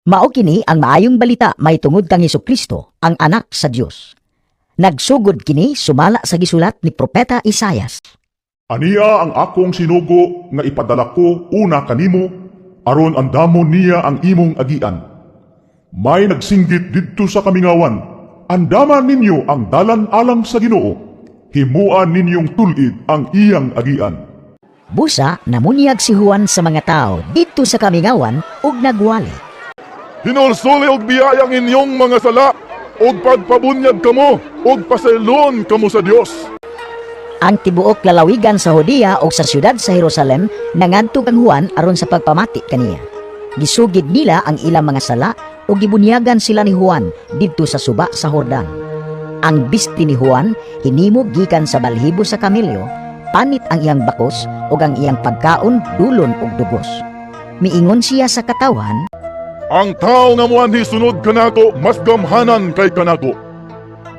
Mao kini ang maayong balita mahitungod kang Hesukristo, ang Anak sa Dios. Nagsugod kini sumala sa gisulat ni Propeta Isayas. Ania ang akong sinugo nga ipadala ko una kanimo aron andamon niya ang imong agian. May nagsinggit didto sa kamingawan, "Andaman ninyo ang dalan alang sa Ginoo. Himuan ninyong tulid ang iyang agian." Busa namunyag si Juan sa mga tao didto sa kamingawan ug nagwali. Hinulsuli og biyaya ang inyong mga sala ug pagpabunyag kamo ug pasayloon kamo sa Dios. Ang tibuok lalawigan sa Judea ug sa siyudad sa Jerusalem nangadto kang Juan aron sa pagpamati kaniya. Gisugid nila ang ilang mga sala ug gibunyagan sila ni Juan didto sa suba sa Jordan. Ang bisti ni Juan hinimo gikan sa balhibo sa kamelyo, panit ang iyang bakos ug ang iyang pagkaon dulon ug dugos. Miingon siya sa katawhan, Ang tao nga moanhi sunod kanako mas gamhanan kay kanako.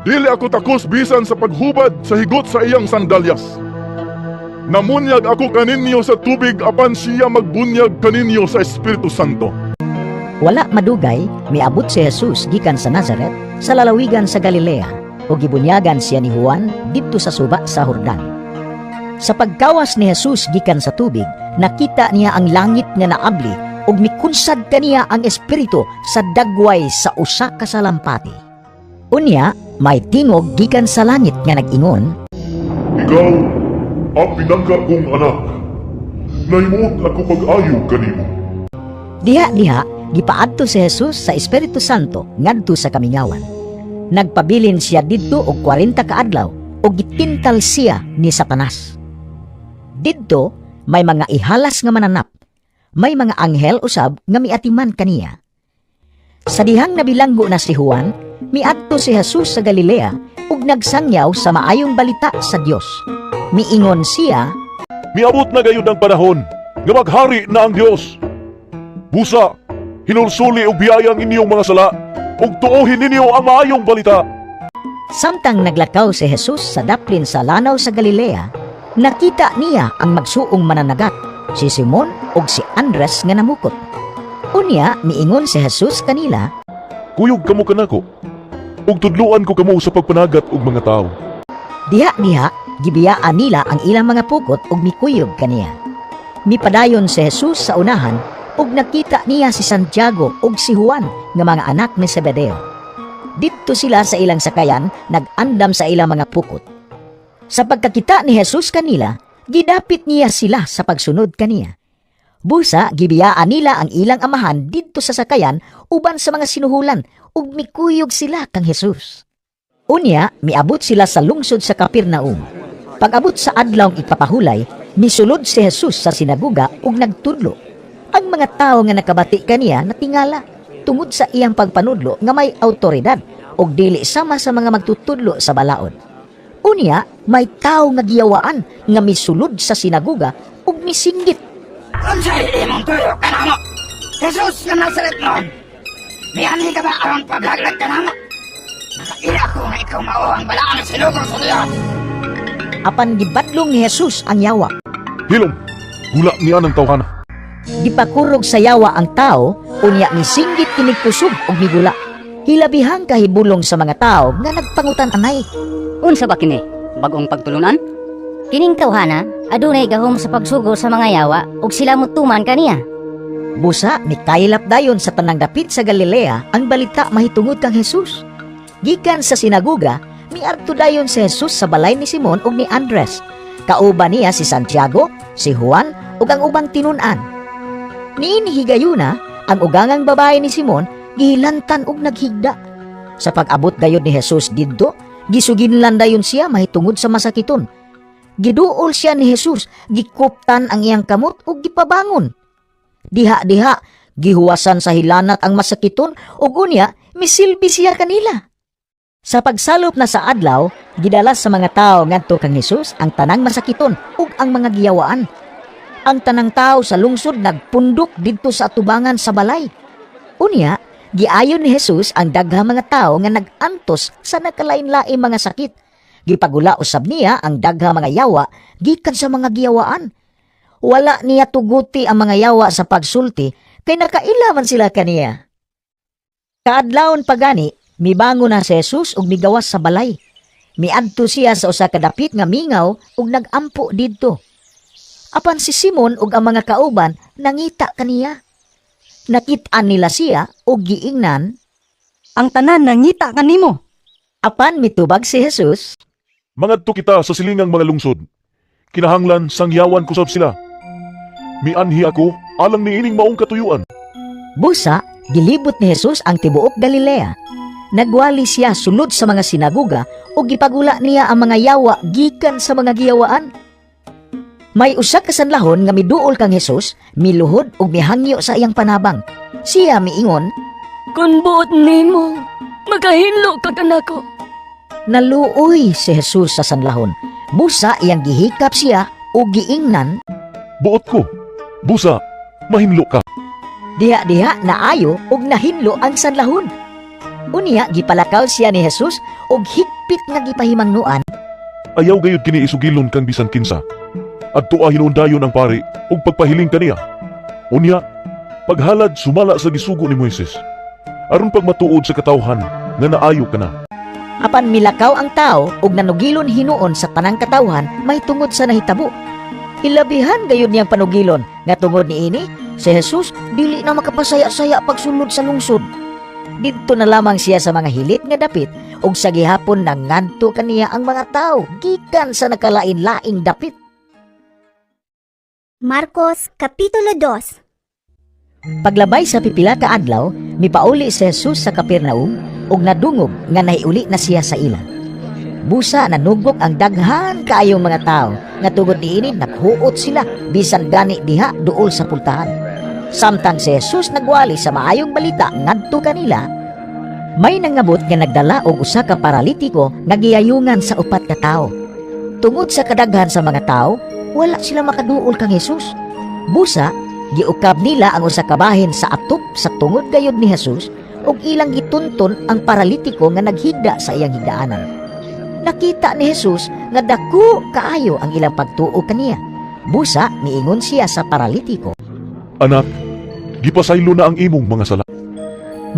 Dili ako takos bisan sa paghubad sa higot sa iyang sandalyas. Namunyag ako kaninyo sa tubig, apan siya magbunyag kaninyo sa Espiritu Santo. Wala madugay, miabot si Jesus gikan sa Nazaret sa lalawigan sa Galilea ug gibunyagan siya ni Juan didto sa suba sa Jordan. Sa pagkawas ni Jesus gikan sa tubig, nakita niya ang langit nga naabli ug mikunsad kaniya ang Espiritu sa dagway sa usa ka salampati. Unya, may tingog gikan sa langit nga nag-ingon, Ikaw ang pinangga kong anak. Nahimuot ako pag-ayo kanimo. Diha-diha, gipaadto si Jesus sa Espiritu Santo ngadto sa kamingawan. Nagpabilin siya didto og 40 ka adlaw ug gitintal siya ni Satanas. Didto may mga ihalas nga mananap. May mga anghel usab nga miatiman kaniya. Sa dihang nabilanggo na si Juan, miadto si Jesus sa Galilea ug nagsangyaw sa maayong balita sa Dios. Miingon siya, Miabot na gayud ang panahon nga maghari na ang Dios. Busa, hinulsuli og biyaya ang inyong mga sala ug tuohin ninyo ang maayong balita. Samtang naglakaw si Jesus sa daplin sa lanaw sa Galilea, nakita niya ang magsuong mananagat, si Simon ug si Andres nga namukot. Unya, miingon si Jesus kanila, Kuyog kamo kanako ug tudluan ko kamo sa pagpanagat og mga tawo. Diha-diha, gibiyaan nila ang ilang mga pukot ug mikuyog kaniya. Mipadayon si Jesus sa unahan ug nakita niya si Santiago ug si Juan nga mga anak ni Zebedeo. Didto sila sa ilang sakayan nag-andam sa ilang mga pukot. Sa pagkakita ni Jesus kanila, gidapit niya sila sa pagsunod kaniya. Busa gibiyaan nila ang ilang amahan didto sa sakayan uban sa mga sinuhulan ug mikuyog sila kang Jesus. Unya, miabot sila sa lungsod sa Capernaum. Pag-abot sa adlawng ipapahulay, misulod si Jesus sa sinagoga ug nagtudlo. Ang mga tawo nga nakabati kaniya natingala tungod sa iyang pagpanudlo nga may autoridad ug dili sama sa mga magtutudlo sa balaod. Unya, may tawo nga giyawaan nga misulod sa sinagoga ug misinggit. Unsay imong tuyo kanamo, Jesus nga Nazaretnon? Mianhi ka ba aron pablaglag kanamo? Nakaila ko nga ikaw mao ang balaang sinugo sa Dios. Apan gibadlong ni Jesus ang yawa. Hilom, gula niya ng tawhana. Gipakurog sa yawa ang tao, unya misinggit kinig kusog ug migula. Hilabihang kahibulong sa mga tao nga nagpangutan anay. Unsa ba kini? Bag-ong pagtulunan? Kining tawhana adunay gahom sa pagsugo sa mga yawa ug sila motuman kaniya. Busa mikaylap dayon sa tanang dapit sa Galilea ang balita mahitungod kang Jesus. Gikan sa sinagoga, miadto dayon si Jesus sa balay ni Simon ug ni Andres. Kauban niya si Santiago, si Juan ug ang ubang tinun-an. Niini higayuna, ang ugangang babae ni Simon gihilantan og naghigda. Sa pag-abot gayud ni Jesus didto, gisuginlan dayon siya mahitungod sa masakiton. Giduol siya ni Jesus, gikuptan ang iyang kamot ug gipabangon. Diha-diha, gihuwasan sa hilanat ang masakiton ug unya misilbi siya kanila. Sa pagsalop na sa adlaw, gidala sa mga tao ngadto kang Jesus ang tanang masakiton ug ang mga giyawaan. Ang tanang tao sa lungsod nagpundok didto sa atubangan sa balay. Unya, giayon ni Jesus ang daghang mga tao nga nag-antos sa nakalain-laing mga sakit. Gipagula usab niya ang daghang mga yawa gikan sa mga giyawaan. Wala niya tuguti ang mga yawa sa pagsulti kay nakaila man sila kaniya. Kaadlawon pa gani, mibangon na si Jesus ug migawas sa balay. Miadto siya sa usa ka dapit nga mingaw ug nagampo didto. Apan si Simon ug ang mga kauban nangita kaniya. Nakit-an nila siya ug giingnan, "Ang tanan nangita kanimo." Apan mitubag si Jesus, "Mangadto kita sa silingang mga lungsod. Kinahanglan sangyawan ko sab sila. Mianhi ako alang niining maong katuyuan." Busa, gilibot ni Jesus ang tibuok Galilea. Nagwali siya sulod sa mga sinaguga ug gipagula niya ang mga yawa gikan sa mga giyawaan. May usa ka sanlahon nga miduol kang Jesus, miluhod ug mihangyo sa iyang panabang. Siya miingon, "Kung buot nimo, makahinlo ka kanako." Naluoy si Jesus sa sanlahon. Busa iyang gihikap siya ug giingnan, "Buot ko. Busa, mahinlo ka." Diha-diha naayo ug nahinlo ang sanlahon. Unya gipalakaw siya ni Jesus ug higpit nga gipahimangnuan, "Ayaw gayud kini isugilon kang bisan kinsa. Adtoa hinuon dayon ang pari ug pagpahiling kaniya. Unya, paghalad sumala sa gisugo ni Moises, aron pagmatuod sa katawhan nga naayo ka na." Apan milakaw ang tao ug nanugilon hinuon sa tanang katawhan mahitungod sa nahitabo. Hilabihan gayud niyang panugilon nga tungod niini si Jesus dili na makapasaya-saya pagsulod sa lungsod. Didto na lamang siya sa mga hilit nga dapit ug sa gihapon nangadto kaniya ang mga tao gikan sa nakalain-laing dapit. Marcos Kapitulo 2. Paglabay sa pipila ka adlaw, mipauli si Jesus sa Capernaum ug nadungog nga nahiuli na siya sa ila. Busa nanugok ang daghan kaayong mga tao nga tungod niini naghuot sila bisan gani diha duol sa pultahan. Samtang si Jesus nagwali sa maayong balita ngadto kanila, may nangabot nga nagdala og usa ka paralitiko nga giyayungan sa upat ka tawo. Tungod sa kadaghan sa mga tao, wala sila makaduol kang Jesus. Busa giukab nila ang usa ka bahin sa atop sa tungod gayud ni Jesus ug ilang gitunton ang paralitiko nga naghigda sa iyang higdaanan. Nakita ni Jesus nga dako kaayo ang ilang pagtuo kaniya. Busa miingon siya sa paralitiko, "Anak, gipasaylo na ang imong mga sala."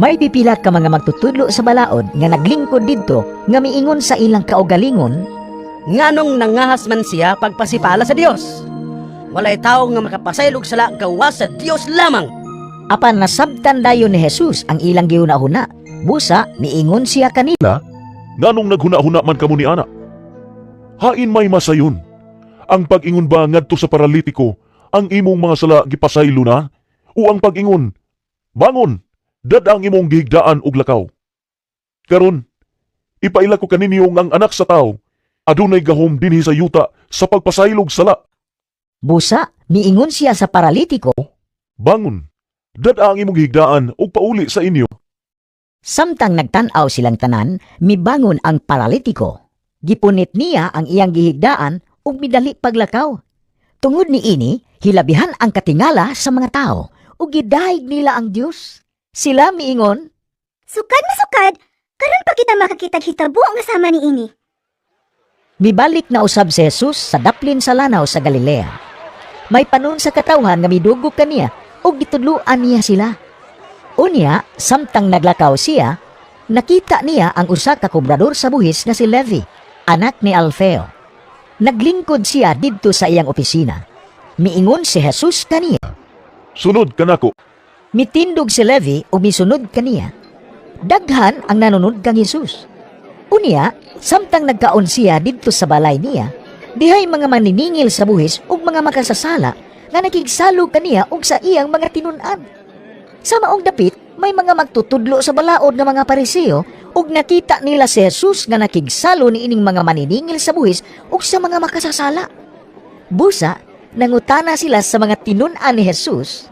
May pipila ka mga magtutudlo sa balaod nga naglingkod didto nga miingon sa ilang kaugalingon, "Nganong nangahas man siya pagpasipala sa Dios? Walay tawo nga makapasaylog sala gawas sa Dios lamang." Apan nasabtan dayon ni Jesus ang ilang gihuna-huna. Busa miingon siya kanila, "Nganong naghuna-huna man kamo ni ana? Hain may masayon? Ang pag-ingon ba ngadto sa paralitiko, 'Ang imong mga sala gipasaylo na,' o ang pag-ingon, 'Bangon, dad-a ang imong gihigdaan ug lakaw'? Karon, ipaila ko kaninyo nga ang Anak sa Tao adunay gahom dinhi sa yuta sa pagpasaylog sala." Busa miingon siya sa paralitiko, "Bangon, dad-a ang imong gihigdaan ug pauli sa inyo." Samtang nagtan-aw silang tanan, mibangon ang paralitiko. Gipunit niya ang iyang gihigdaan ug midali paglakaw. Tungod ni ini, hilabihan ang katingala sa mga tao ug gidayeg nila ang Dios. Sila miingon, "Sukad masukad, karon pa kita makakitag hitabo nga sama ni ini." Mibalik na usab si Jesus sa daplin sa lanaw sa Galilea. May panon sa katawhan nga midugog kaniya ug gitudloan niya sila. Unya, samtang naglakaw siya, nakita niya ang usa ka kobrador sa buhis nga si Levi, anak ni Alfeo. Naglingkod siya didto sa iyang opisina. Miingon si Jesus kaniya, "Sunod kanako." Mitindog si Levi ug misunod kaniya. Daghan ang nanunod kang Jesus. Unya, samtang nagkaon siya didto sa balay niya, dihay mga maniningil sa buhis ug mga makasasala nga nakigsalo kaniya ug sa iyang mga tinun-an. Sa maong dapit, may mga magtutudlo sa balaod nga mga Pariseo ug nakita nila si Jesus nga nakigsalo niining mga maniningil sa buhis ug sa mga makasasala. Busa, nangutana sila sa mga tinun-an ni Jesus,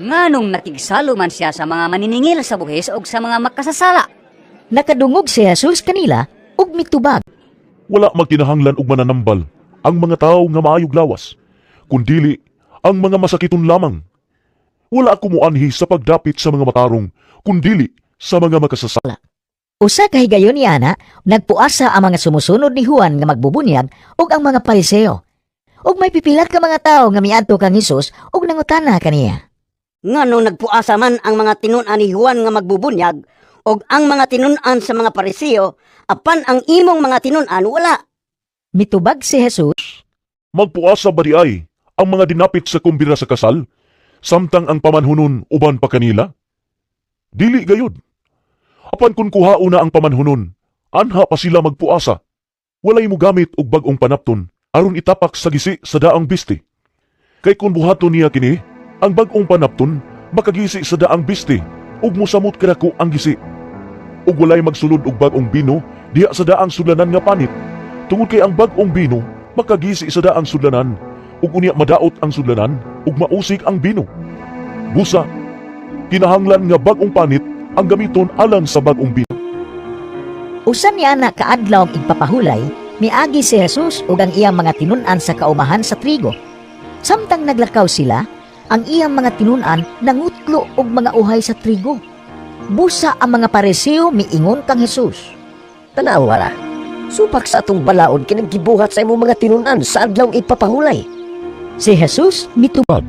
"Nganong nakigsalo man siya sa mga maniningil sa buhis ug sa mga makasasala?" Nakadungog si Jesus kanila ug mitubag, "Wala magkinahanglan og mananambal ang mga tawo nga maayog lawas, kundili ang mga masakiton lamang. Wala ako muanhi sa pagdapit sa mga matarong, kundili sa mga makasasala." Usa ka higayon niana, nagpuasa ang mga sumusunod ni Juan nga magbubunyag ug ang mga Pariseo. Ug may pipila ka mga tawo nga miadto kang Hesus ug nangutana kaniya, "Nganong nagpuasa man ang mga tinun-an ni Juan nga magbubunyag ug ang mga tinun-an sa mga Pariseo, apan ang imong mga tinun-an wala? Mitubag si Jesus, Magpuasa ba diay ang mga dinapit sa kumbira sa kasal, samtang ang pamanhunon uban pa kanila? Dili gayud. Apan kun kuhaon na ang pamanhunon, anha pa sila magpuasa. Walay mogamit og bag-ong panapton aron itapak sa gisi sa daang bisti. Kay kun buhaton niya kini, ang bag-ong panapton makagisi sa daang bisti ug mosamot kadako ang gisi. Ug walay magsulod og bag-ong bino diha sa daang sudlanan nga panit, tungod kay ang bag-ong bino makagisi sa daang sudlanan ug unya madaot ang sudlanan ug mausik ang bino. Busa, kinahanglan nga bag-ong panit ang gamiton alang sa bag-ong bino. Usa ni ana kaadlaw ang igpapahulay, miagi si Jesus ug ang iyang mga tinun-an sa kaumahan sa trigo. Samtang naglakaw sila, ang iyang mga tinun-an nangutlo og mga uhay sa trigo. Busa ang mga Pariseo miingon kang Jesus. Tanawa ra. Supak sa atong balaod kining gibuhat sa imong mga tinun-an sa adlawng igpapahulay. Si Jesus mitubag.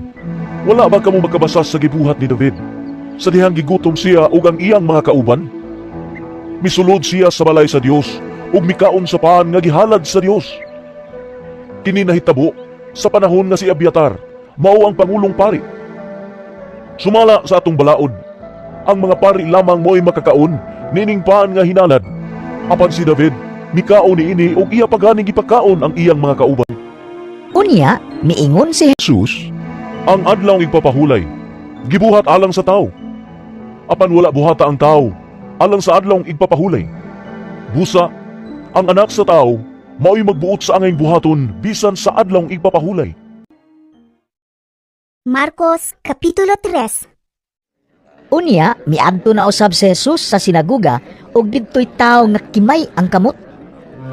Wala ba kamo makabasa sa gibuhat ni David, sa dihang gigutom siya ug ang iyang mga kauban? Misulod siya sa balay sa Dios ug mikaon sa paan nga gihalad sa Dios. Kini nahitabo sa panahon nga si Abiatar mao ang pangulong pari. Sumala sa atong balaod, ang mga pari lamang mo'y makakaon nining paan nga hinalad. Apan si David mikaon niini ug iya paganing gipakaon ang iyang mga kauban. Unya, miingon si Jesus, ang adlaw igpapahulay, gibuhat alang sa tao. Apan wala buhata ang tao alang sa adlaw igpapahulay. Busa, ang Anak sa Tao mao'y magbuot sa angay buhaton bisan sa adlaw igpapahulay. Marcos Kapitulo 3. Unya, miadto na usab si Jesus sa sinaguga ug didto'y tawo nga kimay ang kamot.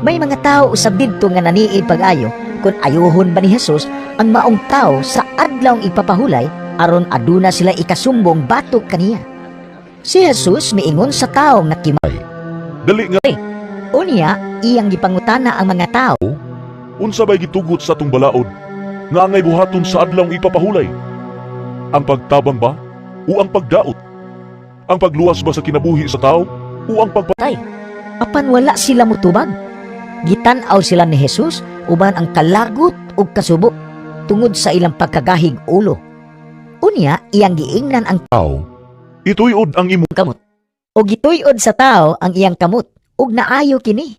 May mga tawo usab didto nga naniid pag-ayo kung ayuhon ba ni Jesus ang maong tawo sa adlawng ipapahulay aron aduna sila ikasumbong batok kaniya. Si Jesus miingon sa tawo nga kimay. Dali nga. Unya, iyang gipangutana ang mga tao. Unsa bay gitugot sa atong balaod nga angay buhaton sa adlaw ipapahulay? Ang pagtabang ba o ang pagdaot? Ang pagluwas ba sa kinabuhi sa tao o ang pagpatay? Apan wala sila mutubag. Gitan-aw sila ni Jesus uban ang kalagot ug kasubo tungod sa ilang pagkagahig ulo. Unya, iyang giingnan ang tao. Ituyod ang imong kamot. O gituyod sa tao ang iyang kamot ug naayo kini.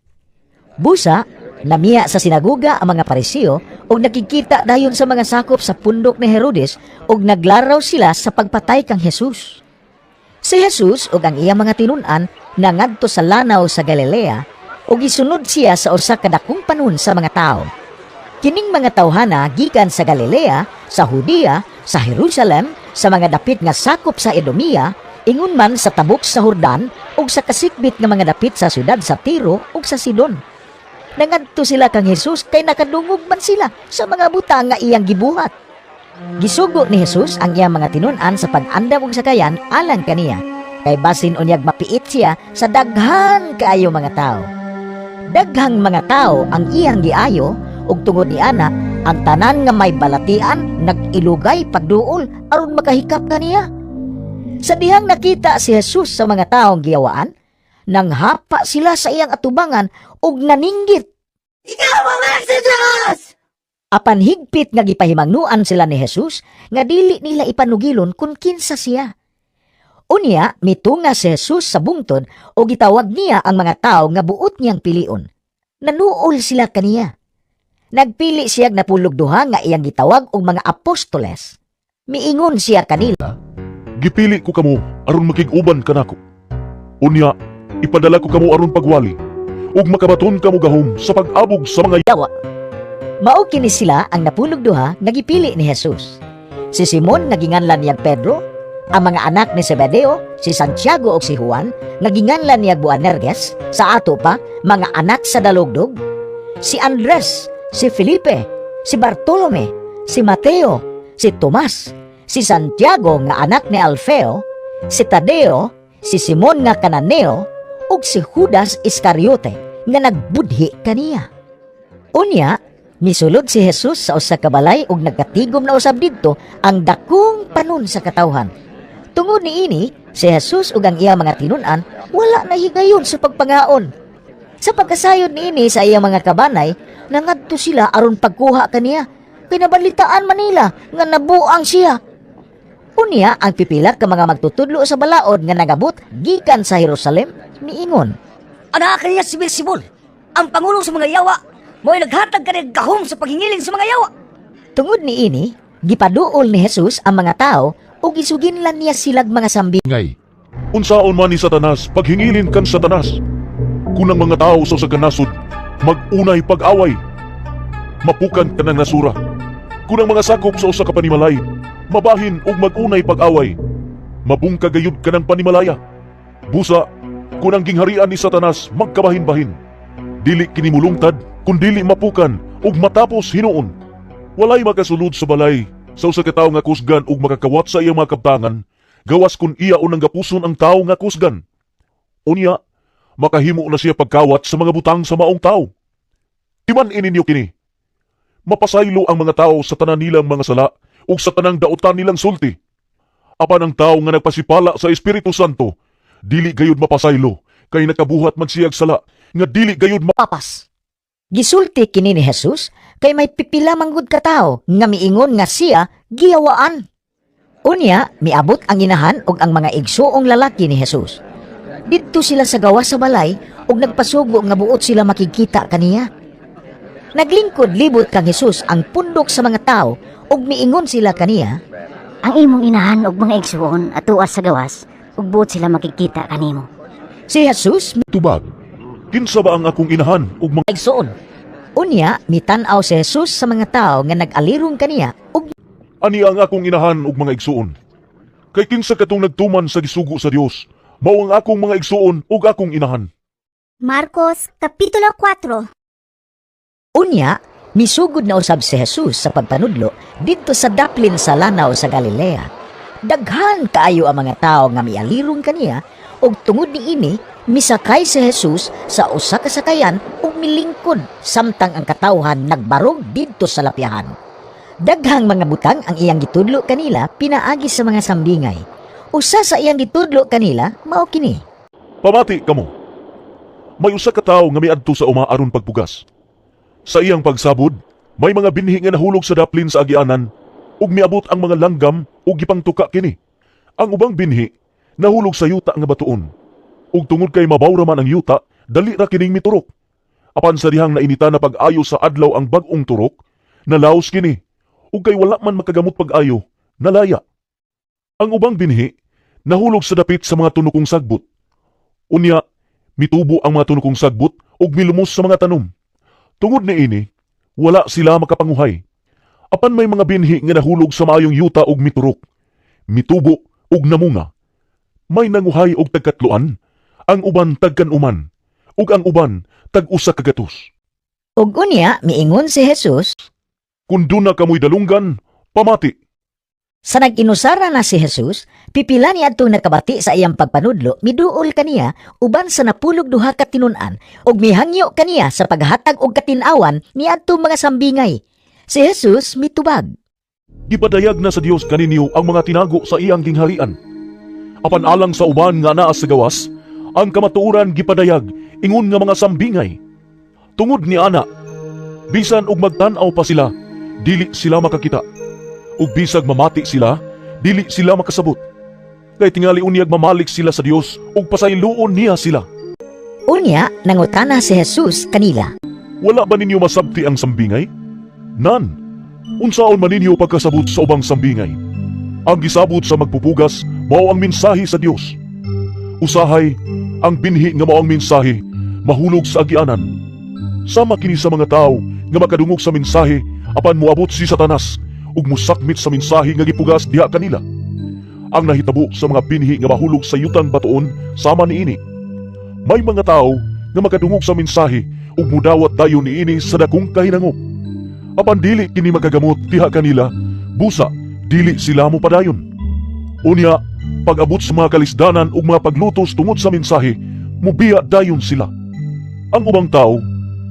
Busa, namiya sa sinaguga ang mga Pariseo ug nakikita dayon sa mga sakop sa pundok ni Herodes ug naglaraw sila sa pagpatay kang Jesus. Si Jesus ug ang iyang mga tinun-an nangadto sa lanaw sa Galilea ug gisunod siya sa usa ka dakong panon sa mga tawo. Kining mga tawhana gikan sa Galilea, sa Judea, sa Jerusalem, sa mga dapit nga sakop sa Edomia, ingon man sa tabok sa Jordan ug sa kasikbit nga mga dapit sa syudad sa Tiro ug sa Sidon. Nangadto sila kang Jesus kay nakadungog man sila sa mga butang nga iyang gibuhat. Gisugo ni Jesus ang iyang mga tinun-an sa pag-andam og sakayan alang kaniya, kay basin unyag mapiit siya sa daghan kaayo mga tao. Daghang mga tao ang iyang giayo ug tungod ni ana, ang tanan nga may balatian nag-ilugay pagduol aron makahikap kaniya. Sa dihang nakita si Jesus sa mga taong giyawaan, nanghapa sila sa iyang atubangan ug naninggit. Ikaw ang Anak sa Diyos! Apan higpit nga gipahimangnuan sila ni Jesus nga dili nila ipanugilon kung kinsa siya. Unya, mitunga si Jesus sa bungtod o gitawag niya ang mga tao nga buot niyang pilion. Nanuol sila kaniya. Nagpili siya 12 nga iyang gitawag og mga apostoles. Miingon siya kanila. Gipili ko kamo aron makig-uban kanako. Unya, ipadala ko kamo aron pagwali ug makabaton kamo gahom sa pag-abog sa mga yawa. Mao kini sila ang 12 nga gipili ni Jesus. Si Simon nga ginganlan niyang Pedro, ang mga anak ni Zebedeo, si Santiago ug si Juan, nga ginganlan niyang Boanerges, sa ato pa mga anak sa dalugdog, si Andres, si Felipe, si Bartolome, si Mateo, si Tomas, si Santiago nga anak ni Alfeo, si Tadeo, si Simon nga Kananeo, ug si Judas Iscariote nga nagbudhi kaniya. Unya, misulod si Jesus sa usa ka balay ug nagkatigom na usab didto ang dakong panon sa katawhan. Tungod niini, si Jesus ug ang iyang mga tinun-an Wala na higayon sa pagpangaon. Sa pagkasayod niini sa iyang mga kabanay, nangadto sila aron pagkuha kaniya. Kinabalitaan man nila nga nabuang siya. Unya ang pipila ka mga magtutudlo sa balaod nga nagabot gikan sa Jerusalem niingon. Anaa kaniya si Beelzebul, ang pangulo sa mga yawa, mo'y naghatag kaniya gahom sa paghingilin sa mga yawa. Tungod niini, gipaduol ni Jesus ang mga tao ug gisuginlan niya silag mga sambi. Ngay. Unsaon man ni Satanas paghingilin kan Satanas? Kung ang mga tao sa usa ka nasod mag-unay pag-away, mapukan kanang nasura. Kung ang mga sakop sa usa ka panimalay mabahin ug mag-unay pag-away, mabungka gayud kanang panimalaya. Busa, kung ang gingharian ni Satanas magkabahin-bahin, dili kini mulungtad kun dili mapukan ug matapos hinuon. Walay makasulod sa balay sa usa ka tawo nga kusgan ug makakawat sa iyang mga kabtangan, gawas kun iya unang gapuson ang tawo nga kusgan. Unya, makahimo na siya pagkawat sa mga butang sa maong tawo. Timan-i ninyo kini. Mapasaylo ang mga tao sa tanan nilang mga sala ug sa tanang dautan nilang sulti. Apan ang tawo nga nagpasipala sa Espiritu Santo, dili gayud mapasaylo kay nakabuhat man siyag sala nga dili gayud Papas. Gisulti kini ni Jesus kay may pipila manggod ka tawo nga miingon nga siya giyawaan. Unya, miabot ang inahan ug ang mga igsuong lalaki ni Jesus. Didto sila sa gawas sa balay ug nagpasugo nga buot sila makigkita kaniya. Naglingkod libot kang Jesus ang pundok sa mga tao ug miingon sila kaniya, Ang imong inahan ug mga igsuon atua sa gawas ug buot sila makigkita kanimo. Si Jesus tubag. Kinsa ba ang akong inahan ug mga Igsuon, Unya, mitan-aw si Jesus sa mga tao nga nag-alirong kaniya ug Ani ang akong inahan ug mga igsuon? Kay kinsa katong nagtuman sa gisugo sa Dios, mao ang akong mga igsuon ug akong inahan. Marcos Kapitulo 4. Unya, misugod na usab si Jesus sa pagpanudlo didto sa daplin sa lanaw sa Galilea. Daghan kaayo ang mga tao nga mialirong kaniya ug tungod niini misakay si Jesus sa usa ka sakayan ug milingkod samtang ang katawhan nagbarog didto sa lapyahan. Daghang mga butang ang iyang gitudlo kanila pinaagi sa mga sambingay. Usa sa iyang gitudlo kanila mao kini. Pamati kamo. May usa ka tawo nga miadto sa uma aron pagpugas. Sa iyang pagsabod, may mga binhi nga nahulog sa daplin sa agianan ug miabot ang mga langgam ug gipangtuka kini. Ang ubang binhi nahulog sa yuta nga batuon. Ug tungod kay mabaw ra man ang yuta, dali ra kining miturok. Apan sa dihang nainita na pag-ayo sa adlaw ang bag-ong turok, nalaos kini. Ug kay wala man makagamot pag-ayo, nalaya. Ang ubang binhi nahulog sa dapit sa mga tunukong sagbot. Unya, mitubo ang mga tunukong sagbot ug milumos sa mga tanom. Tungod niini, wala sila makapanguhay. Apan may mga binhi nga nahulog sa maayong yuta ug miturok, mitubo ug namunga. May nanguhay og tagkatloan, ang uban tagkanuman, ug ang uban tag-usa ka gatos. Ug unya miingon si Jesus, Kung duna kamoy dalunggan, pamati. Sa nag-inusara na si Jesus, pipila ni adtong nakabati sa iyang pagpanudlo, miduol kaniya uban sa 12 ka tinun-an ug mihangyo kaniya sa paghatag og katin-awan ni adtong mga sambingay. Si Jesus mitubag. Gipadayag na sa Dios kaninyo ang mga tinago sa iyang gingharian. Apan alang sa uban nga naa sa gawas, ang kamatuoran gipadayag ingon nga mga sambingay. Tungod ni ana, bisan og magtan-aw pa sila, dili sila makakita. Ug bisag mamati sila, dili sila makasabot. Kay tingali unyag mamalik sila sa Dios ug pasayloon niya sila. Unya nangutana si Jesus kanila. Wala ba ninyo masabti ang sambingay? Nan, unsaon man ninyo pagkasabot sa ubang sambingay? Ang gisabot sa magpupugas mao ang mensahe sa Dios. Usahay, ang binhi nga mao ang mensahe mahulog sa agianan. Sama kini sa mga tao nga makadungog sa mensahe apan moabot si Satanas ug musakmit sa mensahe nga gipugas diha kanila. Ang nahitabo sa mga binhi nga mahulog sa yutang batuon sama niini. May mga tao nga makadungog sa mensahe ug mudawat dayon niini sa dakong kahinangop. Apan dili kini makagamot diha kanila, busa dili sila mopadayon. Unya, pag-abot sa mga kalisdanan ug mga paglutos tungod sa mensahe, mubiya dayon sila. Ang ubang tao,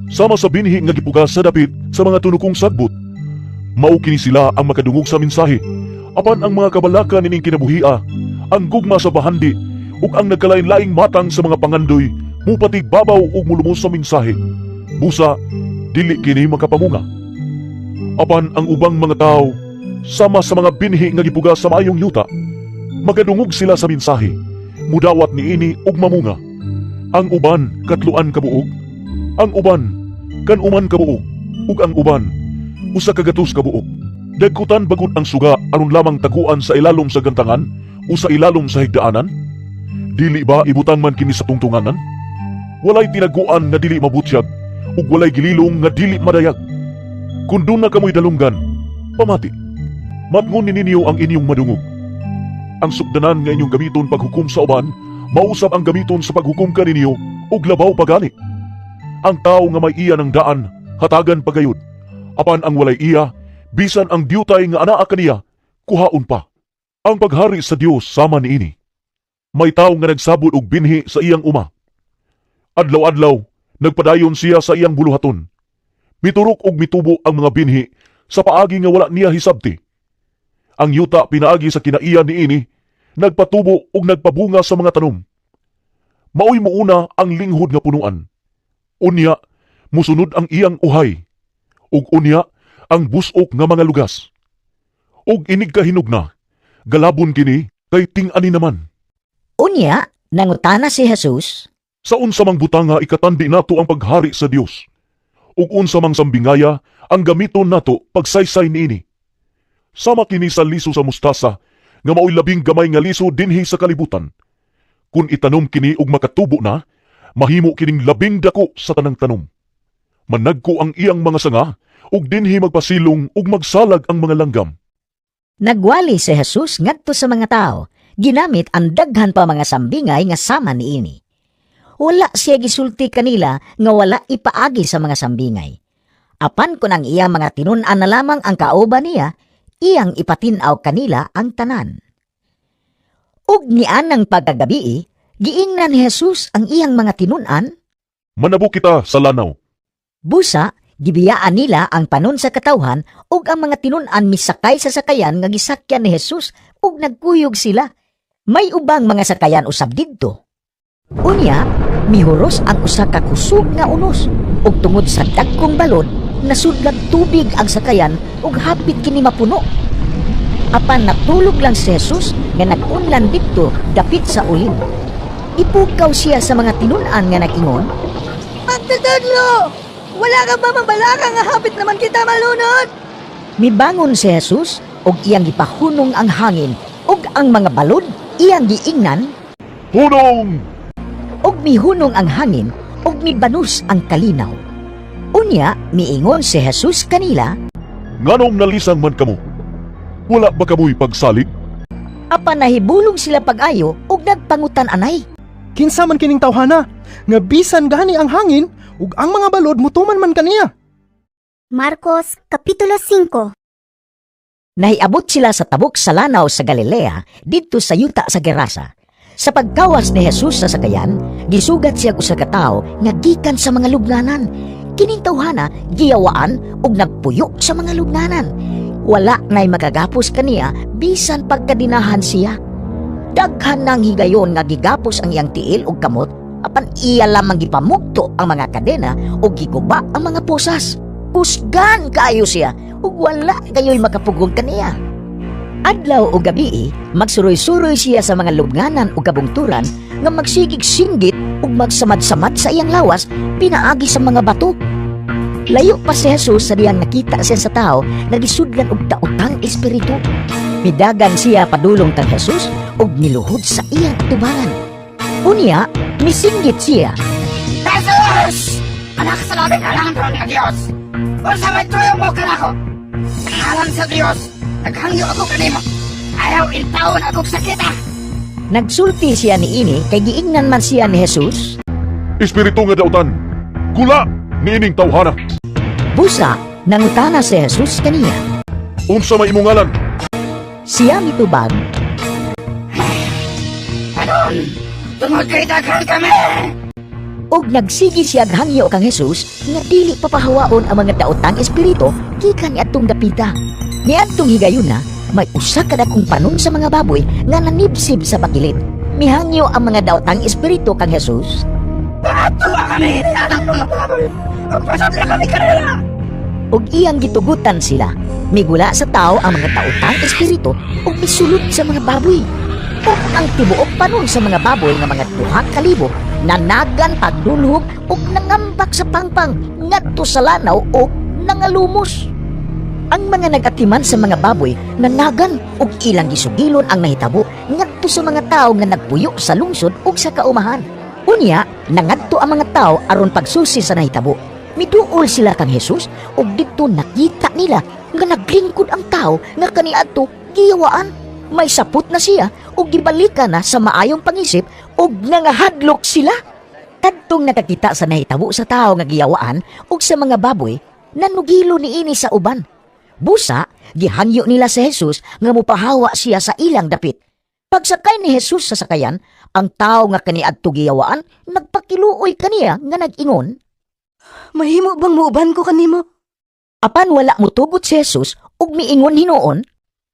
sama sa binhi nga gipugas sa dapit sa mga tunukong sagbot. Mao kini sila ang makadungog sa mensahe. Apan ang mga kabalaka nining kinabuhia, ang gugma sa bahandi, Ug ang nagkalain-laing matang sa mga pangandoy mupatigbabaw ug mulumos sa mensahe. Busa dili kini makapamunga. Apan ang ubang mga tawo sama sa mga binhi nga gipuga sa maayong yuta, magadungog sila sa mensahe, mudawat niini ug mamunga. Ang uban 300 ka buog, ang uban 90 ka buog, ug ang uban 100 ka buog. Dagkutan bagud ang suga aron lamang taguan sa ilalom sa gantangan o sa ilalom sa higdaanan? Dili ba ibutang man kini sa tungtunganan? Walay tinaguan nga dili mabutyag ug walay gililong nga dili madayag. Kung duna kamoy dalunggan, pamati. Matngon ninyo ang inyong madungog. Ang sukdanan nga inyong gamiton paghukom sa uban, mausab ang gamiton sa paghukom kaninyo ug labaw pagani. Ang tao nga may iya ng daan, hatagan pagayod. Apan ang walay iya, bisan ang diutay nga anaa kaniya, kuhaon pa. Ang paghari sa Dios sama niini. May tao nga nagsabot og binhi sa iyang uma. Adlaw-adlaw, nagpadayon siya sa iyang buluhaton. Miturok og mitubo ang mga binhi sa paagi nga wala niya hisabti. Ang yuta pinaagi sa kinaiya niini, nagpatubo ug nagpabunga sa mga tanom. Maoy muuna ang linghod nga punuan. Unya, musunod ang iyang uhay. Ug unya, ang busok nga mga lugas. Ug inig kahinog na, galabon kini kay ting-ani naman. Unya, nangutana si Jesus, Sa unsa mang butanga ikatandi nato ang paghari sa Dios. Ug unsa mang sambingaya ang gamiton nato pagsaysay niini. Sama kini sa liso sa mustasa nga maoy labing gamay nga liso dinhi sa kalibutan. Kun itanom kini ug makatubo na, mahimo kining labing dako sa tanang tanom. Managko ang iyang mga sanga ug dinhi magpasilong ug magsalag ang mga langgam. Nagwali si Jesus ngadto sa mga tao, ginamit ang daghan pa mga sambingay nga sama niini. Wala siya gisulti kanila nga wala ipaagi sa mga sambingay. Apan kung ang iyang mga tinun-an na lamang ang kauban niya, iyang ipatin-aw kanila ang tanan. Ug nianang pagkagabii, giingnan ni Jesus ang iyang mga tinun-an. Manabo kita sa lanaw. Busa, gibiyaan nila ang panon sa katawhan ug ang mga tinun-an misakay sa sakayan nga gisakyan ni Jesus ug nagkuyog sila. May ubang mga sakayan usab didto. Unya, mihuros ang usa ka kusog nga unos ug tungod sa dagkong balod, nasudlag tubig ang sakayan ug hapit kini mapuno. Apan natulog lang si Jesus nga nag-unlan didto dapit sa ulin. Ipukaw siya sa mga tinun-an nga nag-ingon, Magtutudlo! Wala ka ba mabalaka nga hapit naman kita malunod? Mibangon si Jesus ug iyang gipahunong ang hangin ug ang mga balod iyang giingnan. Hunong! Ug mihunong ang hangin ug mibanus ang kalinaw. Unya miingon si Jesus kanila, Nganong nalisang man kamo? Wala ba kamoy pagsalig? Apan nahibulong sila pag-ayo ug nagpangutan-anay. Kinsa man kining tawhana nga bisan gani ang hangin ug ang mga balod mutuman man kaniya? Marcos Kapitulo 5. Nahiabot sila sa tabok sa lanaw sa Galilea didto sa yuta sa Gerasa. Sa pagkawas ni Jesus sa sakayan, gisugat siya usa ka tawo nga gikan sa mga lubnganan. Kining tawhana giyawaan ug nagpuyo sa mga lubnganan. Wala nay makagapos kaniya bisan pagkadinahan siya. Daghan ng higayon nga gigapos ang iyang tiil ug kamot apan iya lamang gipamugto ang mga kadena ug giguba ang mga posas. Kusgan kaayo siya ug wala kayo'y makapugong kaniya. Adlaw o gabii, magsuroy-suroy siya sa mga lubnganan ug kabungturan nga magsigig singgit ug magsamad-samad sa iyang lawas pinaagi sa mga bato. Layo pa si Jesus sa diyang nakita siya sa tao nga gisudlan og daotang espiritu. Midagan siya padulong kang Jesus ug niluhod sa iyang atubangan. Unya, misinggit siya. Jesus! Anak sa labing alangkon nga Dios! Unsa may tuyo mo kanako? Sa ngalan sa Dios, naghangyo ako kanimo. Ayaw intawon akong sakit ah! Nagsulti siya niini kay giingnan man siya ni Jesus. Espiritu nga dautan, gula niining tawhana. Busa, nangutana si Jesus kaniya. Unsa may imong ngalan? Siya mitubag, Anon, tungod kay daghan kami! Ug nagsige siya hangyo kang Jesus nga dili papahawaon ang mga daotang espiritu gikan niadtong dapita. Niadtong higayuna, may usa ka dakong panon sa mga baboy nga nanibsib sa bakilid. Mihangyo ang mga daotang espiritu kang Jesus. Tuwa kami anak mga baboy. Pasabla kami kanila. Ug iyang gitugutan sila. Migula sa tao ang mga daotang espiritu ug misulod sa mga baboy. Ug ang tibuok panon sa mga baboy nga mga 2,000 nanagan pagdulhog ug nangambak sa pangpang ngadto sa lanaw ug nangalumos. Ang mga nag-atiman sa mga baboy nanagan ug ilang gisugilon ang nahitabo ngadto sa mga tawo nga nagpuyo sa lungsod ug sa kaumahan. Unya, nangadto ang mga tawo aron pagsusi sa nahitabo. Miduol sila kang Jesus ug didto nakita nila nga naglingkod ang tawo nga kaniadto giyawaan. May sapot na siya ug gibalikan na sa maayong pangisip ug nangahadlok sila. Kadtong nakakita sa nahitabo sa tawo nga giyawaan ug sa mga baboy, nanugilo niini sa uban. Busa, gihangyo nila si Jesus nga mopahawa siya sa ilang dapit. Pagsakay ni Jesus sa sakayan, ang tao nga kaniadto giyawaan nagpakiluoy kaniya nga nag-ingon, Mahimo bang muuban ko kanimo? Apan wala motugot si Jesus ug miingon hinuon,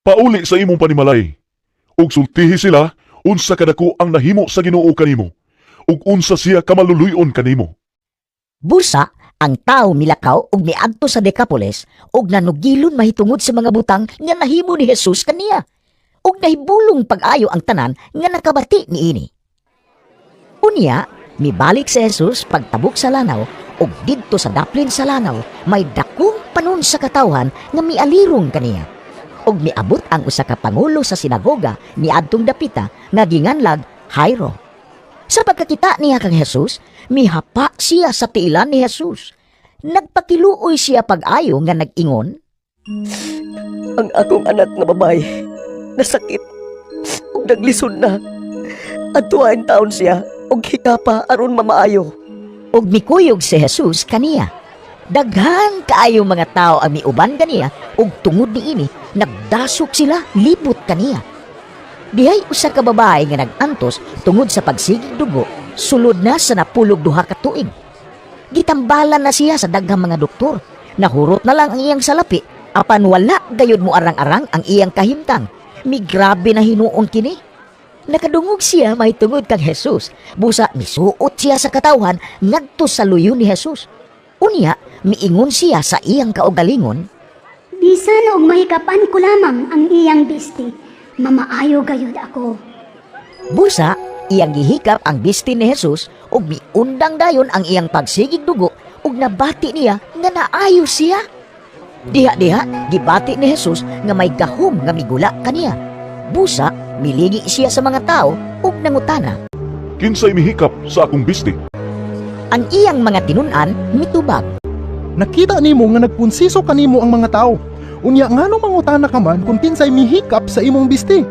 Pauli sa imong panimalay. Ug sultihi sila unsa kadako ang nahimo sa Ginoo kanimo, ug unsa siya kamaluluyon kanimo. Busa, ang tao milakaw ug miadto sa Decapolis ug nanugilon mahitungod sa mga butang nga nahimo ni Jesus kaniya. Ug nahibulong pag-ayo ang tanan nga nakabati niini. Unya, mibalik si Jesus pagtabok sa lanaw ug didto sa daplin sa lanaw may dakong panon sa katawhan nga mialirong kaniya. Ug miabot ang usa ka pangulo sa sinagoga niadtong dapita nga ginganlag Jairo. Sa pagkakita niya kang Jesus, mihapa siya sa tiilan ni Jesus. Nagpakiluoy siya pag-ayo nga nag-ingon, Ang akong anak nga babae nasakit ug naglisod na. Adtuain taon siya ug hikapa aron mamaayo. Ug mikuyog si Jesus kaniya. Daghan kaayo mga tao ang miuban kaniya ug tungod niini nagdasok sila libot kaniya. Dihay usa ka babae nga nag-antos tungod sa pagsigig dugo, sulod na sa 12 ka tuig. Gitambalan na siya sa daghang mga doktor. Nahurot na lang ang iyang salapi, apan wala gayud mo arang-arang ang iyang kahimtang. Migrabe na hinuon kini. Nakadungog siya mahitungod kang Jesus. Busa misuot siya sa katawhan ngadto sa luyo ni Jesus. Unya, miingon siya sa iyang kaugalingon, Bisan og mahikapan ko lamang ang iyang bisti, mamaayo gayud ako. Busa, iyang gihikap ang bisti ni Jesus ug miundang dayon ang iyang pagsigig dugo ug nabati niya nga naayo siya. Diha-diha, gibati ni Jesus nga may gahom nga migula kaniya. Busa, milingi siya sa mga tao ug nangutana. Kinsay mihikap sa akong bisti? Ang iyang mga tinun-an mitubag. Nakita nimo nga nagpunsiso kanimo ang mga tao. Unya, nganong mangutana ka man kung kinsay mihikap sa imong bisti?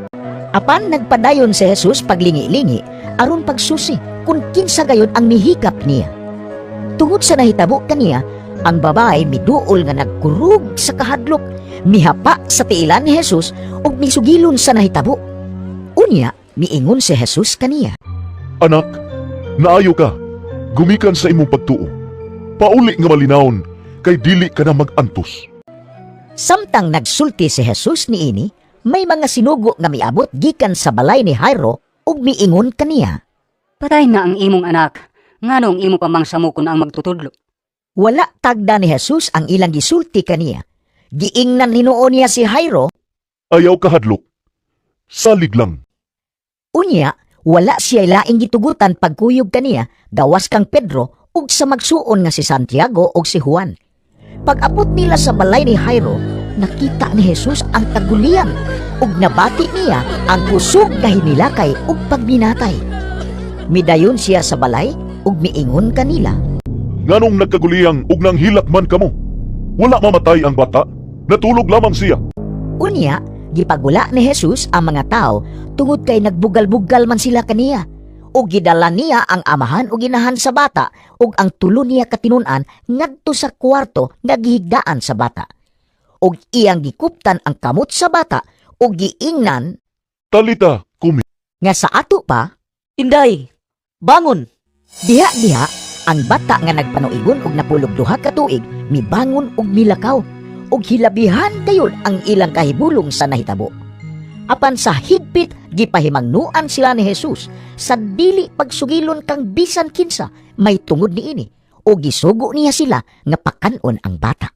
Apan nagpadayon si Jesus paglingi-lingi aron pagsusi kung kinsa gayud ang mihikap niya. Tungod sa nahitabo kaniya, ang babae miduol nga nagkurog sa kahadlok, mihapa sa tiilan ni Jesus ug misugilon sa nahitabo. Unya, miingon si Jesus kaniya. Anak, naayo ka. Gumikan sa imong pagtuo. Pauli nga malinawon, kay dili ka na mag-antos. Samtang nagsulti si Jesus niini, may mga sinugo nga miabot gikan sa balay ni Jairo ug miingon kaniya. Patay na ang imong anak, nganong imo pa mang samukon ang magtutudlo? Wala tagda ni Jesus ang ilang gisulti kaniya. Giingnan hinuon niya si Jairo. Ayaw kahadlok. Salig lang. Unya, wala siya laing gitugutan pagkuyog kaniya gawas kang Pedro ug sa magsuon nga si Santiago ug si Juan. Pag-abot nila sa balay ni Jairo, nakita ni Jesus ang kagulian ug nabati niya ang kusog nga hinilakay ug pagminatay. Midayon siya sa balay ug miingon kanila. Nganong nagkaguliyang ug nanghilak man kamo? Wala mamatay ang bata, natulog lamang siya. Unya, gipagula ni Jesus ang mga tao tungod kay nagbugal-bugal man sila kaniya. Ug gidala niya ang amahan ug inahan sa bata ug ang tulo niya katinun-an ngadto sa kwarto nga gihigdaan sa bata. Ug iyang gikuptan ang kamot sa bata ug giingnan Talita kumi. Nga sa ato pa, Inday, bangon! Diha-diha ang bata nga nagpanuigon og 12 ka tuig mibangon og milakaw ug hilabihan gayud ang ilang kahibulong sa nahitabo. Apan sa higpit gipahimangnuan sila ni Jesus sa dili pagsugilon kang bisan kinsa may tungod niini o gisugo niya sila nga pakan-on ang bata.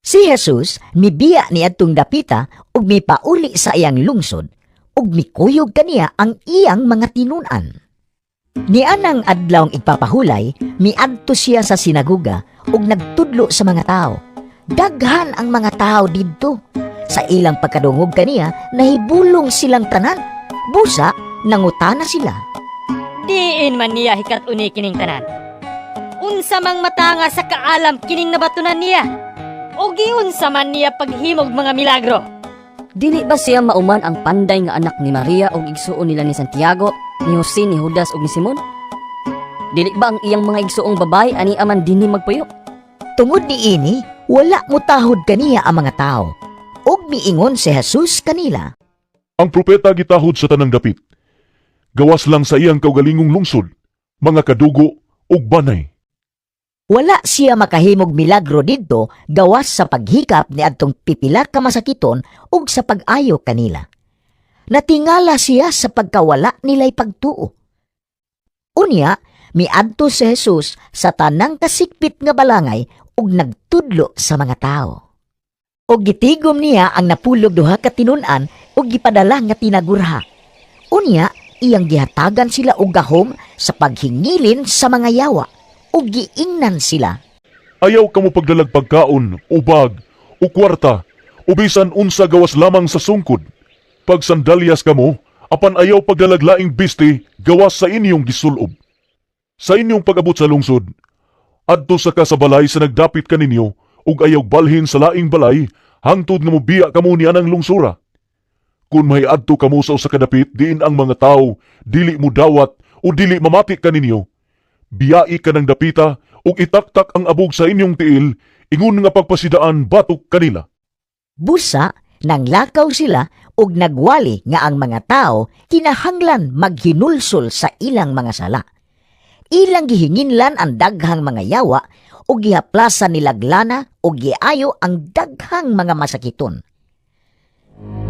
Si Jesus mibiya niadtong dapita ug mipauli sa iyang lungsod ug mikuyog kaniya ang iyang mga tinun-an. Nianang adlawng igpapahulay, miadto siya sa sinagoga ug nagtudlo sa mga tao. Daghan ang mga tao didto. Sa ilang pagkadungog kaniya, nahibulong silang tanan. Busa, nangutana sila. Diin man niya hikat-uni kining tanan? Unsa mang matanga sa kaalam kining nabatunan niya? O giunsa man niya paghimog mga milagro? Dili ba siya mauman ang panday nga anak ni Maria og igsuon nila ni Santiago, ni Jose, ni Judas ug ni Simon? Dili ba ang iyang mga igsuong babae ani aman dinhi magpuyo? Tungod niini, wala mutahod kaniya ang mga tao. Ug miingon si Jesus kanila. Ang propeta gitahod sa tanang dapit. Gawas lang sa iyang kaugalingong lungsod, mga kadugo ug banay. Wala siya makahimog milagro didto gawas sa paghikap ni adtong pipila ka masakiton ug sa pag-ayo kanila. Natingala siya sa pagkawala nila'y pagtuo. Unya, miadto si Jesus sa tanang kasikpit nga balangay ug nagtudlo sa mga tao. Ug gitigom niya ang 12 ka tinun-an ug gipadala nga tinagurha. Unya, iyang gihatagan sila og gahom sa paghingilin sa mga yawa ug giingnan sila. Ayaw kamo pagdalag pagkaon, o bag, o kwarta, o bisan unsa gawas lamang sa sungkod. Pagsandalyas kamo, apan ayaw pagdalag laing bisti gawas sa inyong gisulob. Sa inyong pag-abot sa lungsod, adto sa ka sa balay sa nagdapit kaninyo, ug ayaw balhin sa laing balay, hangtod nga mobiya kamo niya ng lungsura. Kung may adto kamo sa usa ka dapit, diin ang mga tao, dili mo dawat o dili mamati kaninyo, biyai kanang dapita ug itaktak ang abog sa inyong tiil, ingon nga pagpasidaan batok kanila. Busa, nanglakaw sila ug nagwali nga ang mga tao kinahanglan maghinulsol sa ilang mga sala. Ilang gihinginlan ang daghang mga yawa ug gihaplasan nilag lana ug giayo ang daghang mga masakiton.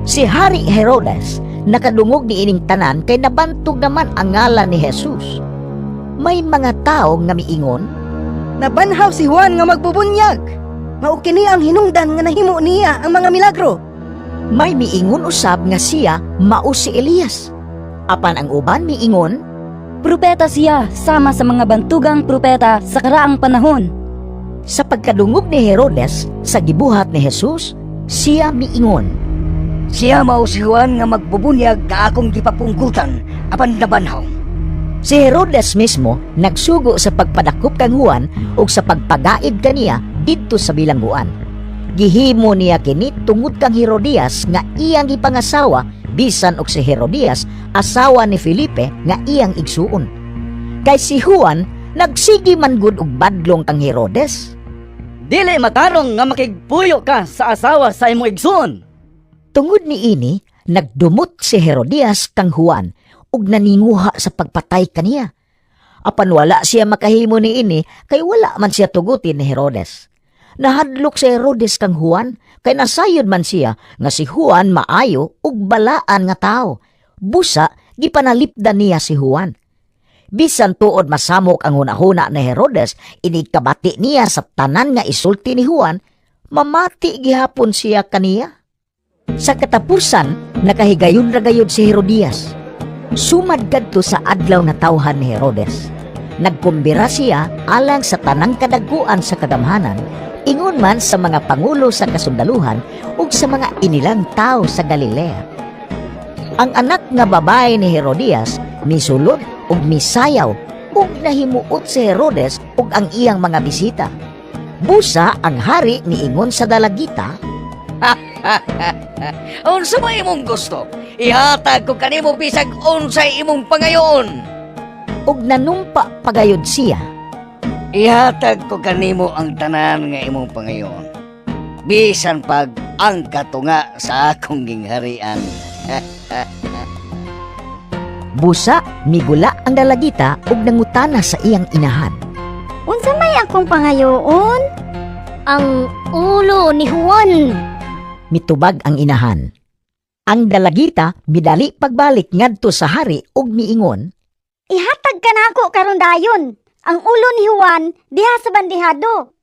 Si Hari Herodes nakadungog niining tanan kay nabantog naman ang ngalan ni Jesus. May mga tao nga miingon, Nabanhaw si Juan nga magbubunyag. Mao kini ang hinungdan nga nahimo niya ang mga milagro. May miingon usab nga siya mao si Elias. Apan ang uban miingon, Propeta siya sama sa mga bantugang propeta sa karaang panahon. Sa pagkadungog ni Herodes sa gibuhat ni Jesus, siya miingon, Siya mao si Juan nga magbubunyag nga akong gipapunggutan apan nabanhaw. Si Herodes mismo nagsugo sa pagpadakop kang Juan ug sa pagpagaid kaniya didto sa bilangguan. Gihimo niya kini tungod kang Herodias nga iyang gipangasawa, bisan og si Herodias asawa ni Felipe nga iyang igsuon. Kay si Juan nagsigi man gud og badlong kang Herodes. Dili matarong nga makigpuyo ka sa asawa sa imong igsuon. Tungod niini, nagdumot si Herodias kang Juan ug naninguha sa pagpatay kaniya. Apan wala siya makahimo niini kay wala man siya tugutin ni Herodes. Nahadlok si Herodes kang Juan kay nasayod man siya nga si Juan maayo ug balaan nga tao. Busa gipanalipdan niya si Juan. Bisan tuod masamok ang hunahuna ni Herodes, inig kabati niya sa tanan nga isulti ni Juan, mamati gihapon siya kaniya. Sa katapusan, nakahigayon ra gayud si Herodias. Sumad kadto sa adlaw nga tawhan ni Herodes. Nagkumbira siya alang sa tanang kadaguan sa kagamhanan, ingon man sa mga pangulo sa kasundaluhan ug sa mga inilang tao sa Galilea. Ang anak nga babae ni Herodias misulod ug misayaw ug nahimuot si Herodes ug ang iyang mga bisita. Busa ang hari niingon sa dalagita, Unsa may imong gusto? Ihatag ko kanimo bisag unsay imong pangayoon. Ug nanumpa pagayod siya. Ihatag ko kanimo ang tanan nga imong pangayoon. Bisan pag ang katunga sa akong gingharian. Busa migula ang dalagita ug nangutana sa iyang inahan. Unsa may akong pangayoon? Ang ulo ni Juan. Mitubag ang inahan. Ang dalagita midali pagbalik ngadto sa hari ug miingon, "Ihatag ka nako karon dayon ang ulo ni Juan diha sa bandehado."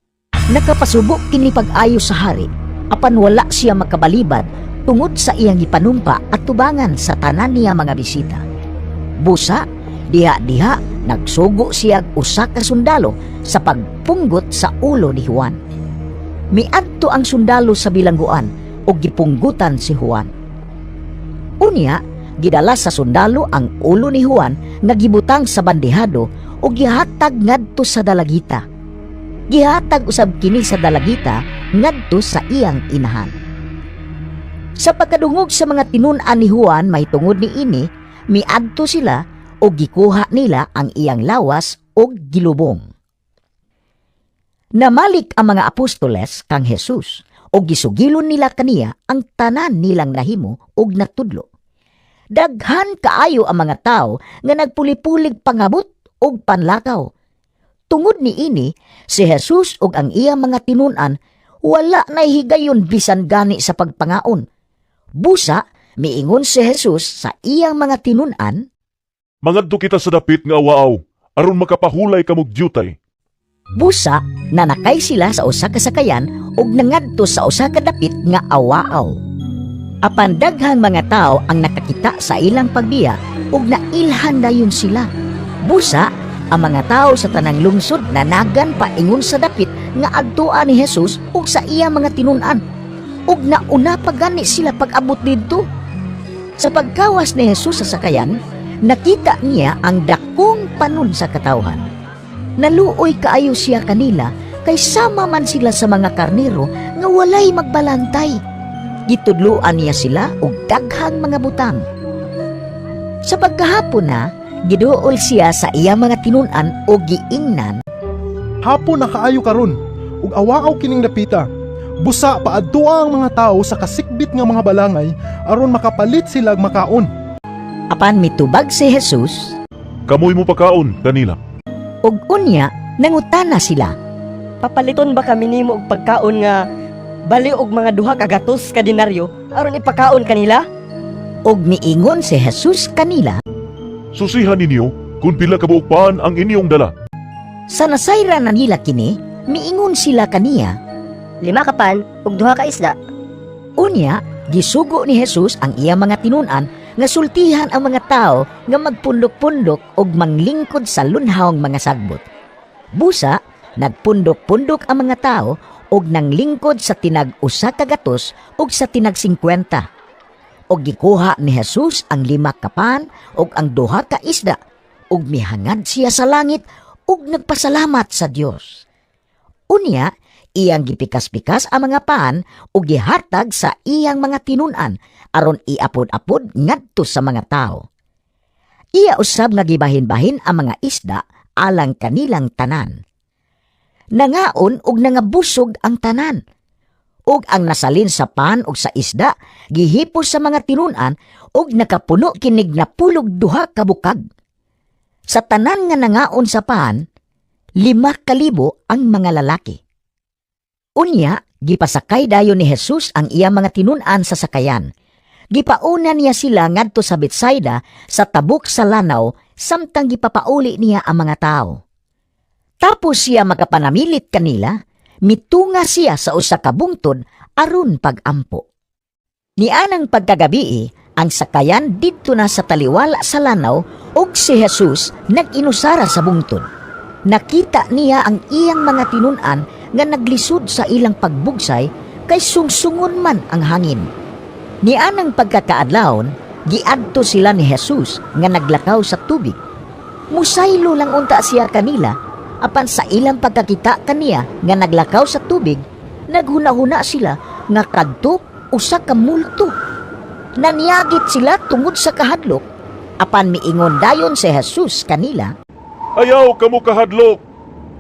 Nakapasubo kini pag-ayo sa hari, apan wala siya makabalibad tungod sa iyang gipanumpa at tubangan sa tanan niya mga bisita. Busa, diha-diha nagsugo siya usa ka sundalo sa pagpunggot sa ulo ni Juan. Miadto ang sundalo sa bilangguan ug gipunggutan si Juan. Unya, gidala sa sundalo ang ulo ni Juan nga gibutang sa bandehado ug gihatag ngadto sa dalagita. Gihatag usab kini sa dalagita ngadto sa iyang inahan. Sa pagkadungog sa mga tinun-an ni Juan mahitungod niini, miadto sila ug gikuha nila ang iyang lawas ug gilubong. Namalik ang mga apostoles kang Jesus ug gisugilon nila kaniya ang tanan nilang nahimo ug natudlo. Daghan kaayo ang mga tawo nga nagpuli-pulig pangabot ug panlakaw. Tungod niini, si Jesus ug ang iyang mga tinun-an wala nay higayon bisan gani sa pagpangaon. Busa, miingon si Jesus sa iyang mga tinun-an, "Mangadto kita sa dapit nga awaaw aron makapahulay kamog dyutay." Busa, nanakay sila sa usa ka sakayan ug nangadto sa usa ka dapit nga awaaw. Apan daghang mga tao ang nakakita sa ilang pagbiya ug nailhan dayon sila. Busa, ang mga tao sa tanang lungsod nanagan paingon sa dapit nga adtuan ni Jesus ug sa iya mga tinun-an. Ug nauna pa gani sila pag-abot didto. Sa pagkawas ni Jesus sa sakayan, nakita niya ang dakong panon sa katawhan. Naluoy kaayo siya kanila kay sama man sila sa mga karnero nga walay magbalantay. Gitudloan niya sila og daghang mga butang. Sa pagkahapon na, giduol siya sa iyang mga tinun-an ug giingnan, "Hapon na kaayo karon ug awaaw kining dapita. Busa paadtua ang mga tawo sa kasikbit nga mga balangay aron makapalit sila og makaon." Apan mitubag si Jesus, "Kamoy mopakaon kanila." Ug unya nangutana sila, "Papaliton ba kami nimo og pagkaon nga bali og mga 200 ka denaryo aron ipakaon kanila?" Ug miingon si Jesus kanila, "Susihan ninyo kung pila ka buok pan ang inyong dala." Sa nasayran na nila kini, miingon sila kaniya, "5 ka pan ug 2 ka isda." Unya, gisugo ni Jesus ang iyang mga tinun-an nga sultihan ang mga tao nga magpundok-pundok ug manglingkod sa lunhawng mga sagbot. Busa, nagpundok-pundok ang mga tao ug nanglingkod sa tinag 100 ug sa tinag 50. Ug gikuha ni Jesus ang 5 ka pan ug ang 2 ka isda ug mihangad siya sa langit ug nagpasalamat sa Dios. Unya, iyang gipikas-pikas ang mga pan ug gihatag sa iyang mga tinun-an aron iapod-apod ngadto sa mga tao. Iya usab nga gibahin-bahin ang mga isda alang kanilang tanan. Nangaon ug nangabusog ang tanan. Ug ang nasalin sa pan ug sa isda gihipos sa mga tinun-an ug nakapuno kinig 62 ka bukag. Sa tanan nga nangaon sa pan, 5,000 ang mga lalaki. Unya, gipasakay dayon ni Jesus ang iyang mga tinun-an sa sakayan. Gipauna niya sila ngadto sa Betsaida sa tabok sa lanaw samtang gipapauli niya ang mga tao. Tapos siya makapanamilit kanila, mitunga siya sa usa ka bungtod aron pagampo. Nianang pagkagabii, ang sakayan didto na sa taliwala sa lanaw ug si Jesus nag-inusara sa bungtod. Nakita niya ang iyang mga tinun-an nga naglisod sa ilang pagbugsay kay sungsungon man ang hangin. Nianang pagkakaadlawon, giadto sila ni Jesus nga naglakaw sa tubig. Musaylo lang unta siya kanila, apan sa ilang pagkakita kaniya nga naglakaw sa tubig, naghuna-huna sila nga kadto usa ka multo. Nanyagit sila tungod sa kahadlok, apan miingon dayon si Jesus kanila, "Ayaw kamo kahadlok.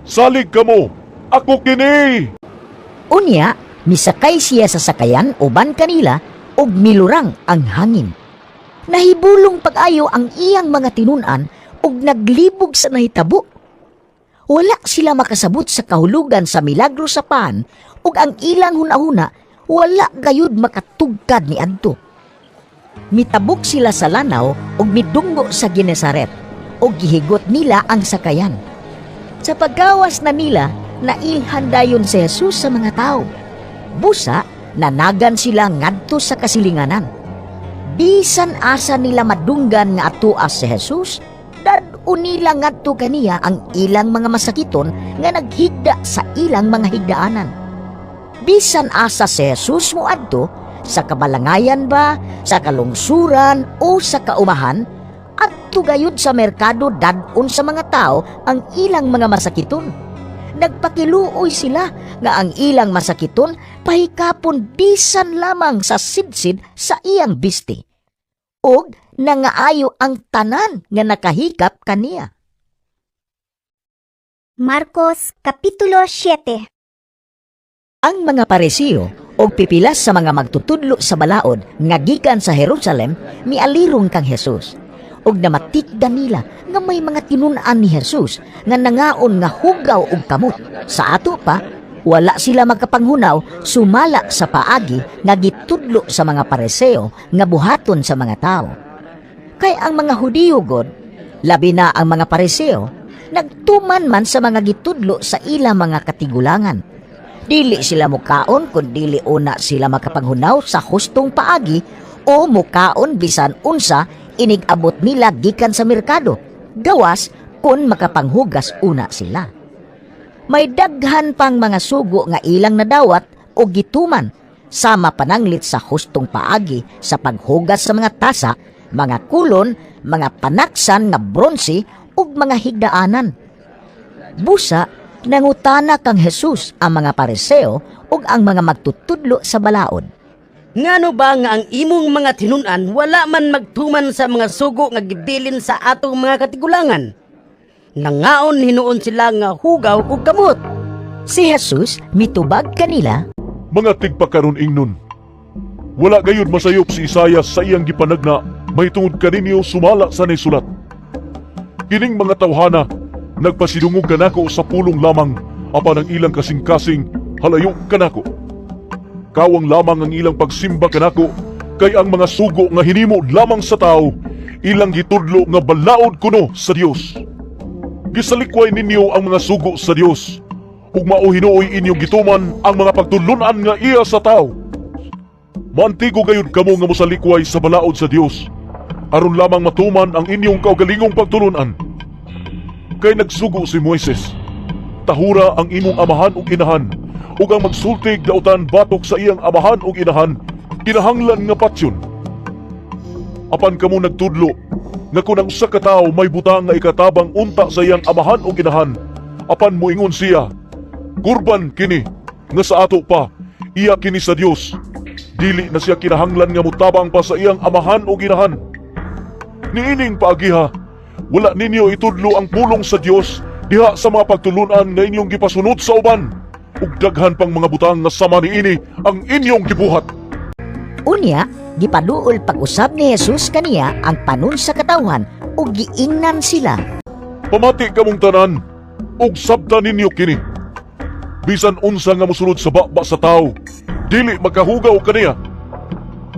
Salig kamo. Ako kini." Unya, misakay siya sa sakayan uban kanila ug milurang ang hangin. Nahibulong pag-ayo ang iyang mga tinun-an ug naglibog sa nahitabo. Wala sila makasabot sa kahulugan sa milagro sa pan ug ang ilang hunahuna wala gayud makatugkad niadto. Mitabok sila sa lanaw ug midunggo sa Genesaret ug gihigot nila ang sakayan. Sa paggawas na nila, nailhan dayon si Jesus sa mga tao. Busa, nanagan sila ngadto sa kasilinganan. Bisan asa nila madunggan nga atoa si Jesus, dad-on nila ngadto kaniya ang ilang mga masakiton nga naghigda sa ilang mga higdaanan. Bisan asa si Jesus moadto, sa kabalangayan ba, sa kalungsuran o sa kaumahan, adto gayud sa merkado dad-on sa mga tao ang ilang mga masakiton. Nagpakiluoy sila nga ang ilang masakiton pahikapon bisan lamang sa sidsid sa iyang bisti. Og nangaayo ang tanan nga nakahikap kaniya. Marcos Kapitulo 7. Ang mga Pariseo og pipilas sa mga magtutudlo sa balaod nga gikan sa Jerusalem mialirong kang Jesus. Og namatikdan nila nga may mga tinun-an ni Jesus nga nangaon nga hugaw og kamot. Sa ato pa, wala sila makapanghunaw sumala sa paagi nga gitudlo sa mga Pariseo nga buhaton sa mga tao. Kay ang mga Hudiyo god, labi na ang mga Pariseo, nagtuman man sa mga gitudlo sa ilang mga katigulangan. Dili sila mukaon kung dili una sila makapanghunaw sa hustong paagi o mukaon bisan unsa inig-abot nila gikan sa merkado. Gawas kung makapanghugas una sila. May daghan pang mga sugo nga ilang nadawat o gituman sama pananglit sa hustong paagi sa paghugas sa mga tasa, mga kulon, mga panaksan nga bronse ug mga higdaanan. Busa, nangutana kang Jesus ang mga Pariseo ug ang mga magtutudlo sa balaod. Ngano ba nga ang imong mga tinun-an wala man magtuman sa mga sugo nga gibilin sa atong mga katigulangan? Nangaon hinuon sila nga hugaw ug kamot. Si Jesus mitubag kanila, Mga tigpakaron ingnon, wala gayud masayop si Isayas sa iyang gipanagna mahitungod kaninyo sumala sa nisulat. Kining mga tawhana nagpasidungog kanako sa pulong lamang, apan ang ilang kasing-kasing halayo kanako. Kawang lamang ang ilang pagsimba kanako, kay ang mga sugo nga hinimo lamang sa tao, ilang gitudlo nga balaod kuno sa Dios.Gisalikway ninyo ang mga sugo sa Dios, ug mao hinuoy inyong gituman ang mga pagtulunan nga iya sa tao. Maantigo gayud kamo nga mosalikway sa balaod sa Dios, aron lamang matuman ang inyong kaugalingong pagtulunan. Kay nagsugo si Moises, tahura ang imong amahan ug inahan, ug ang magsultig dautan batok sa iyang amahan ug inahan, kinahanglan nga patyon. Apan kamo nagtudlo nga kung ang usa ka tawo may butang nga ikatabang unta sa iyang amahan ug inahan, apan moingon siya, "Kurban kini," nga sa ato pa, iya kini sa Dios, dili na siya kinahanglan nga motabang pa sa iyang amahan ug inahan. Niining paagiha, wala ninyo itudlo ang pulong sa Dios diha sa mga pagtulunan nga inyong gipasunod sa uban, ug daghan pang mga butang nga sama niini ang inyong gibuhat. Unya, gipaduol pag-usab ni Jesus kaniya ang panon sa katawhan ug giingnan sila. Pamati kamong tanan, ug sabta ninyo kini. Bisan unsa nga mosulod sa baba sa tao, dili makahugaw kaniya.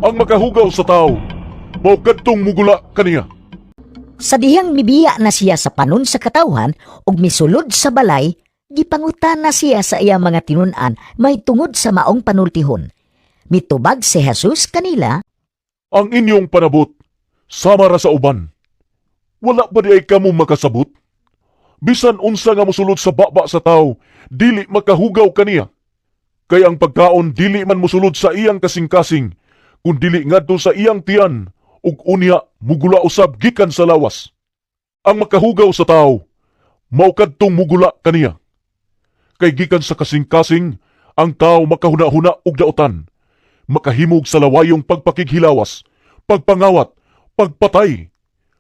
Ang makahugaw sa tao, mao kadtong mugula kaniya. Sa dihang mibiya na siya sa panon sa katawhan ug misulod sa balay, gipangutana siya sa iyang mga tinun-an mahitungod sa maong panultihon. Mitubag si Jesus kanila, Ang inyong panabot, sama ra sa uban. Wala ba diay kamo makasabot? Bisan unsa nga mosulod sa baba sa tao, dili makahugaw kaniya. Kay ang pagkaon dili man mosulod sa iyang kasing-kasing, kun dili ngadto sa iyang tiyan, ug unya mugula usab gikan sa lawas. Ang makahugaw sa tao, mao kadtong mugula kaniya. Kay gikan sa kasing-kasing, ang tao makahuna-huna og daotan, makahimog sa lawayong pagpakighilawas, pagpangawat, pagpatay,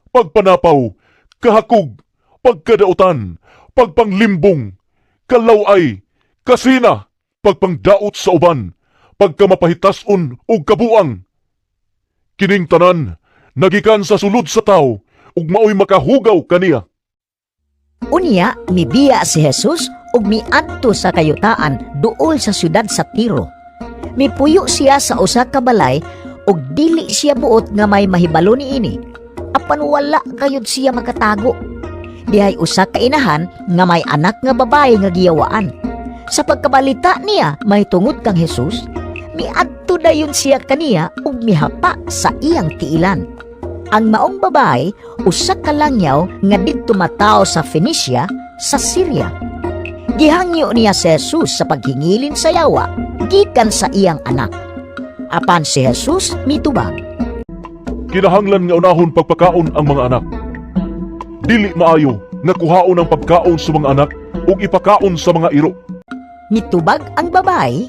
pagpanapaw, kahakog, pagkadautan, pagpanglimbong, kalaway, kasina, pagpangdaot sa uban, pagkamapahitason ug kabuang. Kining tanan nagikan sa sulod sa tao ug maoy makahugaw kaniya. Unya, mibiya si Jesus ug miadto sa kayutaan duol sa syudad sa Tiro. Mipuyo siya sa usa ka balay Ug dili siya buot nga may mahibalo niini. Apan wala kayod siya makatago. Dihay usa ka inahan nga may anak nga babae nga giyawaan. Sa pagkabalita niya mahitungod kang Jesus, miadto dayon siya kaniya ug mihapa sa iyang tiilan. Ang maong babae usa ka langyaw nga didto matawo sa Phoenicia sa Syria. Gihangyo niya si Jesus sa paghingilin sa yawa gikan sa iyang anak. Apan si Jesus mitubag. "Kinahanglan nga unahon pagpakaon ang mga anak. Dili maayo nga kuhaon ang pagkaon sa mga anak ug ipakaon sa mga iro." Mitubag ang babae,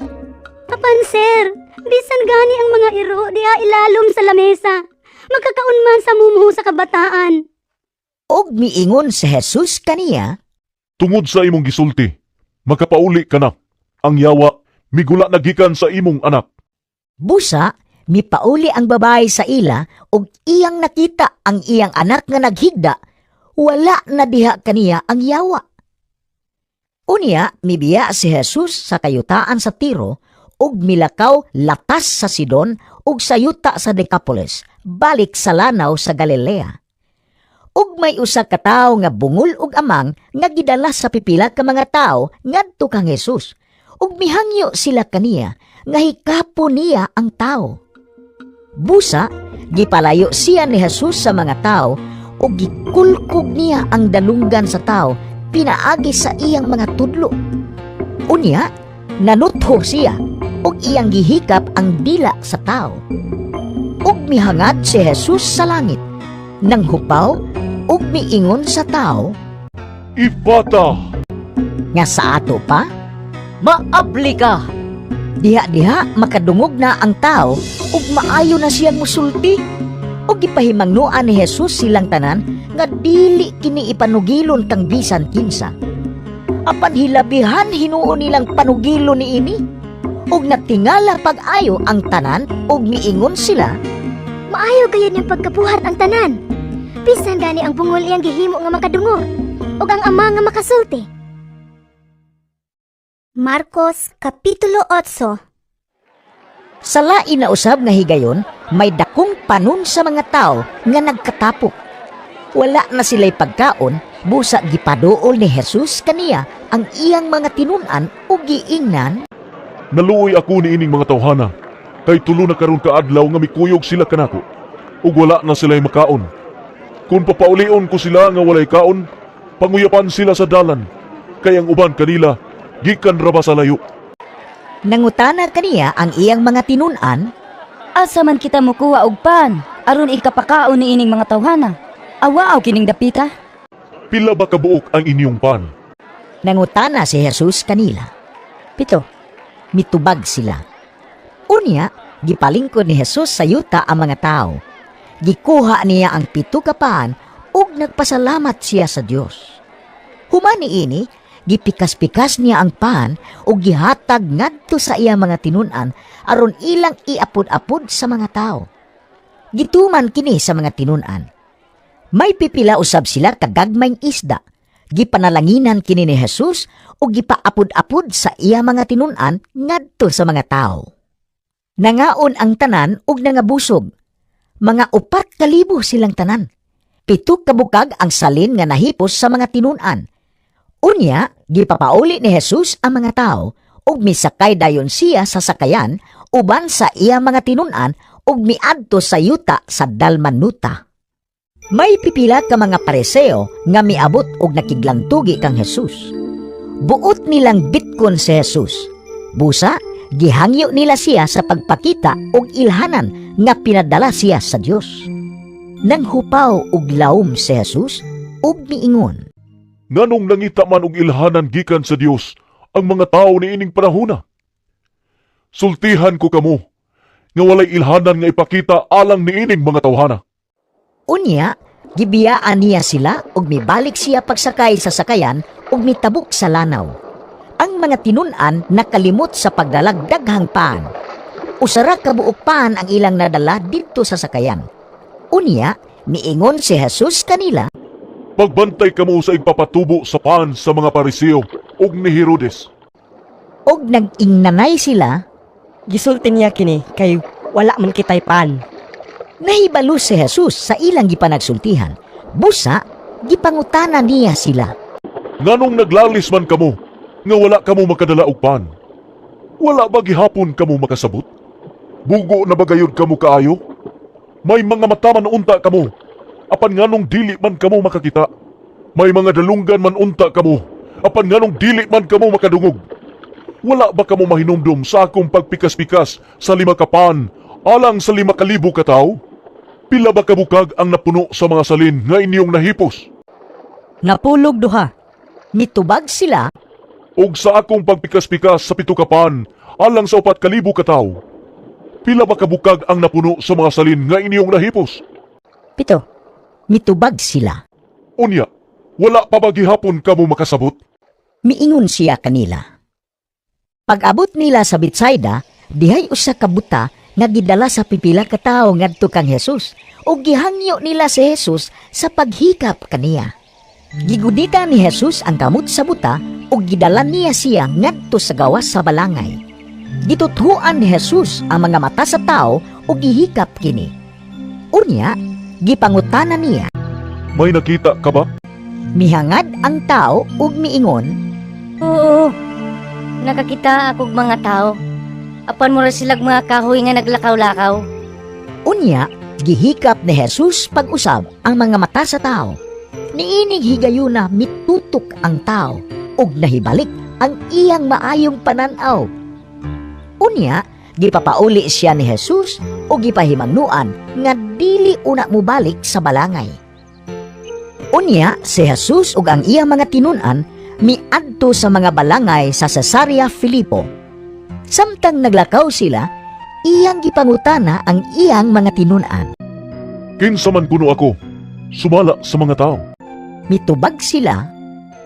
"Apan sir, bisan gani ang mga iro diha ilalom sa lamesa. Makakaon man sa mumho sa kabataan." Ug miingon si Jesus kaniya, "Tungod sa imong gisulti, makapauli ka na. Ang yawa migula na gikan sa imong anak." Busa, mipauli ang babae sa ila ug iyang nakita ang iyang anak nga naghigda, wala na diha kaniya ang yawa. Unya, mibiya si Jesus sa kayutaan sa Tiro ug milakaw latas sa Sidon ug sa yuta sa Decapolis, balik sa lanaw sa Galilea. Ug may usa ka tawo nga bungol ug amang nga gidala sa pipila ka mga tawo ngadto kang Jesus. Ug mihangyo sila kaniya nga hikapon niya ang tawo. Busa, gipalayo siya ni Jesus sa mga tao ug gikulkog niya ang dalunggan sa tao pinaagi sa iyang mga tudlo. Unya, nanutho siya ug iyang gihikap ang dila sa tao. Ug mihangad si Jesus sa langit, nanghupaw ug miingon sa tao, "Ephphatha!" Nga sa ato pa, "Maabli ka!" Diha-diha makadungog na ang tao ug maayo na siyang musulti. Ug gipahimangnoan ni Jesus silang tanan nga dili kini ipanugilon kang bisan kinsa. Apan hilabihan hinuon nilang panugilon niini. Ug natingala pag-ayo ang tanan ug miingon sila, "Maayo gayud niyang pagkabuhat ang tanan. Bisan gani ang bungol iyang gihimo nga makadungog ug ang amang nga makasulti." Marcos Kapitulo 8. Sa lain na usab nga higayon, may dakong panon sa mga tao nga nagkatapok. Wala na sila'y pagkaon, busa gipaduol ni Jesus kaniya ang iyang mga tinun-an ug giingnan, "Naluoy ako niining mga tawhana, kay 3 na karon ka adlaw nga mikuyog sila kanako, ug wala na sila'y makaon. Kung papaulion ko sila nga walay kaon, panguyapan sila sa dalan, kay ang uban kanila gikan ra ba sa layo." Nangutana kaniya ang iyang mga tinun-an, Asa man kita mukuha og pan aron ikapakaon ni ining mga tawhana? Awaaw kining dapita. "Pila ba kabuok ang inyong pan?" Nangutana si Jesus kanila. 7. Mitubag sila. Unya, gipalingkod ni Jesus sa yuta ang mga tao. Gikuha niya ang 7 ka pan ug nagpasalamat siya sa Dios. Human niini, gipikas-pikas niya ang pan ug gihatag ngadto sa iya mga tinun-an aron ilang iapod-apod sa mga tao. Gituman kini sa mga tinun-an. May pipila usab sila kagagmayng isda. Gipanalanginan kini ni Jesus ug gipaapod-apod sa iya mga tinun-an ngadto sa mga tao. Nangaon ang tanan ug nangabusog. Mga 4,000 silang tanan. 7 ka bukag ang salin nga nahipos sa mga tinun-an. Unya, gipapauli ni Jesus ang mga tao ug misakay dayon siya sa sakayan uban sa iya mga tinun-an ug miadto sa yuta sa Dalmanuta. May pipila ka mga Pariseo nga miabot og nakiglantugi kang Jesus. Buot nilang bitkon si Jesus. Busa, gihangyo nila siya sa pagpakita og ilhanan nga pinadala siya sa Dios. Nanghupaw og laom si Jesus ug miingon, "Nganong nangita man og ilhanan gikan sa Dios ang mga tawo niining panahona? Sultihan ko kamo nga walay ilhanan nga ipakita alang niining mga tawhana." Unya, gibiyaan niya sila ug mibalik siya pagsakay sa sakayan ug mitabok sa lanaw. Ang mga tinun-an nakalimot sa pagdalag daghang pan. 1 ra ka buok pan ang ilang nadala didto sa sakayan. Unya, miingon si Jesus kanila, "Pagbantay kamo sa igpapatubo sa pan sa mga Pariseo ug ni Herodes." Ug nag-ingnanay sila, "Gisulti niya kini kay Wala man kitay pan. Nahibalo si Jesus sa ilang gipanagsultihan. Busa, gipangutana niya sila. Nganong naglalis man kamo nga wala kamo makadala og pan? Wala ba gihapon kamo makasabot? Bugo na ba gayud kamo kaayo? May mga mata man unta kamo, apan nganong dili man kamo makakita? May mga dalunggan man unta kamo, apan nganong dili man kamo makadungog? Wala ba kamo mahinumdum sa akong pagpikas-pikas sa 5 ka pan alang sa 5,000 ka tawo? Pila ba kabukag ang napuno sa mga salin nga inyong nahipos? 92. Mitubag sila. Og sa akong pagpikas-pikas sa 7 ka pan alang sa 4,000 ka tawo, pila ba kabukag ang napuno sa mga salin nga inyong nahipos? 7. Mitubag sila. Unya, wala pa ba gihapon kamo makasabot? Miingon siya kanila. Pag-abot nila sa Betsaida, dihay usa ka buta nga gidala sa pipila ka tawo ngadto kang Jesus ug gihangyo nila si Jesus sa paghikap kaniya. Gigudita ni Jesus ang kamot sa buta ug gidala niya siya ngadto sa gawas sa balangay. Gituthuan ni Jesus ang mga mata sa tao ug gihikap kini. Unya, gipangutana niya. May nakita ka ba? Mihangad ang tao ug miingon, Oo. Nakakita akog mga tao. Apan mura silag mga kahoy nga naglakaw-lakaw. Unya, gihikap ni Jesus pag-usab ang mga mata sa tao. Niining higayuna mitutok ang tao ug nahibalik ang iyang maayong pananaw. Unya, gipapauli siya ni Jesus ug gipahimangnuan nga dili una mobalik sa balangay. Unya, si Jesus ug ang iyang mga tinun-an miadto sa mga balangay sa Cesarea Filipo. Samtang naglakaw sila, iyang gipangutana ang iyang mga tinun-an. Kinsa man kuno ako, sumala sa mga tao? Mitubag sila.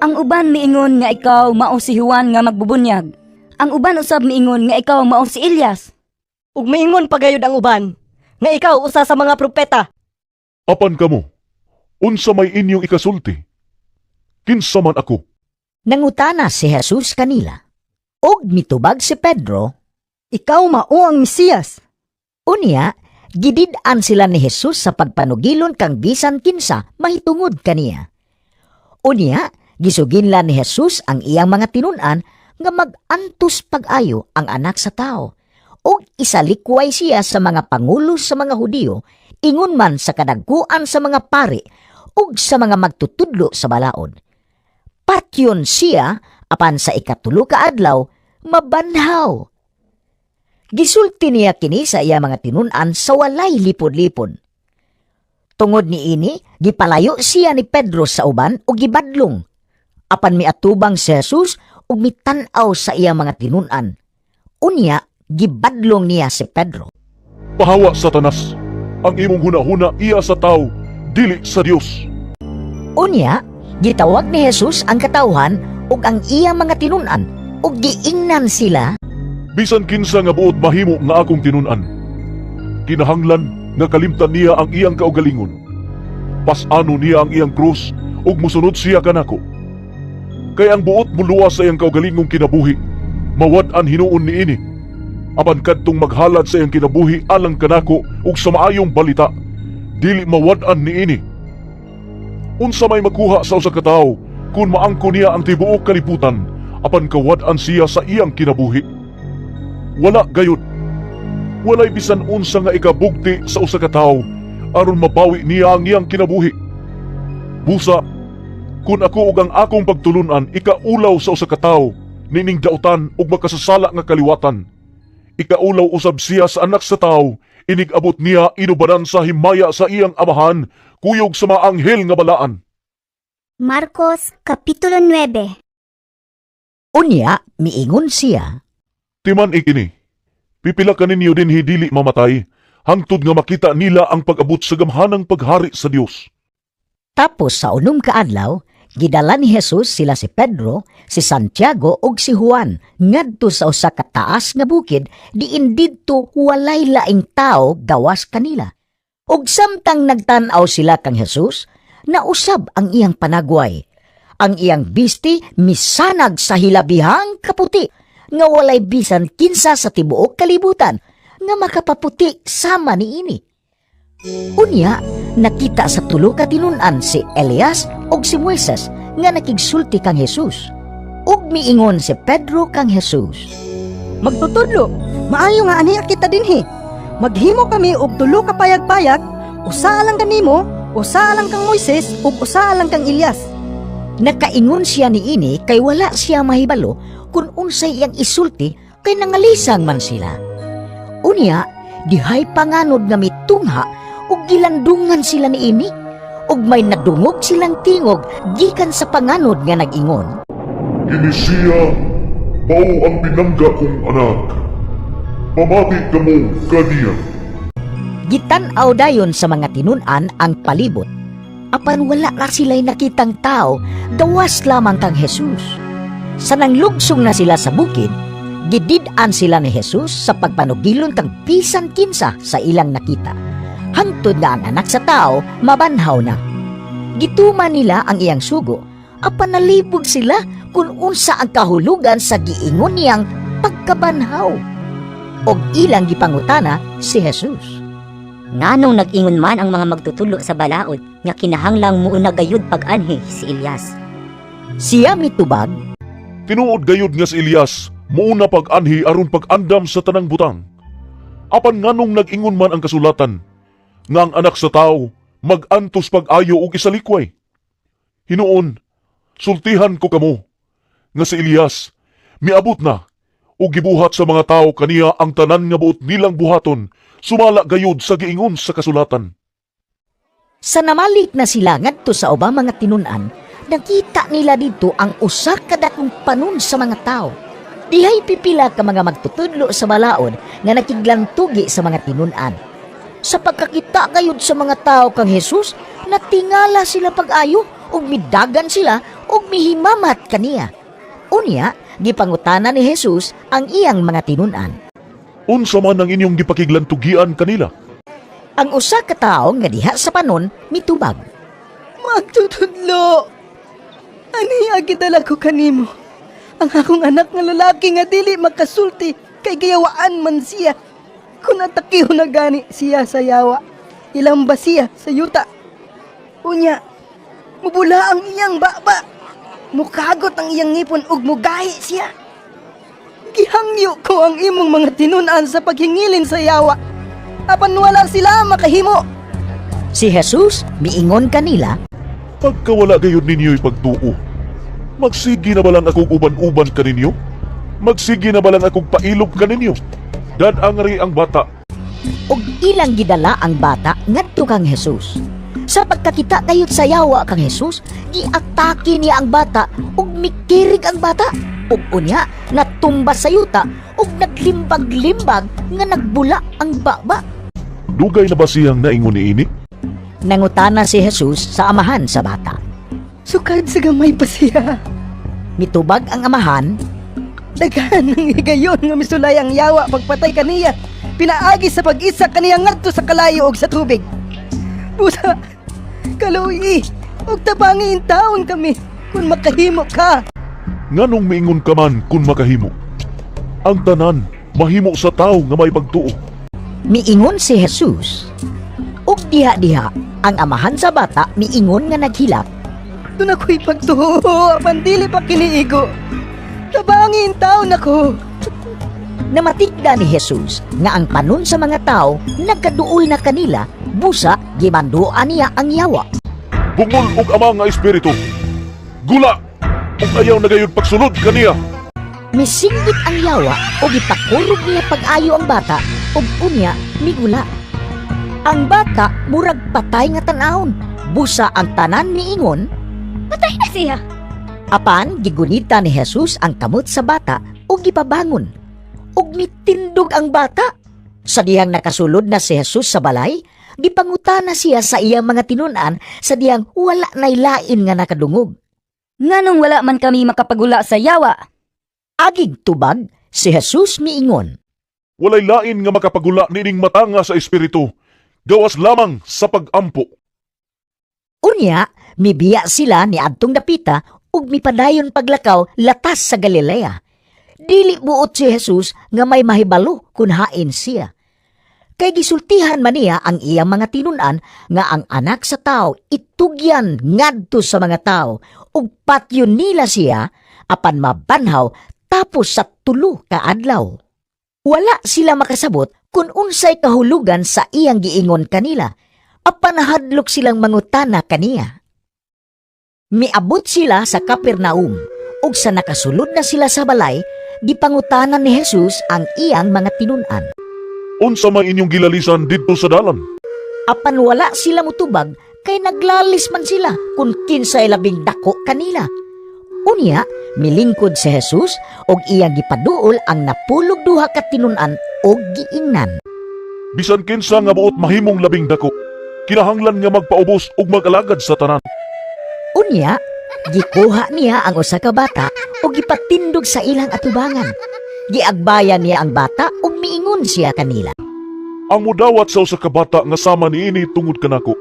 Ang uban miingon nga ikaw mao si Juan nga magbubunyag. Ang uban usab miingon nga ikaw mao si Elias. Ug miingon pa gayud ang uban nga ikaw usa sa mga propeta. Apan kamo, unsa may inyong ikasulti? Kinsa man ako? Nangutana si Jesus kanila. Og mitubag si Pedro, Ikaw mao ang Mesiyas. Unya, gidid-an sila ni Jesus sa pagpanugilon kang bisan kinsa mahitungod kaniya. Unya, gisuginlan ni Jesus ang iyang mga tinun-an nga mag-antos pag-ayo ang anak sa tao ug isalikway siya sa mga pangulo sa mga Hudiyo, ingon man sa kadagkuan sa mga pari ug sa mga magtutudlo sa balaod. Patyon siya apan sa 3 ka adlaw mabanhaw. Gisulti niya kini sa iya mga tinun-an sa walay lipod-lipod. Tungod niini, gipalayo siya ni Pedro sa uban ug gibadlong. Apan miatubang si Jesus ug mitan-aw sa iya mga tinun-an. Unya, gibadlong niya si Pedro. Pahawa, Satanas! Ang imong hunahuna iya sa tao, dili sa Dios. Unya, gitawag ni Jesus ang katawhan ug ang iya mga tinun-an ug giingnan sila. Bisan kinsa nga buot mahimo nga akong tinun-an, kinahanglan nga kalimtan niya ang iyang kaugalingon. Pas-ano niya ang iyang krus ug mosunod siya kanako. Kay ang buot muluwas sa iyang kaugalingong kinabuhi, mawad-an hinuon niini. Apan kadtong maghalad sa iyang kinabuhi alang kanako ug sa maayong balita, dili mawad-an niini. Unsa may makuha sa usa ka tawo kung maangko niya ang tibuok kalibutan apan kawad-an siya sa iyang kinabuhi? Wala gayud. Walay bisan unsa nga ikabugti sa usa ka tawo aron mabawi niya ang iyang kinabuhi. Busa, kun ako ug ang akong pagtulunan ikaulaw sa usa ka tawo nining dautan ug makasasala nga kaliwatan, ikaulaw usab siya sa anak sa tawo inig-abot niya inubanan sa himaya sa iyang amahan kuyog sa mga anghel nga balaan. Marcos Kapitulo 9. Unya, miingon siya. Timan ikini. Pipila kaninyo dinhi dili mamatay hangtod nga makita nila ang pag-abot sa gamhanang paghari sa Dios. Tapos sa 6 ka adlaw, gidala ni Jesus sila si Pedro, si Santiago ug si Juan ngadto sa usa ka taas nga bukid diin didto walay laing tao gawas kanila. Ug samtang nagtan-aw sila kang Jesus, nausab ang iyang panagway. Ang iyang bisti misanag sa hilabihang kaputi nga walay bisan kinsa sa tibuok kalibutan nga makapaputi sama niini. Unya, nakita sa tulo ka tinun-an si Elias ug si Moises nga nakigsulti kang Jesus. Ug miingon si Pedro kang Jesus. Magtutudlo, maayo nga aniya kita dinhi. Maghimo kami og tulo ka payag-payag, usa alang kanimo, usa alang kang Moises ug usa alang kang Elias. Nakaingon siya niini kay wala siya mahibalo kung unsay iyang isulti kay nangalisang man sila. Unya, dihay panganod nga mitungha ug gilandungan sila niini ug may nadungog silang tingog gikan sa panganod nga nag-ingon. Kini siya mao ang pinangga kong anak. Mamati kamo kaniya. Gitan-aw dayon sa mga tinun-an ang palibot. Apan wala na sila'y nakitang tao, gawas lamang kang Jesus. Sa nanglugsong na sila sa bukid, gidid-an sila ni Jesus sa pagpanugilon kang bisan kinsa sa ilang nakita. Hangtod nga ang Anak sa Tao mabanhaw na. Gituman nila ang iyang sugo, apan nalibog sila kung unsa ang kahulugan sa giingon niyang pagkabanhaw. Og ilang gipangutana si Jesus. Nganong nag-ingon man ang mga magtutudlo sa balaod nga kinahanglang muuna gayud pag-anhi si Elias? Siya mitubag, Tinuod gayud nga si Elias muuna pag-anhi aron pag-andam sa tanang butang. Apan nganong nag-ingon man ang kasulatan nga ang Anak sa Tao mag-antos pag-ayo og isalikway? Hinuon, sultihan ko kamo nga si Elias miabot na ug gibuhat sa mga tawo kaniya ang tanan nga buot nilang buhaton sumala gayud sa giingon sa kasulatan. Sa namalik na sila ngadto sa ubang mga tinun-an, nakita nila didto ang usa ka dakong panon sa mga tao. Dihay pipila ka mga magtutudlo sa balaod nga nakiglantugi sa mga tinun-an. Sa pagkakita gayud sa mga tao kang Jesus, natingala sila pag-ayo ug midagan sila ug mihimamat kaniya. Unya, gipangutana ni Jesus ang iyang mga tinun-an. Unsa man ang inyong gipakiglantugian kanila? Ang usa ka tawo nga diha sa panon mitubag. Magtutudlo! Aniya gidala ko kanimo. Ang akong anak nga lalaki nga dili makasulti kay giyawaan man siya. Kung atakihon na gani siya sa yawa, ilamba siya sa yuta. Unya, mubula ang iyang baba. Mukagot ang iyang ngipon ug mugahi siya. Gihangyo ko ang imong mga tinun-an sa paghingilin sa yawa. Apan wala sila makahimo. Si Jesus miingon kanila, Pagkawala gayud ninyo'y pagtuo, magsige na ba lang akong uban-uban kaninyo? Magsige na ba lang akong pailob kaninyo? Dad-a ngari ang bata. Ug ilang gidala ang bata ngadto kang Jesus. Sa pagkakita gayud sa yawa kang Jesus, giatake niya ang bata ug mikirig ang bata. Ug unya natumba sa yuta ug naglimbag-limbag nga nagbula ang baba. Dugay na ba siyang naingon niini? Nangutana si Jesus sa amahan sa bata. Sukad sa gamay pa siya. Mitubag ang amahan, Daghan ng higayon nga misulay ang yawa pagpatay kaniya. Pinaagi sa pag-isa kaniya ngadto sa kalayo og sa tubig. Busa, kaluoyi, og tabangi taon kami kung makahimo ka. Nganong miingon ka man kung makahimo? Ang tanan mahimo sa tao nga may pagtuo. Miingon si Jesus. Ug diha-diha ang amahan sa bata miingon nga naghilak. Duna ko'y pagtuo, apan dili pa kini igo. Tabangi taon ako. Namatikda ni Jesus nga ang panon sa mga tao nagkaduol na kanila, busa gimanduan niya ang yawa. Bungol og ama nga espiritu. Gula ug ayaw na gayud pagsulod kaniya. Misinggit ang yawa ug gipakurog niya pag-ayo ang bata ug unya migula. Ang bata murag patay nga tan-awon. Busa ang tanan miingon, Patay na siya. Apan gigunita ni Jesus ang kamot sa bata ug gipabangon. Ug mitindog ang bata. Sa dihang nakasulod na si Jesus sa balay, gipangutana siya sa iyang mga tinun-an sa dihang wala nay lain nga nakadungog. Nganong wala man kami makapagula sa yawa? Agig tubag, si Jesus miingon. Walay lain nga makapagula niining matanga sa espiritu. Gawas lamang sa pag-ampo. Unya, mibiya sila ni adtong dapita ug mipadayon paglakaw latas sa Galilea. Dili buot si Jesus nga may mahibalo kung hain siya. Kay gisultihan man niya ang iyang mga tinun-an nga ang Anak sa Tao itugyan ngadto sa mga tao ug patyon nila siya apan mabanhaw tapos sa 3 ka adlaw. Wala sila makasabot kung unsay kahulugan sa iyang giingon kanila, apan nahadlok silang mangutana kaniya. Miabot sila sa Capernaum, ug sa nakasulod na sila sa balay, gipangutanan ni Jesus ang iyang mga tinun-an. Unsa may inyong gilalisan didto sa dalan? Apan wala sila mutubag kay naglalis man sila kung kinsay labing dako kanila. Unya, milingkod si Jesus ug iyang gipaduol ang 12 ka tinun-an og giingnan. Bisan kinsa nga buot mahimong labing dako, kinahanglan nga magpaubos ug mag-alagad sa tanan. Unya, gikuha niya ang usa ka bata ug gipatindog sa ilang atubangan. Giagbayan niya ang bata ug miingon siya kanila. Ang mudawat sa usa ka bata nga sama niini tungod kanako,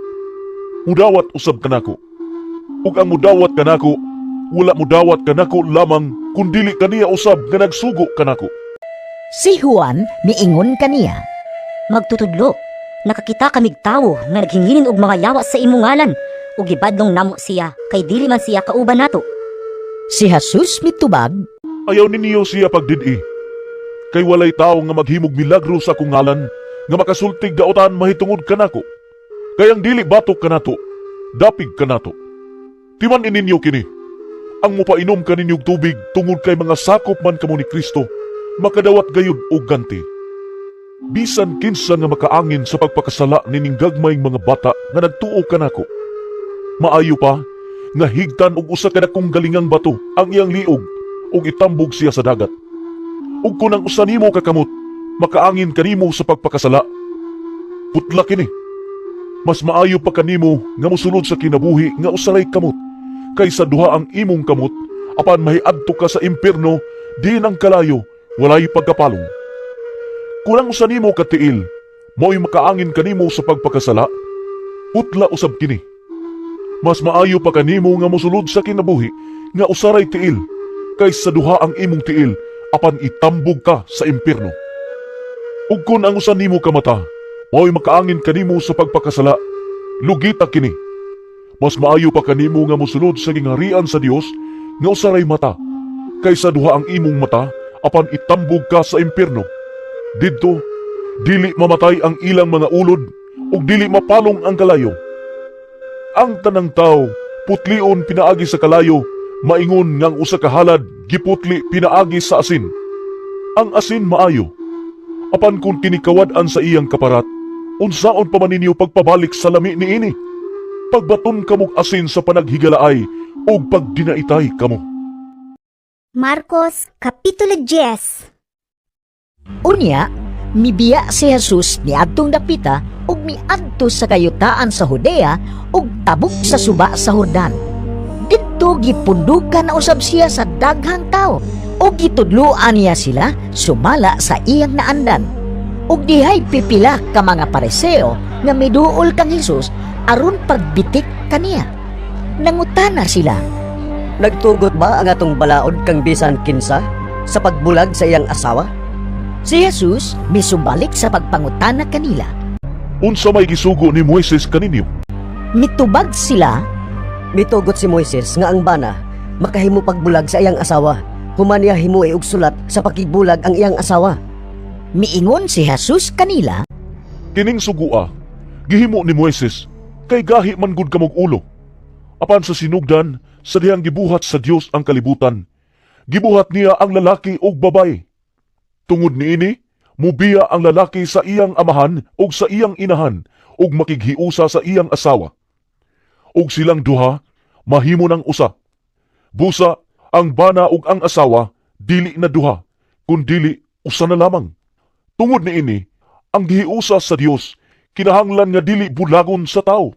mudawat usab kanako. Ug ang mudawat kanako, wala mudawat kanako lamang kundili kaniya usab nga nagsugo kanako. Si Juan miingon kaniya. Magtutudlo, nakakita kamig tawo nga naghingilin og mga yawa sa imong ngalan ug gibadlong namo siya kay dili man siya kauban nato. Si Jesus mitubag, Ayaw ninyo siya pagdidi. Kay walay tawo nga maghimog milagro sa akong ngalan nga makasultig daotan mahitungod kanako. Kay ang dili batok kanato, dapig kanato. Timan-i ninyo kini. Ang mupainom kaninyog tubig tungod kay mga sakop man kamo ni Kristo, makadawat gayud og ganti. Bisan kinsa nga makaangin sa pagpakasala nining gagmayng mga bata nga nagtuo kanako, maayo pa nga higtan og usa ka dakong galingang bato ang iyang liog ug itambog siya sa dagat. Ug kun ang usa nimo ka kamot makaangin kanimo sa pagpakasala, putla kini. Mas maayo pa kanimo nga mosulod sa kinabuhi nga usaray kamot kaysa duha ang imong kamot apan mahiadto ka sa impierno diin ang kalayo walay pagkapalong. Kun ang usa nimo ka tiil mao'y makaangin kanimo sa pagpakasala, putla usab kini. Mas maayo pa kanimo nga mosulod sa kinabuhi nga usaray tiil kaysa duha ang imong tiil apan itambog ka sa impierno. Ug kun ang usa nimo ka mata mao'y makaangin kanimo sa pagpakasala, lugita kini. Mas maayo pa kanimo nga mosulod sa gingharian sa Dios nga usaray mata kaysa duha ang imong mata apan itambog ka sa impierno. Didto dili mamatay ang ilang mga ulod ug dili mapalong ang kalayo. Ang tanang tawo putlion pinaagi sa kalayo, maingon nga ang usa ka halad giputli pinaagi sa asin. Ang asin maayo. Apan kung kinikawad-an sa iyang kaparat, unsaon pa man ninyo pagpabalik sa lami niini? Pagbaton kamog asin sa panaghigalaay ug pagdinaitay kamo. Marcos Kapitulo 10. Unya, mibiya si Jesus niadtong dapita ug miadto sa kayutaan sa Judea ug tabok sa suba sa Jordan. Didto gipundukan na usab siya sa daghang tawo ug gitudloan niya sila sumala sa iyang naandan. Ug dihay pipila ka mga Pariseo nga miduol kang Hesus aron pagbitik kaniya. Nangutana sila, Nagtugot ba ang atong balaod kang bisan kinsa sa pagbulag sa iyang asawa? Si Jesus misubalik sa pagpangutana kanila. Unsa may gisugo ni Moises kaninyo? Mitubag sila, Mitugot si Moises nga ang bana makahimo pagbulag sa iyang asawa, human niya himui og sulat sa pakigbulag ang iyang asawa. Miingon si Jesus kanila, Kining sugua gihimo ni Moises kay gahi man gud kamog ulo. Apan sa sinugdan, sa dihang gibuhat sa Dios ang kalibutan, gibuhat niya ang lalaki ug babaye. Tungod niini, mubiya ang lalaki sa iyang amahan ug sa iyang inahan ug makighiusa sa iyang asawa. Ug silang duha mahimo ng usa. Busa, ang bana ug ang asawa dili na duha, kundili usa na lamang. Tungod niini, ang gihiusa sa Dios kinahanglan nga dili bulagon sa tao.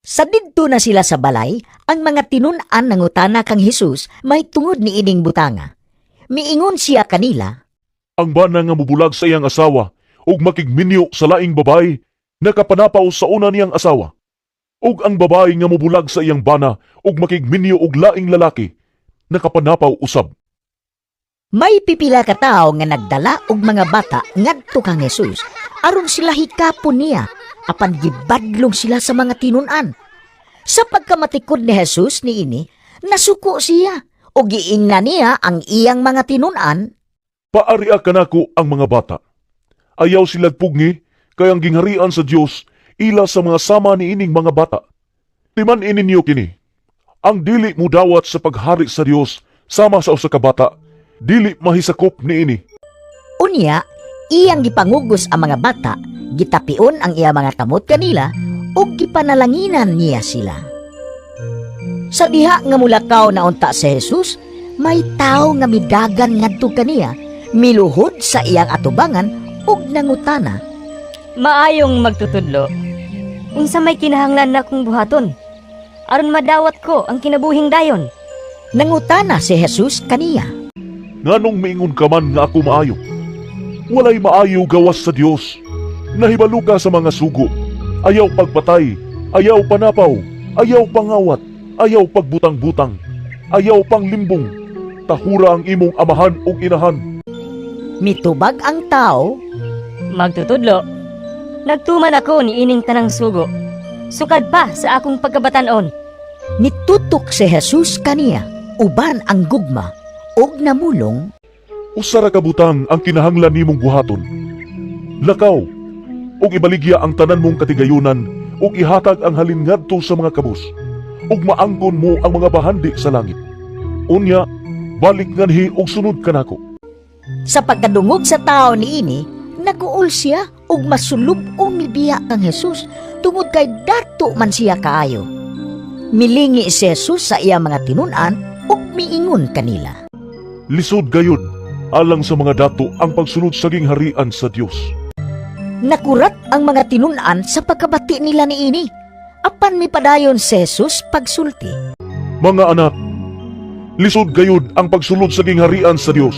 Sa didto na sila sa balay, ang mga tinun-an nangutana kang Hesus mahitungod niining butanga. Miingon siya kanila, Ang bana nga mubulag sa iyang asawa ug makigminyo sa laing babae, nakapanapaw sa una niyang asawa. Ug ang babae nga mubulag sa iyang bana ug makigminyo og laing lalaki, nakapanapaw usab. May pipila ka tawo nga nagdala og mga bata ngadto kang Jesus aron sila hikapon niya, apan gibadlong sila sa mga tinun-an. Sa pagkamatikod ni Jesus niini, nasuko siya ug giingnan niya ang iyang mga tinun-an. Paaria kanako ang mga bata. Ayaw sila pugni, kay ang gingharian sa Dios ila sa mga sama niining mga bata. Timan-i ninyo kini. Ang dili mudawat sa paghari sa Dios sama sa usa ka bata, dili mahisakop niini. Unya, iyang gipangugos ang mga bata, gitapion ang iyang mga kamot kanila, ug gipanalanginan niya sila. Sa diha nga mulakaw na unta si Jesus, may tawo nga midagan ngadto kaniya, miluhod sa iyang atubangan ug nangutana. Maayong magtutudlo. Unsa may kinahanglan na akong buhaton aron madawat ko ang kinabuhing dayon? Nangutana si Jesus kaniya. Nganong miingon ka man nga ako maayo? Walay maayo gawas sa Dios. Nahibalo ka sa mga sugo. Ayaw pagpatay, ayaw panapaw, ayaw pangawat, ayaw pagbutang-butang, ayaw panglimbong. Tahura ang imong amahan ug inahan. Mitubag ang tao. Magtutudlo, nagtuman ako ni ining tanang sugo sukad pa sa akong pagkabatan-on. Nitutok si Jesus kaniya, uban ang gugma, ug namulong. Usa ra ka butang ang kinahanglan nimong buhaton. Lakaw ug ibaligya ang tanan mong katigayunan ug ihatag ang halin ngadto sa mga kabus, ug maangkon mo ang mga bahandi sa langit. Unya, balik nganhi ug sunod kanako. Sa pagkadungog sa tao niini, naguol siya ug masulub-ong mibiya kang Jesus tungod kay dato man siya kaayo. Milingi si Jesus sa iya mga tinun-an ug miingon kanila. Lisod gayud alang sa mga dato ang pagsulod sa gingharian sa Dios. Nakurat ang mga tinun-an sa pagkabati nila niini. Apan mipadayon si Jesus pagsulti. Mga anak, lisod gayud ang pagsulod sa gingharian sa Dios.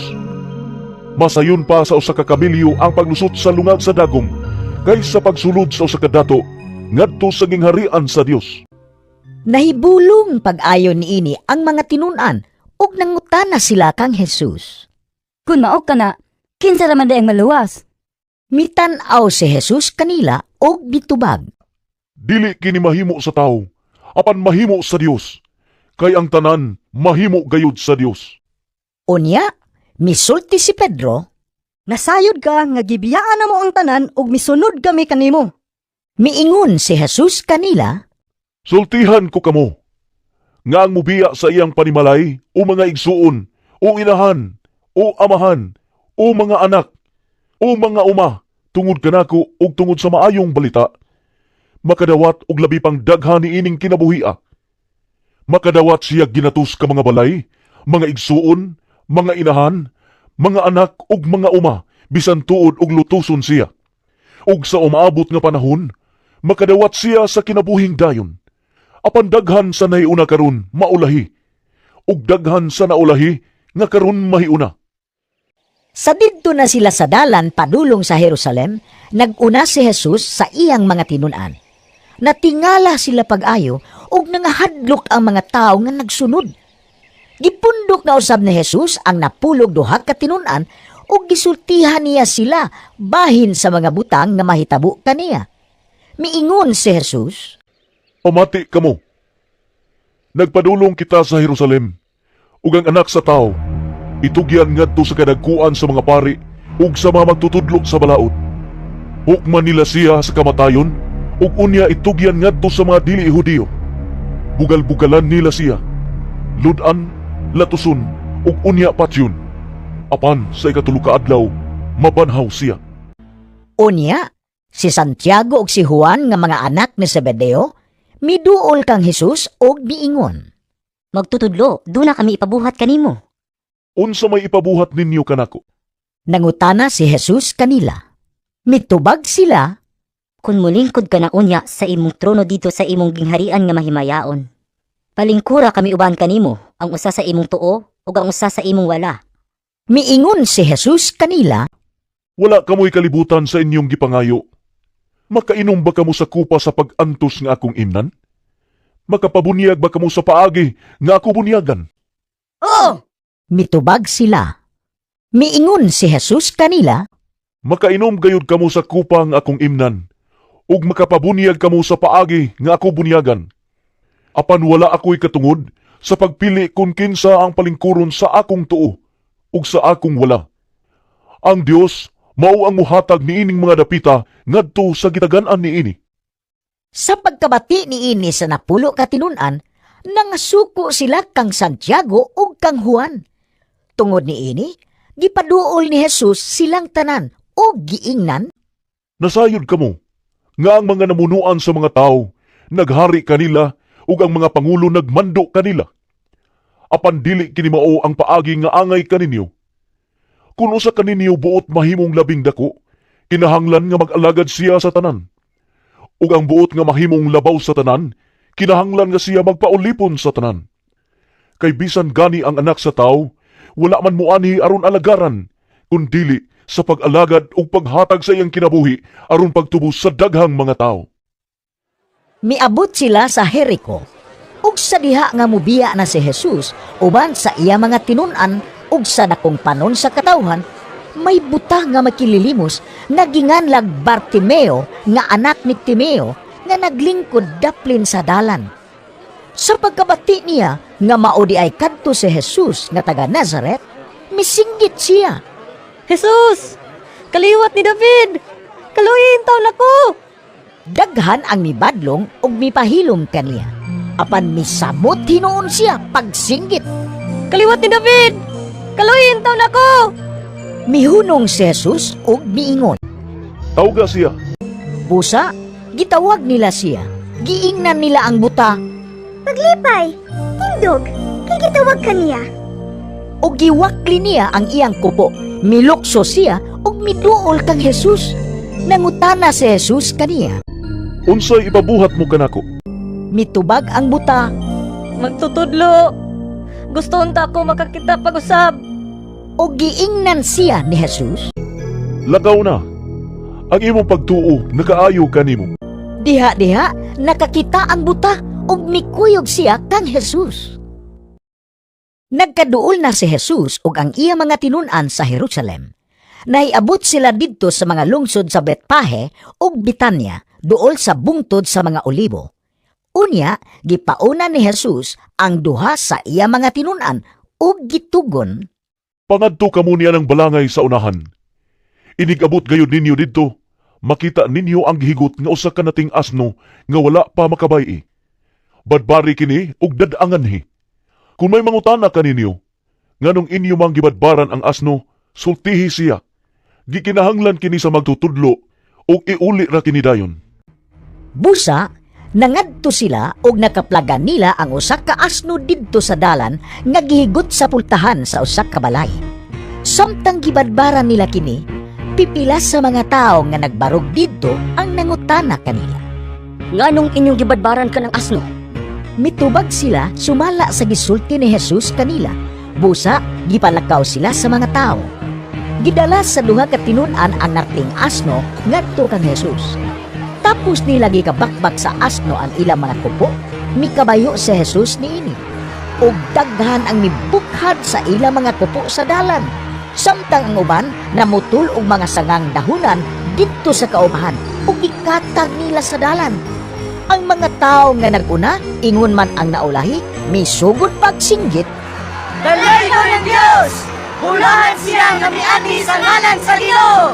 Masayon pa sa usa ka kamelyo ang paglusot sa lungag sa dagom kaysa pagsulod sa usa ka dato ngadto sa gingharian sa Dios. Nahibulong pag-ayon niini ang mga tinun-an ug nangutana sila kang Jesus. Kun mao kana, kinsa ra man diay ang maluwas? Mitan-aw si Jesus kanila ug mitubag. Dili kini mahimo sa tawo, apan mahimo sa Dios. Kay ang tanan mahimo gayud sa Dios. Unya, misulti si Pedro. Nasayod ka nga gibiyaan namo ang tanan ug misunod kami kanimo. Miingon si Jesus kanila. Sultihan ko kamo nga ang mubiya sa iyang panimalay o mga igsuon o inahan o amahan o mga anak o mga uma tungod kanako ug tungod sa maayong balita, makadawat og labi pang daghan niining kinabuhia. Makadawat siya ginatos ka mga balay, mga igsuon, mga inahan, mga anak ug mga uma, bisan tuod og lutuson siya. Ug sa umaabot nga panahon, makadawat siya sa kinabuhing dayon. Apan daghan sa nahiuna karon maulahi, ug daghan sa naulahi nga karon mahiuna. Sa didto na sila sa dalan padulong sa Jerusalem, nag-una si Jesus sa iyang mga tinun-an. Natingala sila pag-ayo ug nangahadlok ang mga tawo nga nagsunod. Gipundok na usab ni Jesus ang 12 ka tinun-an ug gisultihan niya sila bahin sa mga butang nga mahitabo kaniya. Miingon si Jesus. Pamati kamo. Nagpadulong kita sa Jerusalem, ug ang Anak sa Tao itugyan ngadto sa kadagkuan sa mga pari ug sa mga magtutudlo sa balaod. Hukman nila siya sa kamatayon ug unya itugyan ngadto sa mga dili Hudiyo. Bugal-bugalan nila siya. Lud-an, latuson ug unya patyon. Apan sa 3 ka adlaw mabanhaw siya. Unya, si Santiago ug si Juan nga mga anak ni Zebedeo miduol kang Jesus ug miingon. Magtutudlo, duna kami ipabuhat kanimo. Unsa may ipabuhat ninyo kanako? Nangutana si Jesus kanila. Mitubag sila. Kung mulingkod ka na unya sa imong trono dito sa imong gingharian nga mahimayaon, palingkura kami uban kanimo, ang usa sa imong tuo ug ang usa sa imong wala. Miingon si Jesus kanila. Wala kamoy kalibutan sa inyong gipangayo. Makainom ba kamo sa kupa sa pag-antos nga akong imnan? Makapabunyag ba kamo sa paagi nga ako bunyagan? Oo! Mitubag sila. Miingon si Jesus kanila, Makainom gayud kamo sa kupa nga akong imnan, ug makapabunyag kamo sa paagi nga ako bunyagan. Apan wala ako'y katungod sa pagpili kung kinsa ang palingkuron sa akong tuo ug sa akong wala. Ang Dios mao ang muhatag niining mga dapita ngadto sa gitagan-an niini. Sa pagkabati niini sa 10 ka tinun-an, nangasuko sila kang Santiago ug kang Juan. Tungod niini, gipaduol ni Jesus silang tanan ug giingnan, Nasayod kamo nga ang mga namunuan sa mga tao naghari kanila ug ang mga pangulo nagmando kanila. Apan dili kini mao ang paagi nga angay kaninyo. Kun usa kaninyo buot mahimong labing dako, kinahanglan nga mag-alagad siya sa tanan. Ug ang buot nga mahimong labaw sa tanan, kinahanglan nga siya magpaulipon sa tanan. Kay bisan gani ang Anak sa Tawo, wala man muanhi aron alagaran, kun dili sa pag-alagad ug paghatag sa iyang kinabuhi aron pagtubos sa daghang mga tawo. Miabot sila sa Jericho. Ug sa diha nga mubiya na si Jesus uban sa iya mga tinun-an ug sa dakong panon sa katawhan, may buta nga makililimos nga ginganlag Bartimeo nga anak ni Timeo nga naglingkod daplin sa dalan. Sa pagkabati niya nga mao diay kadto si Jesus nga taga Nazaret, misinggit siya. Jesus! Kaliwat ni David! Kaluoyi intawon ako! Daghan ang mibadlong ug mipahilom kaniya. Apan misamot hinuon siya pagsinggit. Kaliwat ni David! Kaluoyi intawon ako! Mihunong si Jesus ug miingon. Tawga siya. Busa, gitawag nila siya. Giingnan nila ang buta. Paglipay, tindog, kay gitawag ka niya. Ug giwakli niya ang iyang kupo. Milukso siya ug miduol kang Jesus. Nangutana si Jesus kaniya. Unsay ipabuhat mo kanako? Mitubag ang buta. Magtutudlo! Gusto unta ako makakita pag-usab. Ug giingnan siya ni Jesus. Lakaw na. Ang imong pagtuo nakaayo kanimo. Diha-diha nakakita ang buta ug mikuyog siya kang Jesus. Nagkaduol na si Jesus ug ang iya mga tinun-an sa Jerusalem. Nahiabot sila didto sa mga lungsod sa Betpahe ug Bitanya, duol sa bungtod sa mga Olibo. Unya, gipauna ni Jesus ang duha sa iya mga tinun-an ug gitugon. Pangadto kamo nianang balangay sa unahan. Inig-abot gayud ninyo didto, makita ninyo ang gihigot nga usa ka nating asno nga wala pa makabay-i. Badbari kini ug dad-anganhi. Kung may mangutana kaninyo, nganong inyo mang gibadbaran ang asno, sultihi siya. Gikinahanglan kini sa magtutudlo ug iuli ra kini dayon. Busa, nangadto sila og nakaplagan nila ang usa ka asno didto sa dalan nga gihigot sa pultahan sa usa ka balay. Samtang gibadbaran nila kini, pipila sa mga tawo nga nagbarog didto ang nangutana kanila. Nganong inyong gibadbaran kanang asno? Mitubag sila sumala sa gisulti ni Jesus kanila. Busa, gipalakaw sila sa mga tao. Gidala sa duha ka tinun-an ang nating asno ngadto kang Jesus. Tapos nila gikabakbak sa asno ang ilang mga kupo, mikabayo si Jesus niini. Ug daghan ang mibukhad sa ilang mga kupo sa dalan. Samtang ang uban namutol og mga sangang dahunan didto sa kaumahan ug gikatag nila sa dalan. Ang mga tao nga nag-una, ingon man ang naulahi, misugod pagsinggit. Dalaygon ng Dios! Bulahan siya nga miadhi sa ngalan sa Ginoo!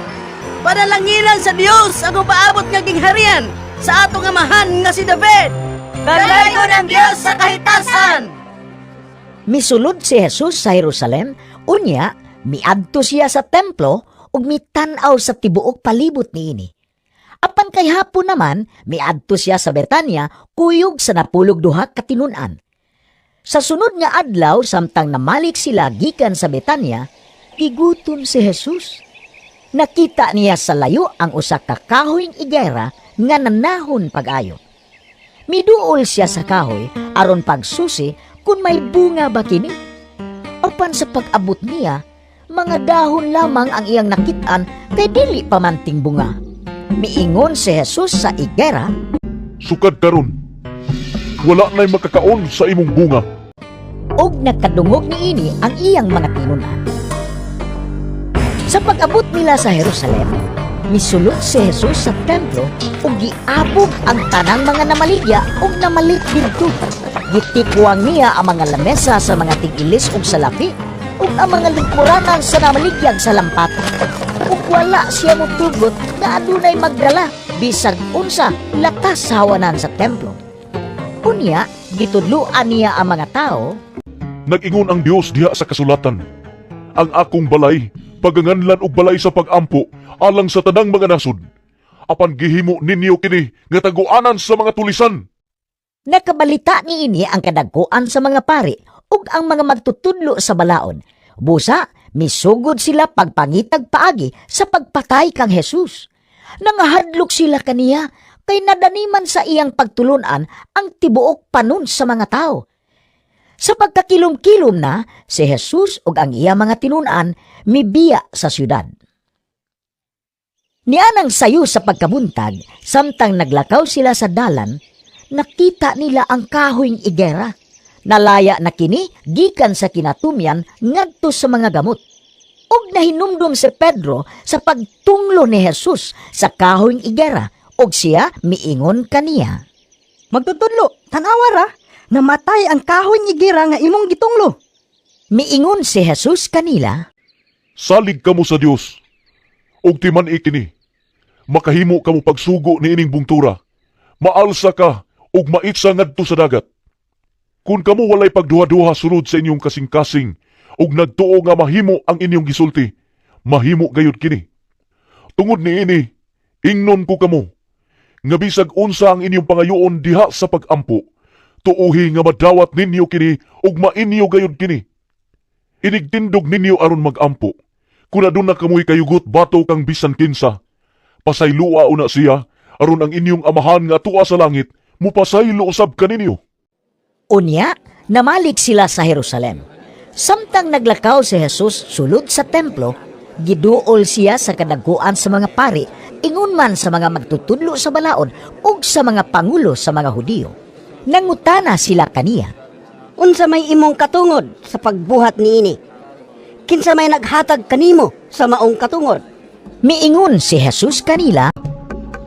Panalanginan sa Dios ang upaabot nga gingharian sa atong amahan nga si David. Dalaygon ang Dios sa kahitasan! Misulod si Jesus sa Jerusalem, unya, miadto siya sa templo ug mitan-aw sa tibuok palibot niini. Apan kay hapon naman, miadto siya sa Betania, kuyog sa 12 ka tinun-an. Sa sunod nga adlaw, samtang namalik sila gikan sa Betania, gigutom si Jesus. Nakita niya sa layo ang usa ka kahoyng igera nga nanahon pag-ayo. Miduol siya sa kahoy aron pagsusi kung may bunga ba kini. Apan sa pag-abot niya, mga dahon lamang ang iyang nakit-an kay dili pa man tingbunga. Miingon si Jesus sa igera, Sukad karon, wala na'y makakaon sa imong bunga. Ug nakadungog niini ang iyang mga tinun-an. Sa pag-abot nila sa Jerusalem, misulod si Jesus sa templo ug giabog ang tanang mga namaligya ug namalit didto. Gitikwang niya ang mga lamesa sa mga tig-ilis ug salapi ug ang mga lingkuranan sa namaligyag sa lampata. Ug wala siya motugot nga adunay magdala bisag unsa latas sa hawanan sa templo. Unya, gitudloan niya ang mga tao. Nag-ingon ang Dios diha sa kasulatan, "Ang akong balay paganganlan og balay sa pag-ampo alang sa tanang mga nasod. Apan gihimo ninyo kini nga taguanan sa mga tulisan." Nakabalita niini ang kadagkuan sa mga pari ug ang mga magtutudlo sa balaod. Busa, misugod sila pagpangitag paagi sa pagpatay kang Jesus. Nangahadlok sila kaniya kay nadaniman sa iyang pagtulunan ang tibuok panon sa mga tao. Sa pagkakilom-kilom na, si Jesus ug ang iya mga tinun-an mibiya sa syudad. Nianang sayo sa pagkabuntag, samtang naglakaw sila sa dalan, nakita nila ang kahoyng igera. Nalaya na kini gikan sa kinatumyan ngadto sa mga gamot. Ug nahinumdum si Pedro sa pagtunglo ni Jesus sa kahoyng igera ug siya miingon kaniya. "Magtutudlo, tanawa ra, namatay ang kahoy igera nga imong gitunglo." Miingon si Jesus kanila, "Salig kamo sa Dios. Ug timan-i kini. Makahimo kamo pagsugo niining bungtura: 'Maalsa ka ug maitsa ngadto sa dagat.' Kung kamo walay pagduha-duha sulod sa inyong kasing-kasing ug nagtuo nga mahimo ang inyong gisulti, mahimo gayud kini. Tungod niini, ingnon ko kamo nga bisag unsa ang inyong pangayoon diha sa pag-ampo, tuohi nga madawat ninyo kini ug mainyo gayud kini. Inigtindog ninyo aron mag-ampo, kung aduna kamoy kayugot batok kang bisan kinsa, pasaylua una siya aron ang inyong Amahan nga tua sa langit mupasaylo usab kaninyo." Unya, namalik sila sa Jerusalem. Samtang naglakaw si Jesus sulod sa templo, giduol siya sa kadagkuan sa mga pari, ingon man sa mga magtutudlo sa balaod ug sa mga pangulo sa mga Hudiyo. Nangutana sila kaniya. "Unsa may imong katungod sa pagbuhat niini? Kinsa may naghatag kanimo sa maong katungod?" Miingon si Jesus kanila,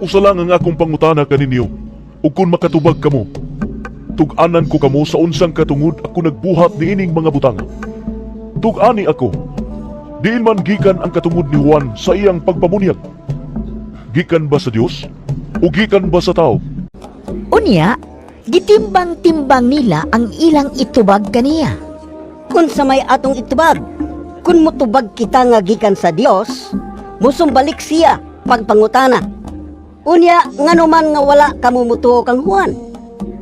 "Usa lang ang akong pangutana kaninyo, ug kun makatubag kamo, tug-anan ko kamo sa unsang katungod ako nagbuhat niining mga butanga. Tug-ani ako, diin man gikan ang katungod ni Juan sa iyang pagpamunyag? Gikan ba sa Dios o gikan ba sa tao?" Unya, gitimbang-timbang nila ang ilang itubag kaniya. "Unsa may atong itubag? Kung mutubag kita nga gikan sa Dios, musumbalik siya pagpangutana: 'Unya ngano man nga wala kamo mutuo kang Juan?'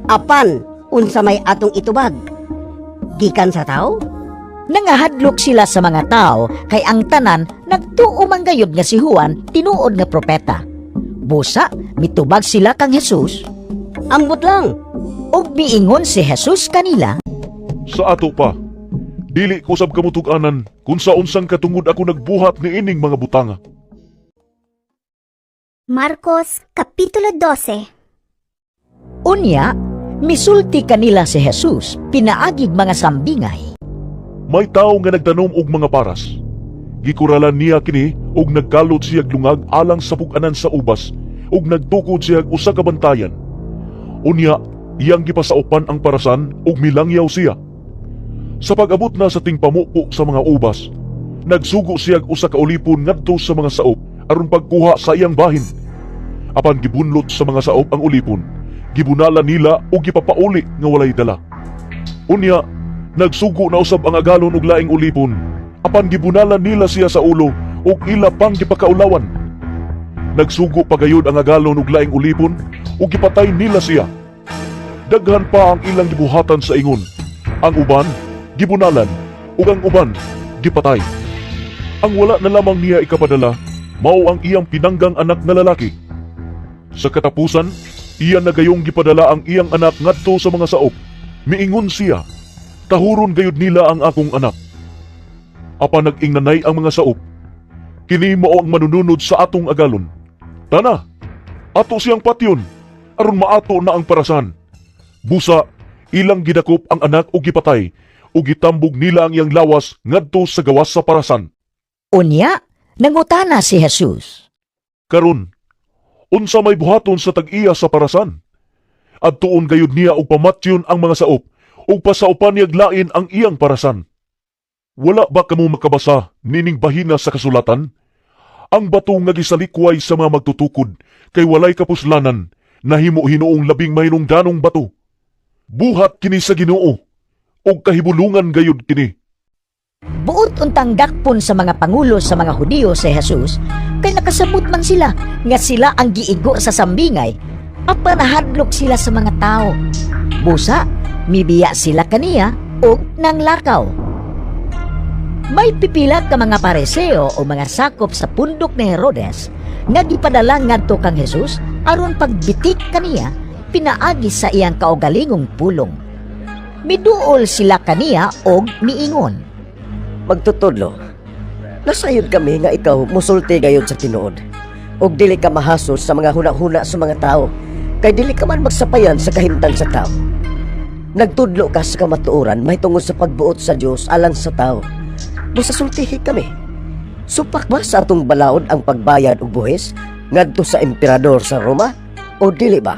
Apan unsa may atong itubag? Gikan sa tao?" Nangahadlok sila sa mga tao kay ang tanan nagtuo man gayud nga si Juan tinuod nga propeta. Busa, mitubag sila kang Jesus. "Ambot lang." Ug miingon si Jesus kanila, "Sa ato pa, dili ko sab kamo tug-anan kung sa unsang katungod ako nagbuhat niining mga butanga." Marcos Kapitulo 12. Unya, misulti kanila si Jesus pinaagig mga sambingay. "May tawo nga nagtanom og mga paras. Gikuralan niya kini ug nagkalot siyag lungag alang sa pug-anan sa ubas ug nagtukod siyag usa ka bantayan. Unya, iyang gipasaupan ang parasan ug milangyaw siya. Sa pag-abot na sa tingpamupo sa mga ubas, nagsugo siyag usa ka ulipon ngadto sa mga saop aron pagkuha sa iyang bahin. Apan gibunlot sa mga saop ang ulipon, gibunalan nila ug gipapauli nga walay dala. Unya, nagsugo na usab ang agalon og laing ulipon, apan gibunalan nila siya sa ulo ug ila pang gipakaulawan. Nagsugo pa gayud ang agalon og laing ulipon ug gipatay nila siya. Daghan pa ang ilang gibuhatan sa ingon. Ang uban gibunalan ug ang uban gipatay. Ang wala na lamang niya ikapadala mao ang iyang pinanggang anak nga lalaki. Sa katapusan, iya na gayong gipadala ang iyang anak ngadto sa mga saop. Miingon siya, 'Tahuron gayud nila ang akong anak.' Apan nag-ingnanay ang mga saop, 'Kini mao ang manununod sa atong agalon. Tana, ato siyang patyon, aron maato na ang parasan.' Busa, ilang gidakop ang anak ug gipatay, ug gitambog nila ang iyang lawas ngadto sa gawas sa parasan." Unya, Nangutana si Jesus. Karon, unsa may buhaton sa tag-iya sa parasan? Adtuon gayud niya og pamatyon ang mga saop ug pasaupan niyag lain ang iyang parasan. Wala ba kamo makabasa nining bahina sa kasulatan? Ang bato nga gisalikway sa mga magtutukod kay walay kapuslanan, nahimo hinuong labing mahinungdanong bato. Buhat kini sa Ginoo ug kahibulungan gayud kini. Buot untang dakpon sa mga pangulo sa mga Hudiyo si Jesus, kay nakasabot man sila nga sila ang giigo sa sambingay, apan nahadlok sila sa mga tao. Busa, mibiya sila kaniya ug nanglakaw. May pipila ka mga Pariseo o mga sakop sa pundok ni Herodes nga gipadala ngadto kang Jesus aron pagbitik kaniya pinaagi sa iyang kaugalingong pulong. Miduol sila kaniya og miingon. Magtutudlo, nasayod kami nga ikaw musulti gayod sa tinuod ug dili ka mahasol sa mga huna-huna sa mga tao, kay dili ka man magsapayan sa kahimtang sa tao. Nagtudlo ka sa kamatuoran mahitungod sa pagbuot sa Dios alang sa tao. Busa sultihi kami. Supak ba sa atong balaod ang pagbayad og buhis ngadto sa emperador sa Roma o dili ba?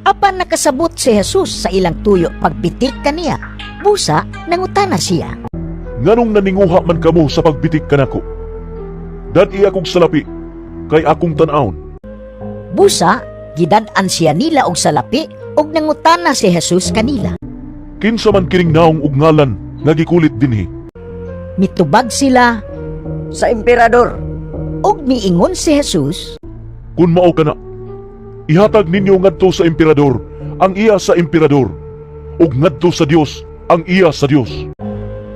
Apan nakasabot si Jesus sa ilang tuyo pagbitik kaniya. Busa, nangutana siya. Nganong naninguha man kamo sa pagbitik kanako? Dad-i akong salapi, kay akong tan-awon. Busa, gidad-an siya nila og salapi ug nangutana si Jesus kanila. Kinsa man kining naong ug ngalan nga gikulit dinhi? Mitubag sila sa emperador. Ug miingon si Jesus, Kung mao kana, ihatag ninyo ngadto sa emperador ang iya sa emperador, ug ngadto sa Dios ang iya sa Dios.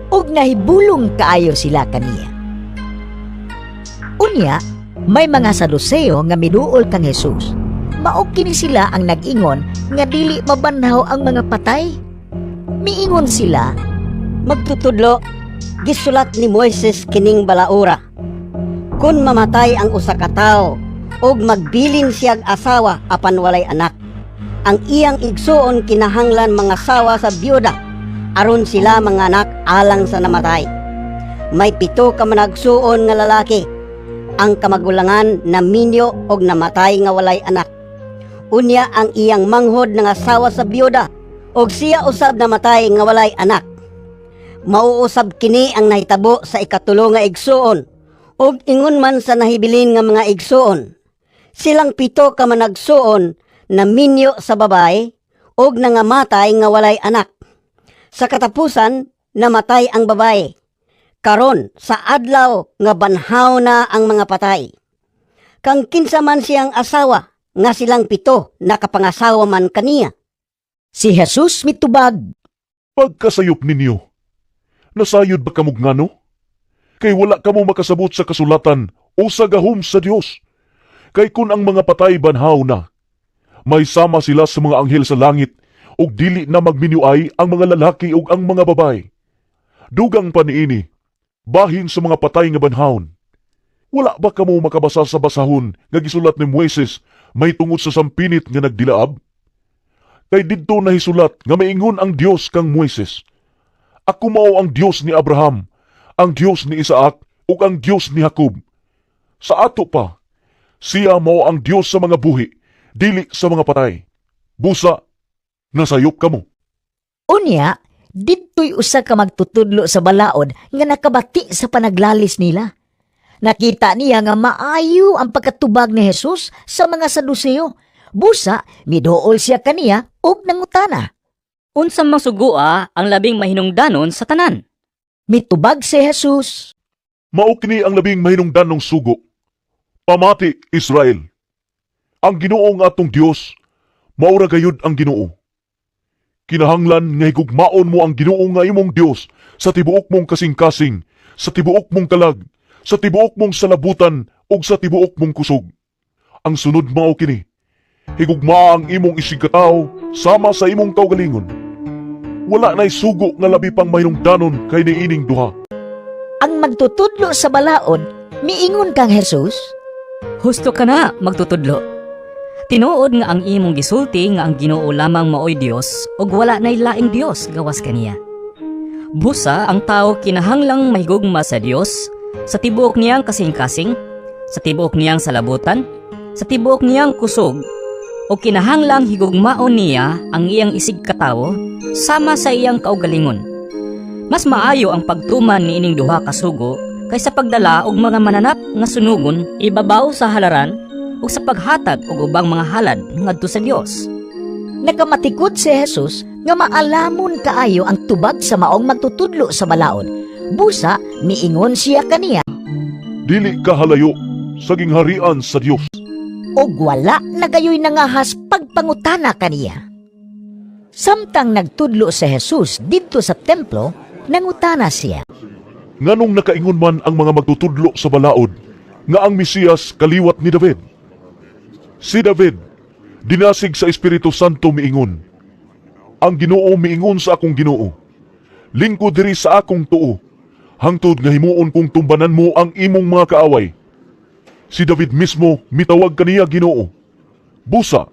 Ug nahibulong kaayo sila kaniya. Unya, may mga Saduseo nga miduol kang Jesus. Mao kini sila ang nag-ingon nga dili mabanhaw ang mga patay. Miingon sila, Magtutudlo, gisulat ni Moises kining balaura. Kung mamatay ang usa ka tawo ug magbilin siyag asawa apan walay anak, ang iyang igsuon kinahanglan mangasawa sa biyuda aron sila manganak alang sa namatay. May 7 ka managsuon nga lalaki. Ang kamagulangan naminyo og namatay nga walay anak. Unya ang iyang manghod nangasawa sa biyuda og siya usab namatay nga walay anak. Mao usab kini ang nahitabo sa ikatulo nga igsuon ug ingon man sa nahibilin nga mga igsuon. Silang 7 ka managsuon naminyo sa babae ug nangamatay nga walay anak. Sa katapusan, namatay ang babae. Karon sa adlaw nga banhaw na ang mga patay, kang kinsa man siyang asawa nga silang 7 nakapangasawa man kaniya? Si Jesus mitubag, Pagkasayop ninyo, nasayod ba kamog ngano? Kay wala kamo makasabot sa kasulatan o sa gahom sa Dios. Kay kun ang mga patay banhaw na, may sama sila sa mga anghel sa langit ug dili na magminyuay ang mga lalaki ug ang mga babae. Dugang pa niini, bahin sa mga patay nga banhawon. Wala ba kamo makabasa sa basahon nga gisulat ni Moises mahitungod sa sampinit nga nagdilaab? Kay didto nahisulat nga maingon ang Dios kang Moises, "Ako mao ang Dios ni Abraham, ang Dios ni Isaac, ug ang Dios ni Jacob." Sa ato pa, siya mao ang Dios sa mga buhi, dili sa mga patay. Busa, nasayop kamo. Unya, didto'y usa ka magtutudlo sa balaod nga nakabati sa panaglalis nila. Nakita niya nga maayo ang pagkatubag ni Jesus sa mga Saduseo. Busa, miduol siya kaniya ug nangutana. Unsa mang sugoa ang labing mahinungdanon sa tanan? Mitubag si Jesus. Mao kini ang labing mahinungdanong sugo. "Pamati, Israel. Ang Ginoo nga atong Dios, mao ra gayud ang Ginoo. Kinahanglan nga higugmaon mo ang Ginoo nga imong Dios sa tibuok mong kasing-kasing, sa tibuok mong kalag, sa tibuok mong salabutan ug sa tibuok mong kusog. Ang sunod mao kini: Higugmaa ang imong isigkatawo sama sa imong kaugalingon. Wala na'y sugo nga labi pang mahinungdanon kay niining duha." Ang magtutudlo sa balaod, miingon kang Jesus, Husto ka na, magtutudlo. Tinuod nga ang imong gisulti nga ang Ginoo lamang maoy Dios ug wala nay laing Dios gawas kaniya. Busa ang tao kinahanglang mahigugma sa Dios Sa tibuok niyang kasing-kasing, sa tibuok niyang salabutan, sa tibuok niyang kusog, ug kinahanglang higugmaon niya ang iyang isigkatawo sama sa iyang kaugalingon. Mas maayo ang pagtuman niining duha ka sugo kaysa pagdala og mga mananap nga sunugon ibabaw sa halaran ug sa paghatag og ubang mga halad ngadto sa Dios. Nakamatikod si Jesus nga maalamon kaayo ang tubag sa maong magtutudlo sa balaod. Busa, miingon siya kaniya, Dili ka halayo sa gingharian sa Dios. Ug wala na gayoy nangahas pagpangutana kaniya. Samtang nagtudlo si Jesus didto sa templo, nangutana siya. Nganong nakaingon man ang mga magtutudlo sa balaod nga ang Mesiyas kaliwat ni David? Si David, dinasig sa Espiritu Santo, miingon, "Ang Ginoo miingon sa akong Ginoo, lingkod diri sa akong tuo, hangtod nga himuon kong tumbanan mo ang imong mga kaaway." Si David mismo mitawag kaniya Ginoo. Busa,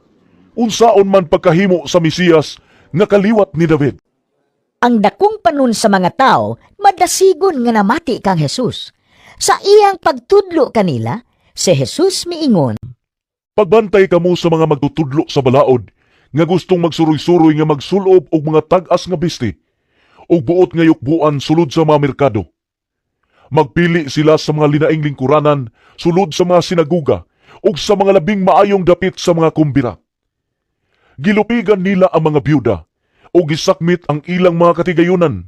unsaon man pagkahimo sa Mesiyas nga kaliwat ni David? Ang dakong panon sa mga tao madasigon nga namati kang Jesus. Sa iyang pagtudlo kanila, si Jesus miingon, Pagbantay kamo sa mga magtutudlo sa balaod nga gustong magsuroy-suroy nga magsulob og mga tag-as nga bisti ug buot nga yukbuan sulod sa mga merkado. Magpili sila sa mga linaing lingkuranan sulod sa mga sinaguga ug sa mga labing maayong dapit sa mga kumbira. Gilupigan nila ang mga byuda ug gisakmit ang ilang mga katigayunan.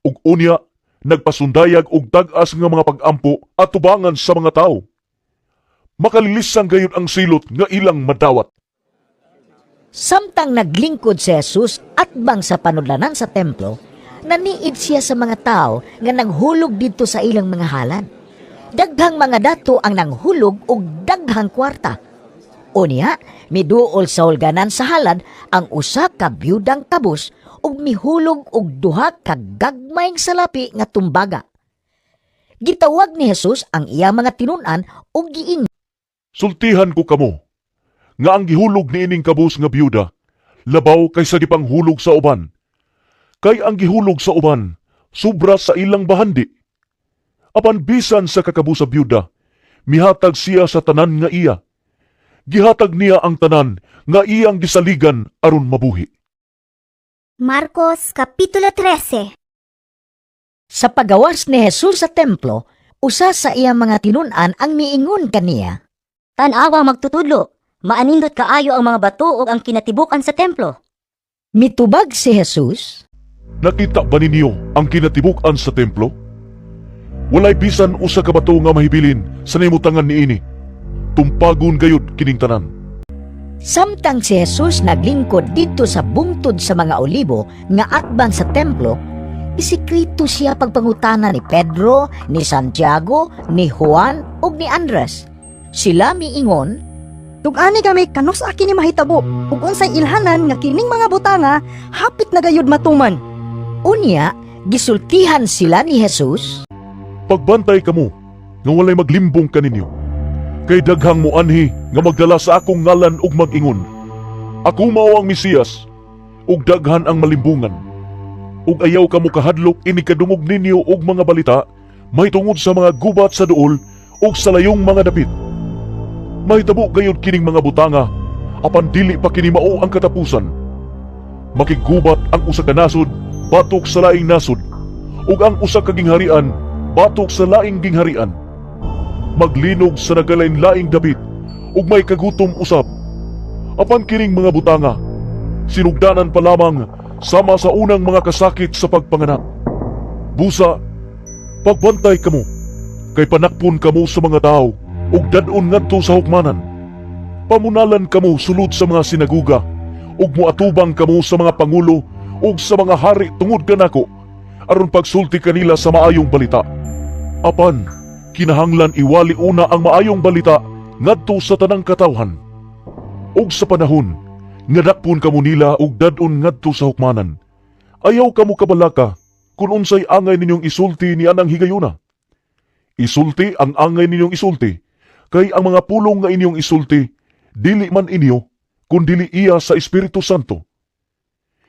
Ug unya nagpasundayag og tag-as nga mga pag-ampo at tubangan sa mga tawo. Makalilisan gayud ang silot nga ilang madawat. Samtang naglingkod si Jesus atbang sa panudlanan sa templo, naniid siya sa mga tao nga nanghulog didto sa ilang mga halad. Daghang mga dato ang nanghulog og daghang kwarta. Unya, miduol sa hulganan sa halad ang usa ka byudang kabus ug mihulog og duha ka gagmayng salapi nga tumbaga. Gitawag ni Jesus ang iyang mga tinun-an ug giingon, Sultihan ko kamo nga ang gihulog niining kabus nga byuda labaw kaysa gipanghulog sa uban. Kay ang gihulog sa uban sobra sa ilang bahandi. Apan bisan sa kakabus sa byuda, mihatag siya sa tanan nga iya. Gihatag niya ang tanan nga iyang gisaligan aron mabuhi. Marcos Kapitulo 13. Sa pagawas ni Jesus sa templo, usa sa iyang mga tinun-an ang miingon kaniya, Tan-awa, magtutudlo, maanindot kaayo ang mga bato ug ang kinatibukan sa templo. Mitubag si Jesus, Nakita ba ninyo ang kinatibuk-an sa templo? Walay bisan usa ka bato nga mahibilin sa nahimutangan niini. Tumpagon gayud kining tanan. Samtang si Jesus naglingkod didto sa bungtod sa mga olibo nga atbang sa templo, isikreto siya pagpangutana ni Pedro, ni Santiago, ni Juan ug ni Andres. Sila miingon, Tug-ani kami kanus-a kini mahitabo ug unsay ilhanan nga kining mga butanga hapit na gayud matuman? Unya, gisultihan sila ni Jesus, Pagbantay kamo nga walay maglimbong kaninyo. Kay daghang muanhi nga magdala sa akong ngalan ug mag-ingon, "Ako mao ang Mesiyas," ug daghan ang malimbungan. Ug ayaw kamo kahadlok inig kadungog ninyo og mga balita mahitungod sa mga gubat sa duol ug sa layong mga dapit. Mahitabo gayud kining mga butanga, apan dili pa kini mao ang katapusan. Makiggubat ang usa ka nasod batok sa laing nasod, ug ang usa ka gingharian batok sa laing gingharian. Maglinog sa nagalain-laing dapit ug may kagutom usab. Apan kining mga butanga, sinugdanan pa lamang sama sa unang mga kasakit sa pagpanganak. Busa, pagbantay kamo, kay panakpon kamo sa mga tao ug dad-on ngadto sa hukmanan. Pamunalan kamo sulod sa mga sinaguga ug moatubang kamo sa mga pangulo ug sa mga hari tungod kanako aron pagsulti kanila sa maayong balita. Apan kinahanglan iwali una ang maayong balita ngadto sa tanang katawhan. Ug sa panahon nga dakpon kamo nila ug dad-on ngadto sa hukmanan, ayaw kamo kabalaka kung unsay angay ninyong isulti ni anang higayuna. Isulti ang angay ninyong isulti, kay ang mga pulong nga inyong isulti dili man inyo, kundili iya sa Espiritu Santo.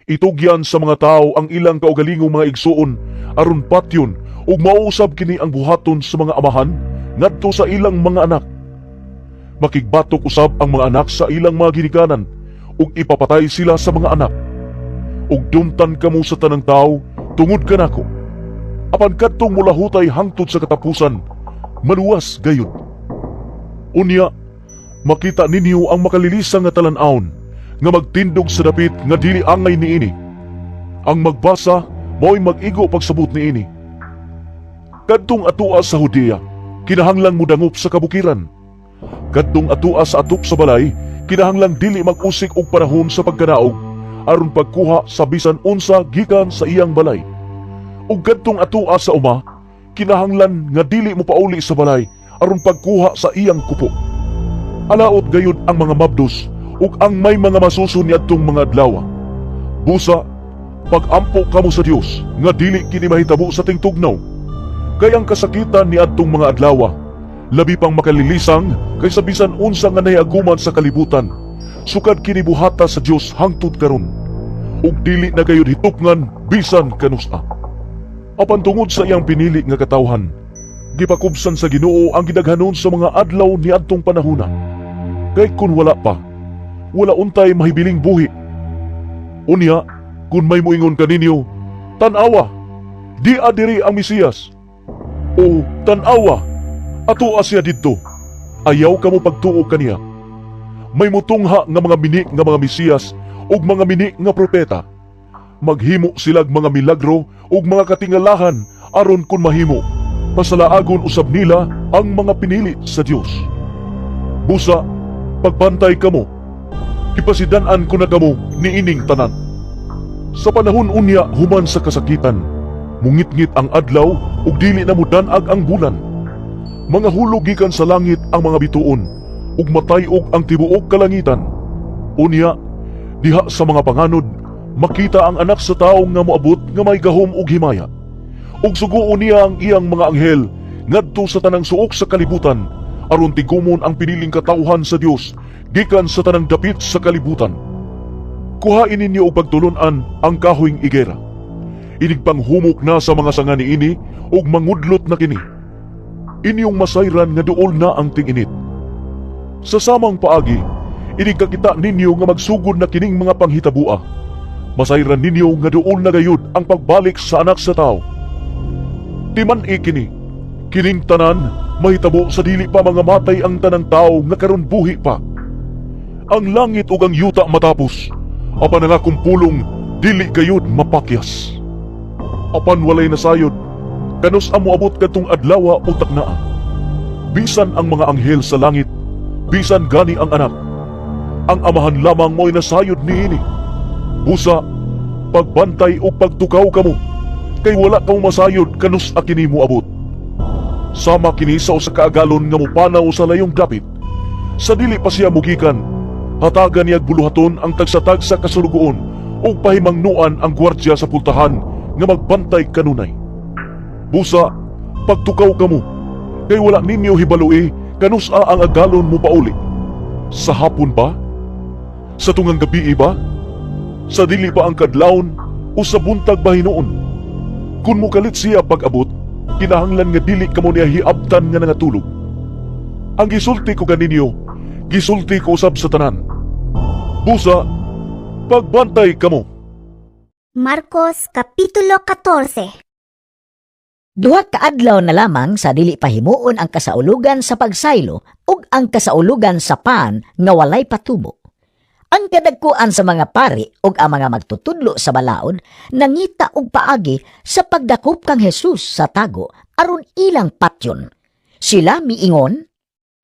Itugyan sa mga tao ang ilang kaugalingong mga igsuon aron patyon Ug mao usab kini ang buhaton sa mga amahan ngadto sa ilang mga anak. Makigbatok usab ang mga anak sa ilang mga ginikanan ug ipapatay sila sa mga anak. Ug dumtan kamo sa tanang tawo tungod kanako. Apan kadtong molahutay hangtod sa katapusan, maluwas gayud. Unya, makita ninyo ang makalilisang nga talan-awon nga magtindog sa dapit nga dili angay niini. Ang magbasa mao'y mag-igo pagsabot niini. Kadtong atua sa Judea, kinahanglang mudangop sa kabukiran. Kadtong atua sa atop sa balay, kinahanglang dili mag-usik og panahon sa pagkanaog aron pagkuha sa bisan unsa gikan sa iyang balay. Ug kadtong atua sa uma, kinahanglan nga dili mopauli sa balay aron pagkuha sa iyang kupo. Alaot gayud ang mga mabdos ug ang may mga masuso niadtong mga adlaw. Busa, pag-ampo kamo sa Dios nga dili kini mahitabo sa tingtugnaw. Kay ang kasakitan niadtong mga adlaw, labi pang makalilisang kaysa bisan unsa nga nahiaguman sa kalibutan, sukad kini buhata sa Dios hangtod karon. Ug dili na gayud hitupngan bisan kanus-a. Apan tungod sa iyang pinili nga katawhan, gipakubsan sa Ginoo ang gidaghanon sa mga adlaw niadtong panahona. Kay kun wala pa, wala untay mahibiling buhi. Unya, kun may muingon kaninyo, "Tan-awa, di-a diri ang Mesiyas," o "Tan-awa, atoa siya didto," ayaw kamo pagtuo kaniya. May mutungha nga mga mini nga mga Mesiyas ug mga mini nga propeta. Maghimo silag mga milagro ug mga katingalahan aron kun mahimo, pasalaagon usab nila ang mga pinili sa Dios. Busa, pagbantay kamo. Gipasidan-an ko na kamo niining tanan. Sa panahon unya human sa kasakitan, mungitngit ang adlaw ug dili na mudan-ag ang bulan. Mangahulog gikan sa langit ang mga bituon ug matay-og ang tibuok kalangitan. Unya, diha sa mga panganod, makita ang Anak sa Tawo nga moabot nga may gahom ug himaya. Ug suguon niya ang iyang mga anghel ngadto sa tanang suok sa kalibutan aron tigumon ang piniling katawhan sa Dios gikan sa tanang dapit sa kalibutan. Kuhain ninyo og pagtulon-an ang kahoyng igera. Inig panghumok na sa mga sanga niini ug mangudlot na kini, inyong masayran nga duol na ang ting-init. Sa samang paagi, inig kakita ninyo nga magsugod na kining mga panghitabua, masayran ninyo nga duol na gayud ang pagbalik sa Anak sa Tawo. Timan-i kini, kining tanan mahitabo sa dili pa mangamatay ang tanang tawo nga karon buhi pa. Ang langit ug ang yuta matapos, apan ang akong pulong dili gayud mapakyas. Apan walay nasayod kanus-a moabot kadtong adlawa o taknaa. Bisan ang mga anghel sa langit, bisan gani ang Anak. Ang Amahan lamang mo'y nasayod niini. Busa, pagbantay o pagtukaw kamo, kay wala kamo masayod kanus-a kini moabot. Sama kini sa usa ka agalon nga mopanaw sa layong dapit. Sa dili pa siya mugikan, hatagan niyag buluhaton ang tagsa-tagsa ka sulugoon ug pahimangnuan ang gwardya sa pultahan nga magbantay kanunay. Busa, pagtukaw kamo, kay wala ninyo hibaloi kanus-a ang agalon mopauli. Sa hapon ba? Sa tungang gabii ba? Sa dili pa ang kadlawon o sa buntag ba hinuon? Kung mukalit siya pag-abot, kinahanglan nga dili kamo niya hiabtan nga nangatulog. Ang gisulti ko kaninyo, gisulti ko usab sa tanan. Busa, pagbantay kamo. Marcos Kapitulo 14. 2 ka adlaw na lamang sa dili pa himuon ang kasaulugan sa pagsaylo ug ang kasaulugan sa pan nga walay patubo. Ang kadagkuan sa mga pari ug ang mga magtutudlo sa balaod nangita og paagi sa pagdakop kang Jesus sa tago aron ilang patyon. Sila miingon,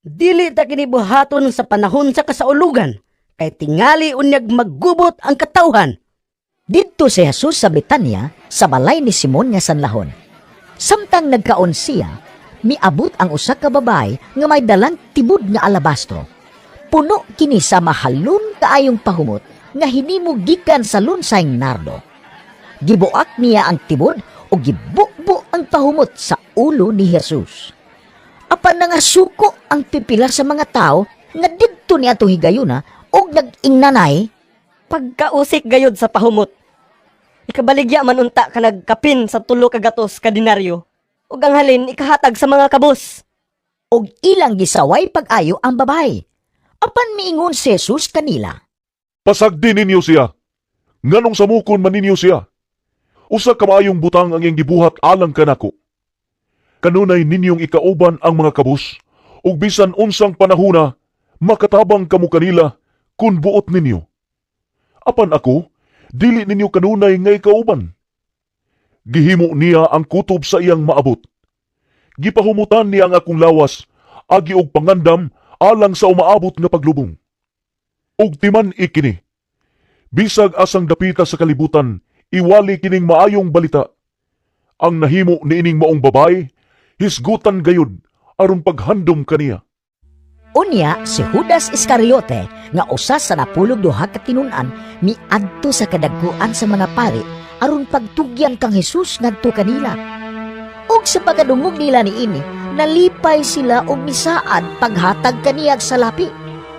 "Dili ta kini buhaton sa panahon sa kasaulugan, kay tingali unyag maggubot ang katawhan." Didto si Jesus sa Betanya sa balay ni Simon nga sanlahon. Samtang nagkaon siya, miabot ang usa ka babae nga may dalang tibod nga alabastro. Puno kini sa mahalon kaayong pahumot nga hinimo gikan sa lunsayng nardo. Gibuak niya ang tibod ug gibubo ang pahumot sa ulo ni Jesus. Apan nangasuko ang pipila sa mga tao nga didto ni atong higayuna ug nag-ingnanay, "Pagkausik gayud sa pahumot. Ikabaligya man unta ka nagkapin sa 3 ka gatos ka denaryo." Ug ang halin ikahatag sa mga kabus. Og ilang gisaway pag-ayo ang babae. Apan miingon si Jesus kanila. Pasagdi ninyo siya. Nganong samukon man ninyo siya? Usa ka maayong butang ang iyang gibuhat alang kanako. Kanunay ninyong ikauban ang mga kabus, ug bisan unsang panahuna, makatabang kamo kanila kun buot ninyo. Apan ako, dili ninyo kanunay nga ikauban. Gihimo niya ang kutob sa iyang maabot. Gipahumutan niya ang akong lawas, agi og pangandam alang sa umaabot nga paglubong. Ug timan-i kini. Bisag asang dapita sa kalibutan, iwali kining maayong balita. Ang nahimo niining maong babae, hisgutan gayud aron paghandom kaniya. Unya si Judas Iscariote nga usa sa 12 ka tinun-an miadto sa kadagkuan sa mga pari aron pagtugyan kang Jesus ngadto kanila. Ug sa pagkadungog nila niini, nalipay sila og misaad paghatag kaniyag salapi.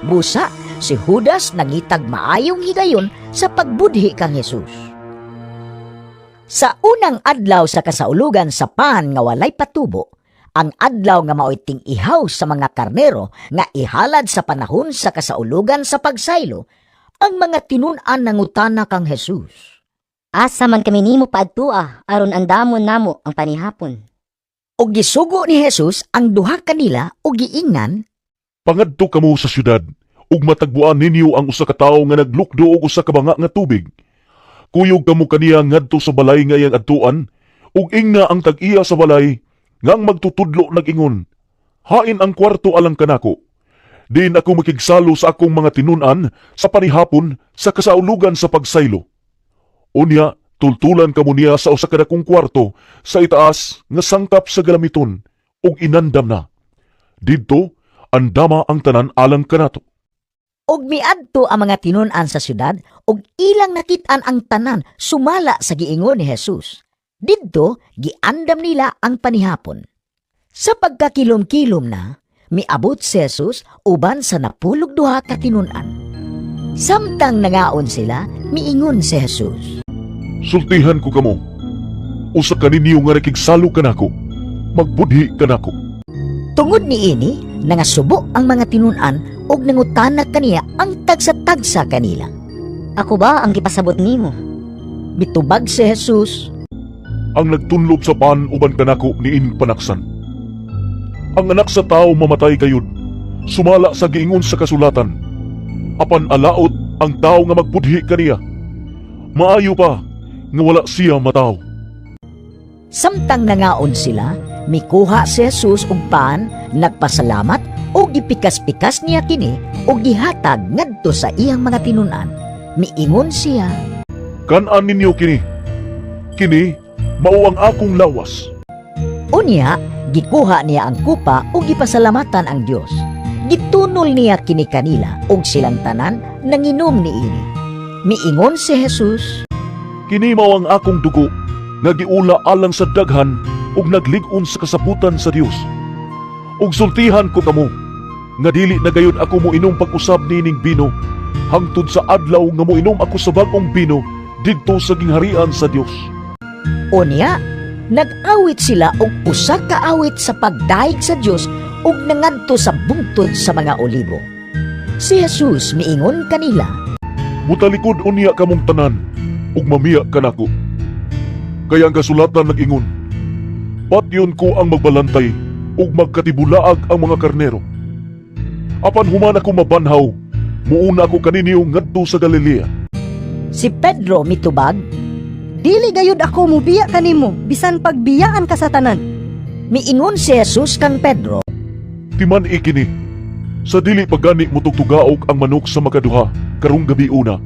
Busa si Judas nangitag maayong higayon sa pagbudhi kang Jesus. Sa unang adlaw sa kasaulugan sa pan nga walay patubo, ang adlaw nga mao'y ting-ihaw sa mga karnero nga ihalad sa panahon sa kasaulugan sa pagsaylo, ang mga tinun-an nangutana kang Jesus. Asa man kami nimo paadtua aron andamon namo ang panihapon? Og gisugo ni Jesus ang duha kanila og giingnan, Pangadto kamo sa syudad, ug matagbuan ninyo ang usa ka tawo nga naglukdo og usa ka banga nga tubig. Kuyog kamo kaniya ngadto sa balay nga iyang adtuan, ug ingna ang tag-iya sa balay nga ang magtutudlo nag-ingon, Hain ang kwarto alang kanako? Diin ako makigsalo sa akong mga tinun-an sa panihapon sa kasaulugan sa pagsaylo. Unya, tultulan kamo niya sa usa ka dakong kwarto sa itaas nga sangkap sa galamiton ug inandam na. Didto, andama ang tanan alang kanato. Ug miadto ang mga tinun-an sa syudad ug ilang nakit-an ang tanan sumala sa giingon ni Jesus. Didto giandam nila ang panihapon. Sa pagkakilom-kilom na, miabot si Jesus uban sa 12 ka tinun-an. Samtang nangaon sila, miingon si Jesus. Sultihan ko kamo. Usa kaninyo nga nakigsalo kanako, magbudhi kanako. Tungod niini, nangasubo ang mga tinun-an ug nangutana kaniya ang tagsa-tagsa kanila. Ako ba ang gipasabot nimo? Mitubag si Jesus. Ang nagtunlob sa pan uban kanako niining panaksan. Ang Anak sa Tao mamatay gayud, sumala sa giingon sa kasulatan. Apan alaot ang tao nga magbudhi kaniya. Maayo pa nga wala siya matawo. Samtang nangaon sila, mikuha si Jesus og pan, nagpasalamat ug gipikas-pikas niya kini ug gihatag ngadto sa iyang mga tinun-an. Miingon siya, Kan-an ninyo kini. Kini mao ang akong lawas. Unya, gikuha niya ang kupa ug gipasalamatan ang Dios. Gitunol niya kini kanila ug silang tanan nanginom niini. Miingon si Jesus, Kini mao ang akong dugo nga giula alang sa daghan ug naglig-on sa kasaputan sa Dios. Ug sultihan ko kamo nga dili na gayud ako moinom pag-usab niining bino hangtod sa adlaw nga moinom ako sa bag-ong bino didto sa gingharian sa Dios. Unya, nag-awit sila og usa ka awit sa pagdayeg sa Dios ug nangadto sa bungtod sa mga olibo. Si Jesus miingon kanila, Mutalikod unya kamong tanan ug mamiya kanako. Kay ang kasulatan nag-ingon, Patyon ko ang magbalantay ug magkatibulaag ang mga karnero. Apan human ako mabanhaw, muuna ako kaninyo ngadto sa Galilea. Si Pedro mitubag, Dili gayud ako mubiya kanimo bisan pagbiyaan ka sa tanan. Miingon si Jesus kang Pedro, Timan-i kini, sa dili pa gani motugtugaok ang manok sa makaduha karong gabi una,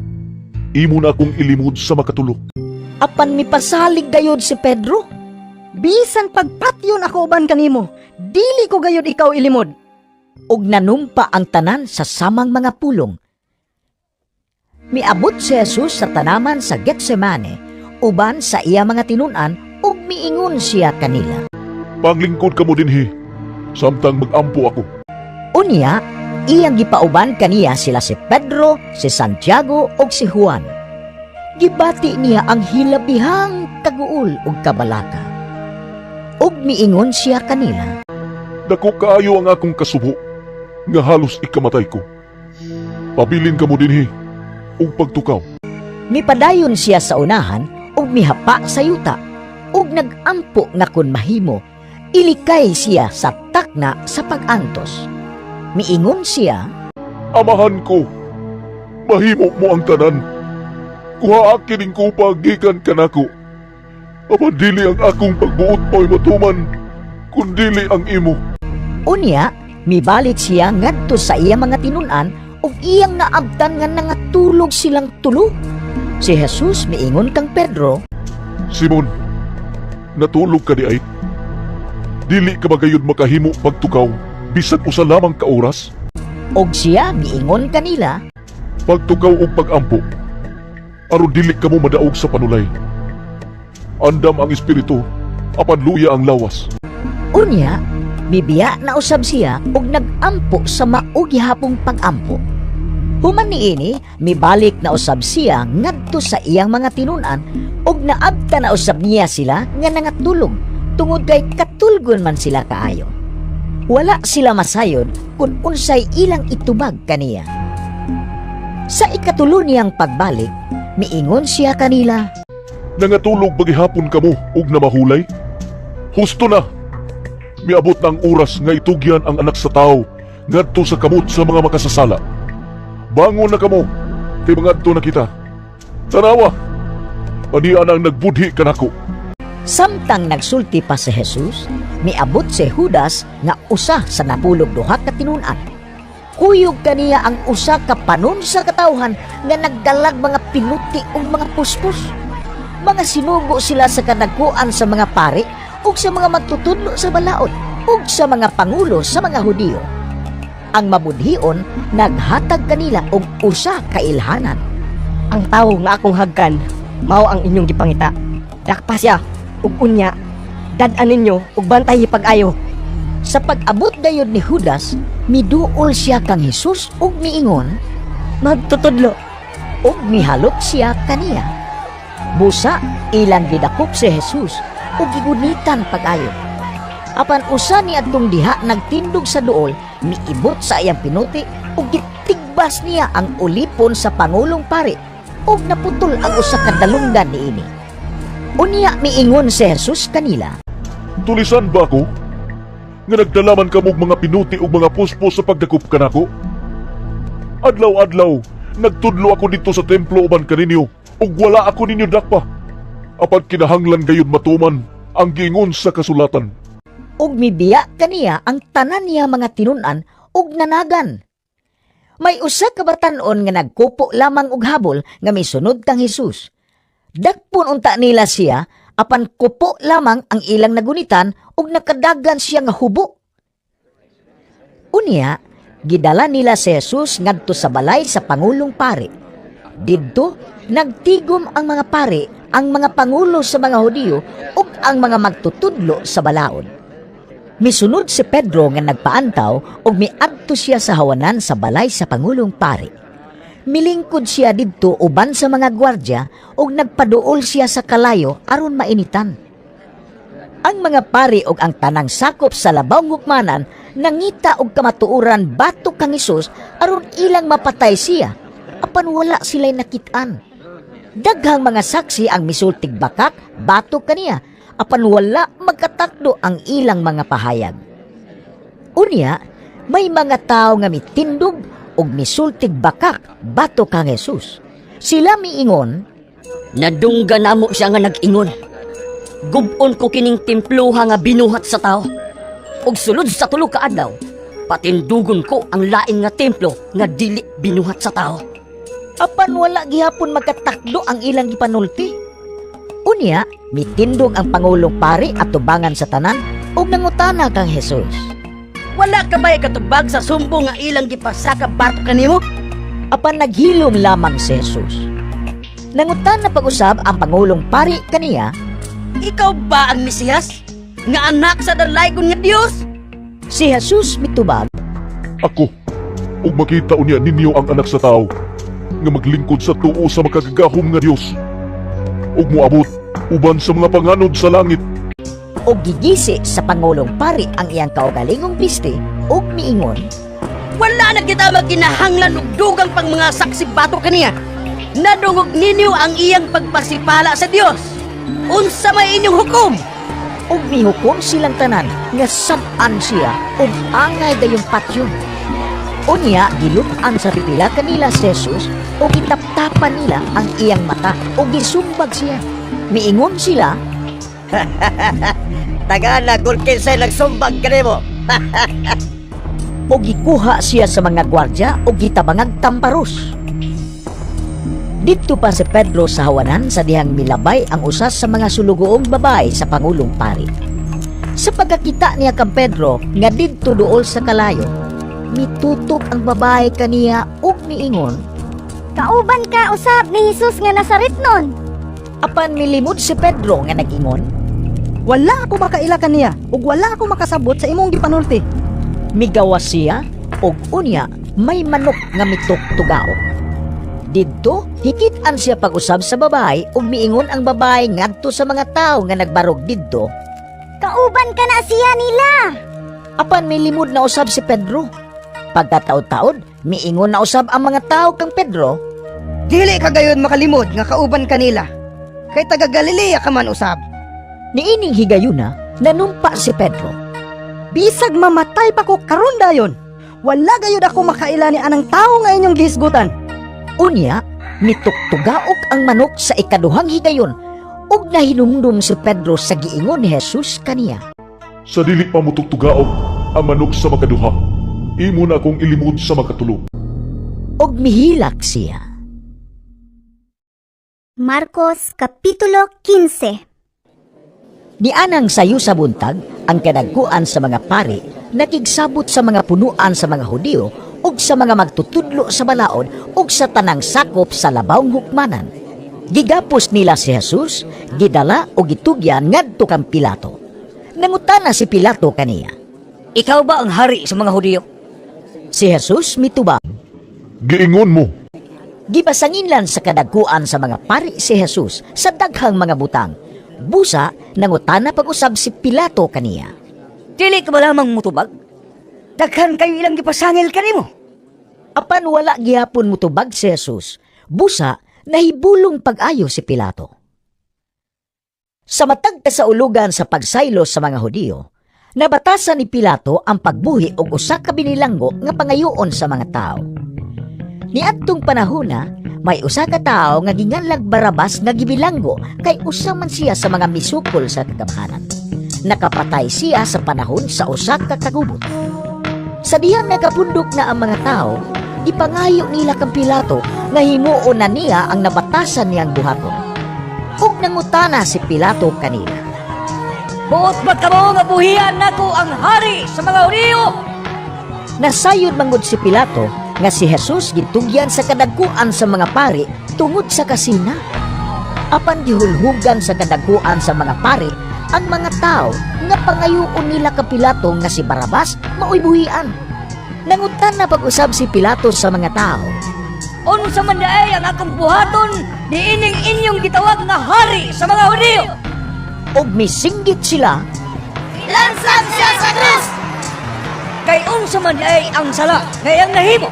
imo na akong ilimod sa makatulo. Apan mipasalig gayud si Pedro. Bisan pagpatyon ako uban kanimo, dili ko gayud ikaw ilimod. Ug nanumpa ang tanan sa samang mga pulong. Miabot si Jesus sa tanaman sa Getsemane uban sa iya mga tinun-an ug miingon siya kanila. Panglingkod kamo dinhi, samtang magampo ako. Unya, iyang gipauban kaniya sila si Pedro, si Santiago ug si Juan. Gibati niya ang hilabihang kaguol ug kabalaka. Ug miingon siya kanila, "Dako kaayo ang akong kasubo nga halos ikamatay ko. Pabilin kamo dinhi ug pagtukaw." Mipadayon siya sa unahan ug mihapa sa yuta ug nagampo nga kun mahimo ilikay siya sa takna sa pag-antos. Miingon siya, "Amahan ko, mahimo mo ang tanan. Kuhaa kining kupa gikan kanako. Apan dili ang akong pagbuot mo'y matuman, kundili ang imo." Unya, mibalik siya ngadto sa iya mga tinun-an ug iyang naabtan nga nangatulog silang tulo. Si Jesus miingon kang Pedro, "Simon, natulog ka diay? Dili ka ba gayud makahimo pagtukaw bisag usa lamang ka oras? Og siya miingon kanila, "Pagtukaw og pagampo, aron dili kamo madaog sa panulay. Andam ang espiritu, apan luya ang lawas." Unya, mibiya na usab siya ug nagampo sa mao gihapong pagampo. Human niini, mibalik na usab siya ngadto sa iyang mga tinun-an ug naabtan na usab niya sila nga nangatulog tungod kay katulgon man sila kaayo. Wala sila masayod kung unsay ilang itubag kaniya. Sa ikatulo niyang pagbalik, miingon siya kanila, "Nangatulog ba gihapon kamo ug namahulay? Husto na! Miabot na ang oras nga itugyan ang Anak sa Tao ngadto sa kamot sa mga makasasala. Bangon na kamo, kay mangadto na kita. Tanawa! Ania na ang nagbudhi kanako." Samtang nagsulti pa si Jesus, miabot si Judas nga usa sa 12 ka tinun-an. Kuyog kaniya ang usa ka panon sa katawhan nga nagdalag mga pinuti ug mga puspos. Mga sinugo sila sa kadagkuan sa mga pari ug sa mga magtutudlo sa balaod ug sa mga pangulo sa mga Hudiyo. Ang mabudhion naghatag kanila og usa ka ilhanan. "Ang tawo nga akong hagkan, mao ang inyong gipangita. Dakpa siya, ug unya, dad-an ninyo ug bantay pag-ayo." Sa pag-abot dayon ni Judas, miduol siya kang Jesus ug miingon, "Magtutudlo!" Ug mihalok siya kaniya. Busa ilang gidakop si Jesus ug gigunitan pag-ayo. Apan usa ni adtong diha nagtindog sa duol, miibot sa iyang pinuti ug gitigbas niya ang ulipon sa pangulong pari ug naputol ang usa ka dalunggan niini. Unya miingon si Jesus kanila, "Tulisan ba ako? Nga nagdala man kamog mga pinuti ug mga puspos sa pagdakop kanako? Adlaw-adlaw, nagtudlo ako didto sa templo uban kaninyo ug wala ako ninyo dakpa. Apan kinahanglan gayud matuman ang giingon sa kasulatan." Ug mibiya kaniya ang tanan niya mga tinun-an ug nanagan. May usa ka batan-on nga nagkupo lamang og habol nga misunod kang Jesus. Dakpon unta nila siya, apan kupo lamang ang ilang nagunitan ug nakadagan siya nga hubo. Unya, gidala nila si Jesus ngadto sa balay sa pangulong pari. Didto, nagtigom ang mga pari, ang mga pangulo sa mga Hudiyo ug ang mga magtutudlo sa balaod. Misunod si Pedro nga nagpaantaw ug miadto siya sa hawanan sa balay sa pangulong pari. Milingkod siya didto uban sa mga gwardya ug nagpaduol siya sa kalayo aron mainitan. Ang mga pari ug ang tanang sakop sa labaw hukmanan nangita og kamatuoran batok kang Hesus aron ilang mapatay siya, apan wala sila'y nakit-an. Daghang mga saksi ang misultig bakak batok kaniya, apan wala magkatakdo ang ilang mga pahayag. Unya, may mga tao nga mitindog ug misultig bakak batok kang Jesus. Sila miingon, "Nadunggan namo siya nga nag-ingon, 'Gub-on ko kining temploha nga binuhat sa tao. Ug sulod sa 3 ka adlaw, patindugon ko ang lain nga templo nga dili binuhat sa tao.'" Apan wala gihapon magkatakdo ang ilang gipanulti. Unya, mitindog ang pangulong pari atubangan sa tanan ug nangutana kang Jesus. "Wala ka ba'y katubag sa sumbong nga ilang gipasaka batok kanimo?" Apan naghilom lamang si Jesus. Nangutana pag-usab ang pangulong pari kaniya, "Ikaw ba ang Mesiyas? Nga anak sa dalaygon nga Dios?" Si Jesus mitubag, "Ako, ug makita unya ninyo ang Anak sa Tao nga maglingkod sa tuo sa makagagahom nga Dios ug moabot uban sa mga panganod sa langit." Ug gigisi sa pangulong pari ang iyang kaugalingong bisti ug miingon, Wala na kita magkinahanglan og dugang pang mga saksi batok kaniya. Nadungog ninyo ang iyang pagpasipala sa Dios. Unsa may inyong hukom? Ug mihukom silang tanan nga sab-an siya ug angay dayong patyon. Unya gilut-an sa pipila kanila si Jesus ug gitaptapan nila ang iyang mata ug gisumbag siya. Miingon sila, Tagana kung kinsay nagsumbag kanimo. Ug gikuha siya sa mga gwardya ug gitabangag tamparos. Didto pa si Pedro sa hawanan sa dihang milabay ang usa sa mga sulugoong babae sa pangulong pari. Sa pagkakita niya kang Pedro nga didto duol sa kalayo, mitutok ang babae kaniya ug miingon, Kauban ka usab ni Jesus nga Nazaretnon. Apan milimod si Pedro nga nag-ingon, Wala ako makaila kaniya ug wala ako makasabot sa imong gipanulti. Migawas siya ug unya may manok nga mituktugaok. Didto, hikit-an siya pag-usab sa babae ug miingon ang babae ngadto sa mga tawo nga nagbarog didto. Kauban ka na siya nila. Apan milimod na usab si Pedro. Pagkataod-taod, miingon na usab ang mga tawo kang Pedro. Dili ka gayud makalimod nga kauban kanila. Kay taga Galilea ka man usab. Niining higayuna, nanumpa si Pedro. Bisag mamatay pa ko karon dayon. Wala gayud ako makaila ni anang tawo nga inyong gihisgutan. Unya, mituktugaok ang manok sa ikaduhang higayon ug nahinumdum si Pedro sa giingon ni Jesus kaniya. Sa dili pa mutugtugaog ang manok sa makaduha, imo na akong ilimod sa makatulo. Ug mihilak siya. Marcos Kapitulo 15. Nianang sayo sa buntag, ang kadagkuan sa mga pari nakigsabot sa mga punuan sa mga Hudiyo ug sa mga magtutudlo sa balaod ug sa tanang sakop sa labawng hukmanan. Gigapos nila si Jesus, gidala ug gitugyan ngadto kang Pilato. Nangutana si Pilato kaniya. Ikaw ba ang hari sa mga Hudiyo? Si Jesus mitubag. Giingon mo. Gipasanginlan sa kadagkuan sa mga pari si Jesus sa daghang mga butang. Busa, nangutana pag-usab si Pilato kaniya. Dili ka ba lamang mutubag? Daghan kayo ilang gipasangil kanimo. Apan wala gihapon mutubag si Jesus. Busa, nahibulong pag-ayo si Pilato. Sa matag kasaulugan sa pagsaylo sa mga Hudiyo, nabatasan ni Pilato ang pagbuhi og usa ka binilanggo nga pangayoon sa mga tao. Niadtong panahona, may usa ka tawo nga ginganlag Barabas nga gibilanggo kay usa man siya sa mga misukol sa kagamhanan. Nakapatay siya sa panahon sa usa ka kagubot. Sa dihang nakapundok na ang mga tao, gipangayo nila kang Pilato nga himuon na niya ang nabatasan niyang buhaton. Ug nangutana si Pilato kanila. Buot ba kamo nga buhian nako ang hari sa mga Hudiyo? Nasayod mangod si Pilato nga si Jesus gitugyan sa kadagkuan sa mga pari tungod sa kasina. Apan gihulhugan sa kadagkuan sa mga pari ang mga tao nga pangayoon nila ka Pilato nga si Barabas maoy buhian. Nangutana pag-usab si Pilato sa mga tao. Unsa man diay ang akong buhaton niining inyong gitawag nga hari sa mga Hudiyo? Ug misinggit sila, Lansang siya sa krus! Kay unsa man diay ang sala nga iyang nahimo?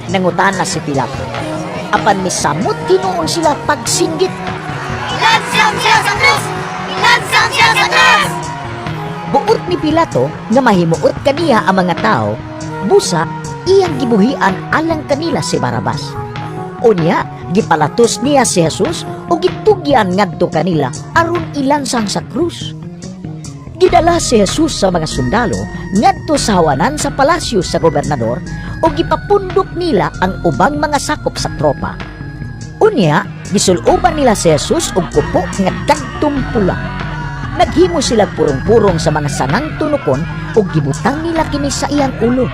Nangutana si Pilato. Apan misamot tinuon sila pagsinggit. Lansang siya sa krus! Lansang siya sa krus! Buot ni Pilato nga mahimuot kaniya ang mga tao, busa iyang gibuhian alang kanila si Barabas. Unya, gipalatos niya si Jesus ug gitugyan ngadto kanila aron ilansang sa krus. Gidala si Jesus sa mga sundalo ngadto sa hawanan sa palasyo sa gobernador ug gipapundok nila ang ubang mga sakop sa tropa. Unya, gisuloban nila si Jesus og kupo nga dagtong pula. Naghimo sila purong-purong sa mga sanang tunukon ug gibutang nila kini sa iyang ulo.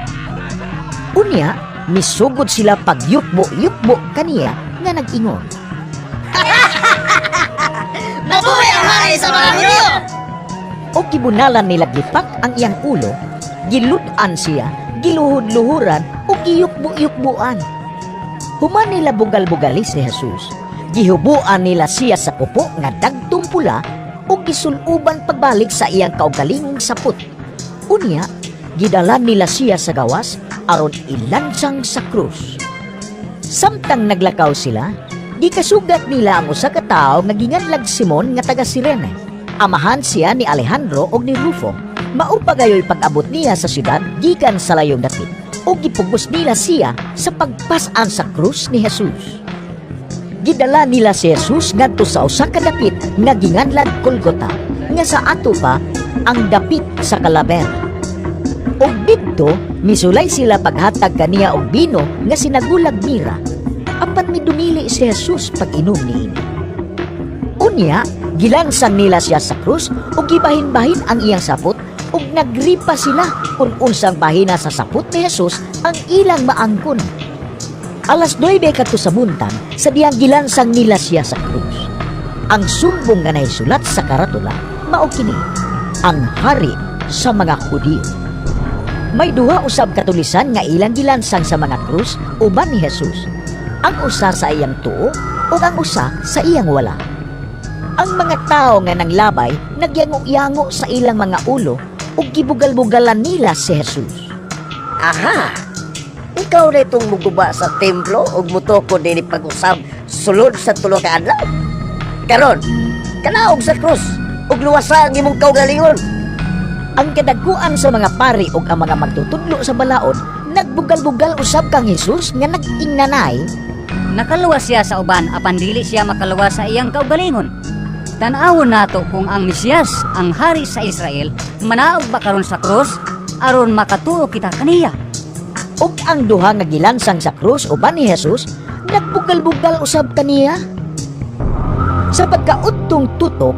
Unya, misugod sila pagyukbo-yukbo kaniya nga nag-ingon. Mabuhay ang hari sa mga Hudiyo! O gibunalan nila gipak ang iyang ulo, gilud-an siya, giluhod-luhuran o giyukbo-yukbuan. Human nila bugal-bugali si Jesus, gihubuan nila siya sa kupo nga dagtong pula ug gisuluban pagbalik sa iyang kaugalingong sapot. Unya, gidala nila siya sa gawas aron ilansang sa krus. Samtang naglakaw sila, gikasugat nila ang usa ka tawo nga ginganlag Simon nga taga Sirene. Amahan siya ni Alejandro og ni Rufo. Mao pa gayoy pag-abot niya sa syudad gikan sa layong dapit ug gipugos nila siya sa pagpas-an sa krus ni Jesus. Gidala nila si Jesus ngadto sa usa ka dapit nga ginganlag Golgota, nga sa ato pa ang dapit sa Kalabera. Ug didto misulay sila paghatag kaniya og bino nga sinagulag mira. Apan midumili si Jesus pag-inom niini. Unya, gilansang nila siya sa krus ug gibahin-bahin ang iyang sapot ug nagripa sila kung unsang bahina sa sapot ni Jesus ang ilang maangkon. 9:00 kadto sa buntag sa diyang gilansang nila siya sa krus. Ang sumbong nga nahisulat sa karatula mao kini: "Ang hari sa mga Hudiyo." May duha usab ka tulisan nga ilang gilansang sa mga krus uban ni Jesus. Ang usa sa iyang tuo ug ang usa sa iyang wala. Ang mga tao nga nanglabay nagyango-yango sa ilang mga ulo ug gibugal-bugalan nila si Jesus. Aha! Ikaw na itong muguba sa templo ug mutukod nini pag-usab sulod sa 3 ka adlaw. Karon, kanaog sa krus ug luwasa ang imong kaugalingon. Ang kadaguan sa mga pari ug ang mga magtutudlo sa balaod nagbugal-bugal usab kang Jesus nga nag-ingnanay. Nakaluwas siya sa uban apan dili siya makaluwas sa iyang kaugalingon. Tan-awon nato kung ang Mesiyas, ang hari sa Israel, manaog ba karon sa krus aron makatuo kita kaniya. Ug ang duha nga gilansang sa krus uban ni Jesus nagbugal-bugal usab kaniya. Sa pagkaudtong tutok,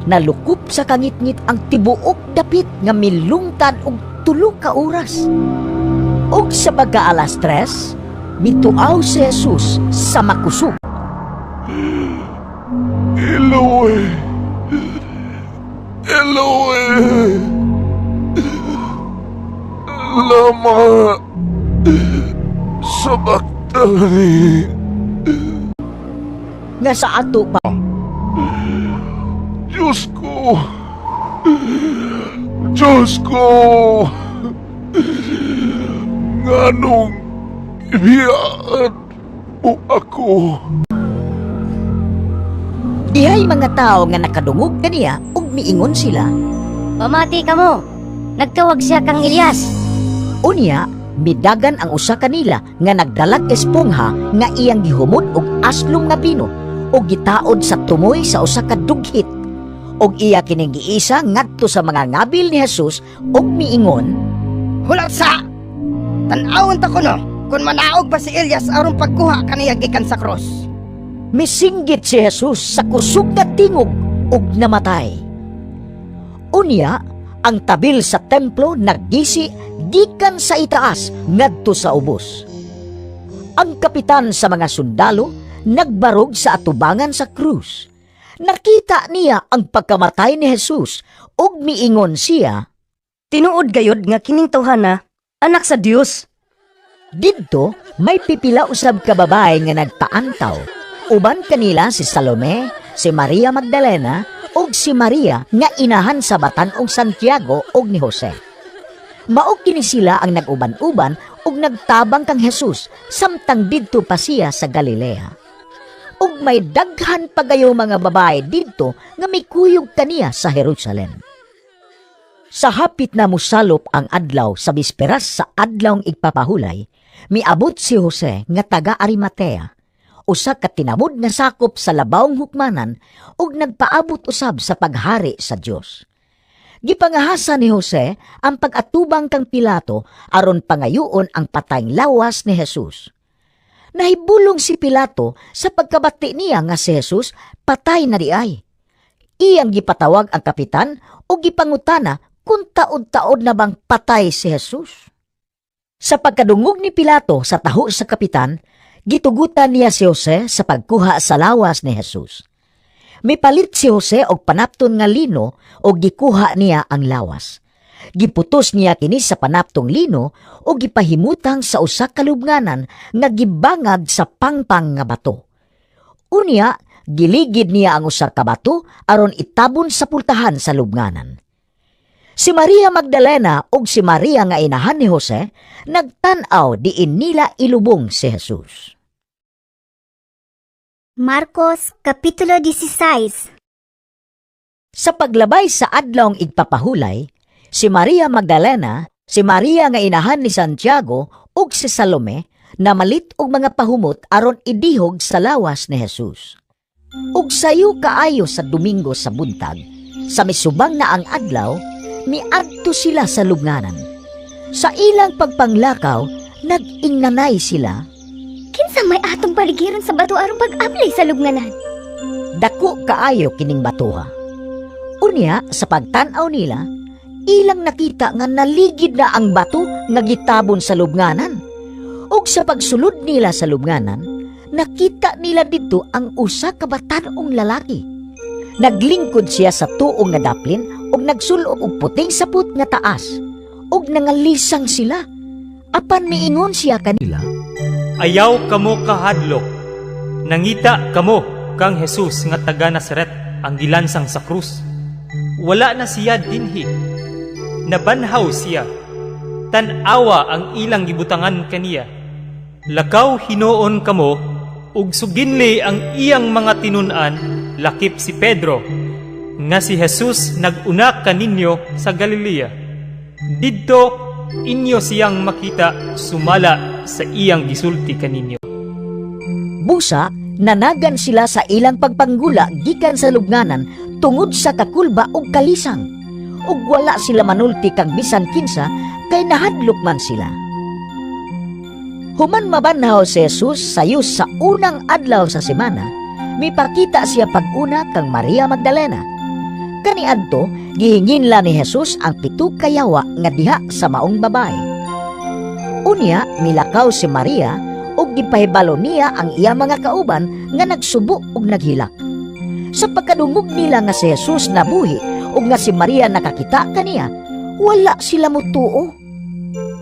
nalukop sa kangitngit ang tibuok dapit nga milungtad og 3 ka oras. Ug sa pagka 3:00, mituaw si Jesus sa makusog. Eloy! Eloy! Lama sabachthani? Nga sa ato pa, Diyos ko! Diyos ko! Nganong ibiyaan mo ako? Dihay mga tao nga nakadungog kaniya ug miingon sila, "Pamati kamo. Nagtawag siya kang Elias." Unya, midagan ang usa kanila nga nagdalag espongha nga iyang gihumod og aslom nga bino ug gitaod sa tumoy sa usa ka dughit. Ug iya kining giisa ngadto sa mga ngabil ni Jesus ug miingon, "Hulat sa! Tan-awon ta kuno kung manaog pa si Elias aron pagkuha kaniya gikan sa krus." Misinggit si Jesus sa kusog nga tingog ug namatay. Unya, ang tabil sa templo naggisi gikan sa itaas ngadto sa ubos. Ang kapitan sa mga sundalo nagbarog sa atubangan sa krus. Nakita niya ang pagkamatay ni Jesus ug miingon siya, "Tinuod gayud nga kining tawhana anak sa Dios." Didto may pipila usab ka babae nga nagpaantaw. Uban kanila si Salome, si Maria Magdalena ug si Maria nga inahan sa batan-ong Santiago ug ni Jose. Mao kini sila ang nag-uban-uban ug nagtabang kang Jesus samtang didto pa siya sa Galilea. Ug may daghan pa gayo mga babae didto nga mikuyog kaniya sa Jerusalem. Sa hapit na musalop ang adlaw sa bisperas sa adlawng igpapahulay, miabot si Jose nga taga Arimatea, usa ka tinamod nga sakop sa labawng hukmanan ug nagpaabot usab sa paghari sa Dios. Gipangahasa ni Jose ang pag-atubang kang Pilato aron pangayoon ang patayng lawas ni Jesus. Nahibulong si Pilato sa pagkabati niya nga si Jesus patay na diay. Iyang gipatawag ang kapitan ug gipangutana kung taod-taod na bang patay si Jesus. Sa pagkadungog ni Pilato sa taho sa kapitan, gitugutan niya si Jose sa pagkuha sa lawas ni Jesus. Mipalit si Jose og panapton nga lino og gikuha niya ang lawas. Giputos niya kini sa panaptong lino og gipahimutang sa usa ka lubnganan nga gibangag sa pangpang nga bato. Unya, Giligid niya ang usa ka bato aron itabon sa pultahan sa lubnganan. Si Maria Magdalena ug si Maria nga inahan ni Jose nagtan-aw diin nila ilubong si Jesus. Marcos Kapitulo 16. Sa paglabay sa Adlawng Igpapahulay, si Maria Magdalena, si Maria nga inahan ni Santiago ug si Salome namalit og mga pahumot aron idihog sa lawas ni Jesus. Ug sayo kaayo sa Domingo sa buntag, sa misubang na ang adlaw, miadto sila sa lubnganan. Sa ilang pagpanglakaw, nag-ingnanay sila. Kinsa may atong paligiron sa bato aron pag-ablay sa lubnganan? Dako kaayo kining batuha. Unya, sa pagtan-aw nila, ilang nakita nga naligid na ang bato nga gitabon sa lubnganan. Ug sa pagsulod nila sa lubnganan, nakita nila didto ang usa ka batan-ong lalaki. Naglingkod siya sa tuong nga daplin ug nagsulob og puting sapot nga taas. Ug nangalisang sila. Apan miingon siya kanila, "Ayaw kamo kahadlok. Nangita kamo kang Jesus nga taga Nazaret ang gilansang sa krus. Wala na siya dinhi. Nabanhaw siya. Tan-awa ang ilang gibutangan kaniya. Lakaw hinuon kamo ug suginli ang iyang mga tinun-an lakip si Pedro nga si Jesus nag-una kaninyo sa Galilea. Didto inyo siyang makita sumala sa iyang gisulti kaninyo." Busa, nanagan sila sa ilang pagpanggula gikan sa lubnganan tungod sa kakulba ug kalisang. Ug wala sila manulti kang bisan kinsa kay nahadlok man sila. Human mabanhaw si Jesus sayo sa unang adlaw sa semana, mipakita siya pag-una kang Maria Magdalena. Kaniadto, gihinginla ni Jesus ang pito ka yawa nga diha sa maong babae. Unya, milakaw si Maria ug gipahibalo niya ang iya mga kauban nga nagsubo ug naghilak. Sa pagkadungog nila nga si Jesus nabuhi ug nga si Maria nakakita kaniya, wala sila mutuo.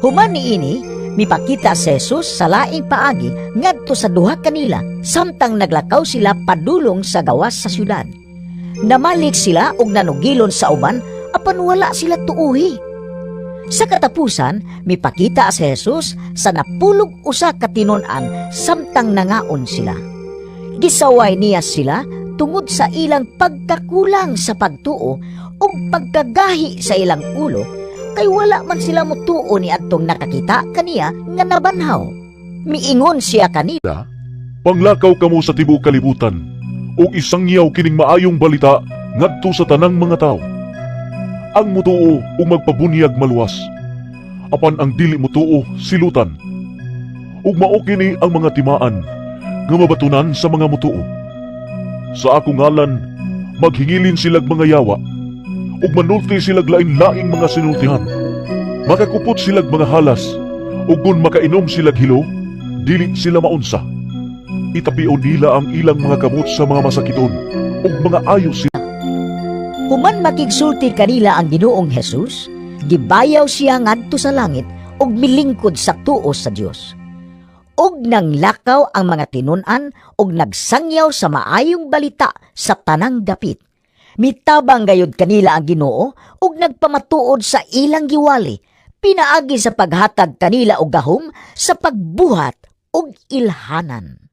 Human niini, mipakita si Jesus sa laing paagi ngadto sa duha kanila samtang naglakaw sila padulong sa gawas sa syudad. Namalik sila ug nanugilon sa uban apan wala sila tuuhi. Sa katapusan, mipakita si Jesus sa 11 ka tinun-an samtang nangaon sila. Gisaway niya sila tungod sa ilang pagkakulang sa pagtuo ug pagkagahi sa ilang ulo kay wala man sila mutuo ni adtong nakakita kaniya nga nabanhaw. Miingon siya kanila, "Panglakaw kamo sa tibuok kalibutan ug isangyaw kining maayong balita ngadto sa tanang mga tawo. Ang mutuo ug magpabunyag maluwas. Apan ang dili mutuo silutan. Ug mao kini ang mga timaan nga mabatunan sa mga mutuo. Sa akong ngalan maghingilin silag mga yawa ug manulti silag lain-laing mga sinultihan. Makakupot silag mga halas ug kun makainom silag hilo, dili sila maunsa. Itapion nila ang ilang mga kamot sa mga masakiton ug mga ayo sila." Human makigsulti kanila ang Ginoong Jesus, gibayaw siya ngadto sa langit ug milingkod sa tuo sa Dios. Ug nanglakaw ang mga tinun-an ug nagsangyaw sa maayong balita sa tanang dapit. Mitabang gayud kanila ang Ginoo ug nagpamatuod sa ilang giwali pinaagi sa paghatag kanila og gahom sa pagbuhat og ilhanan.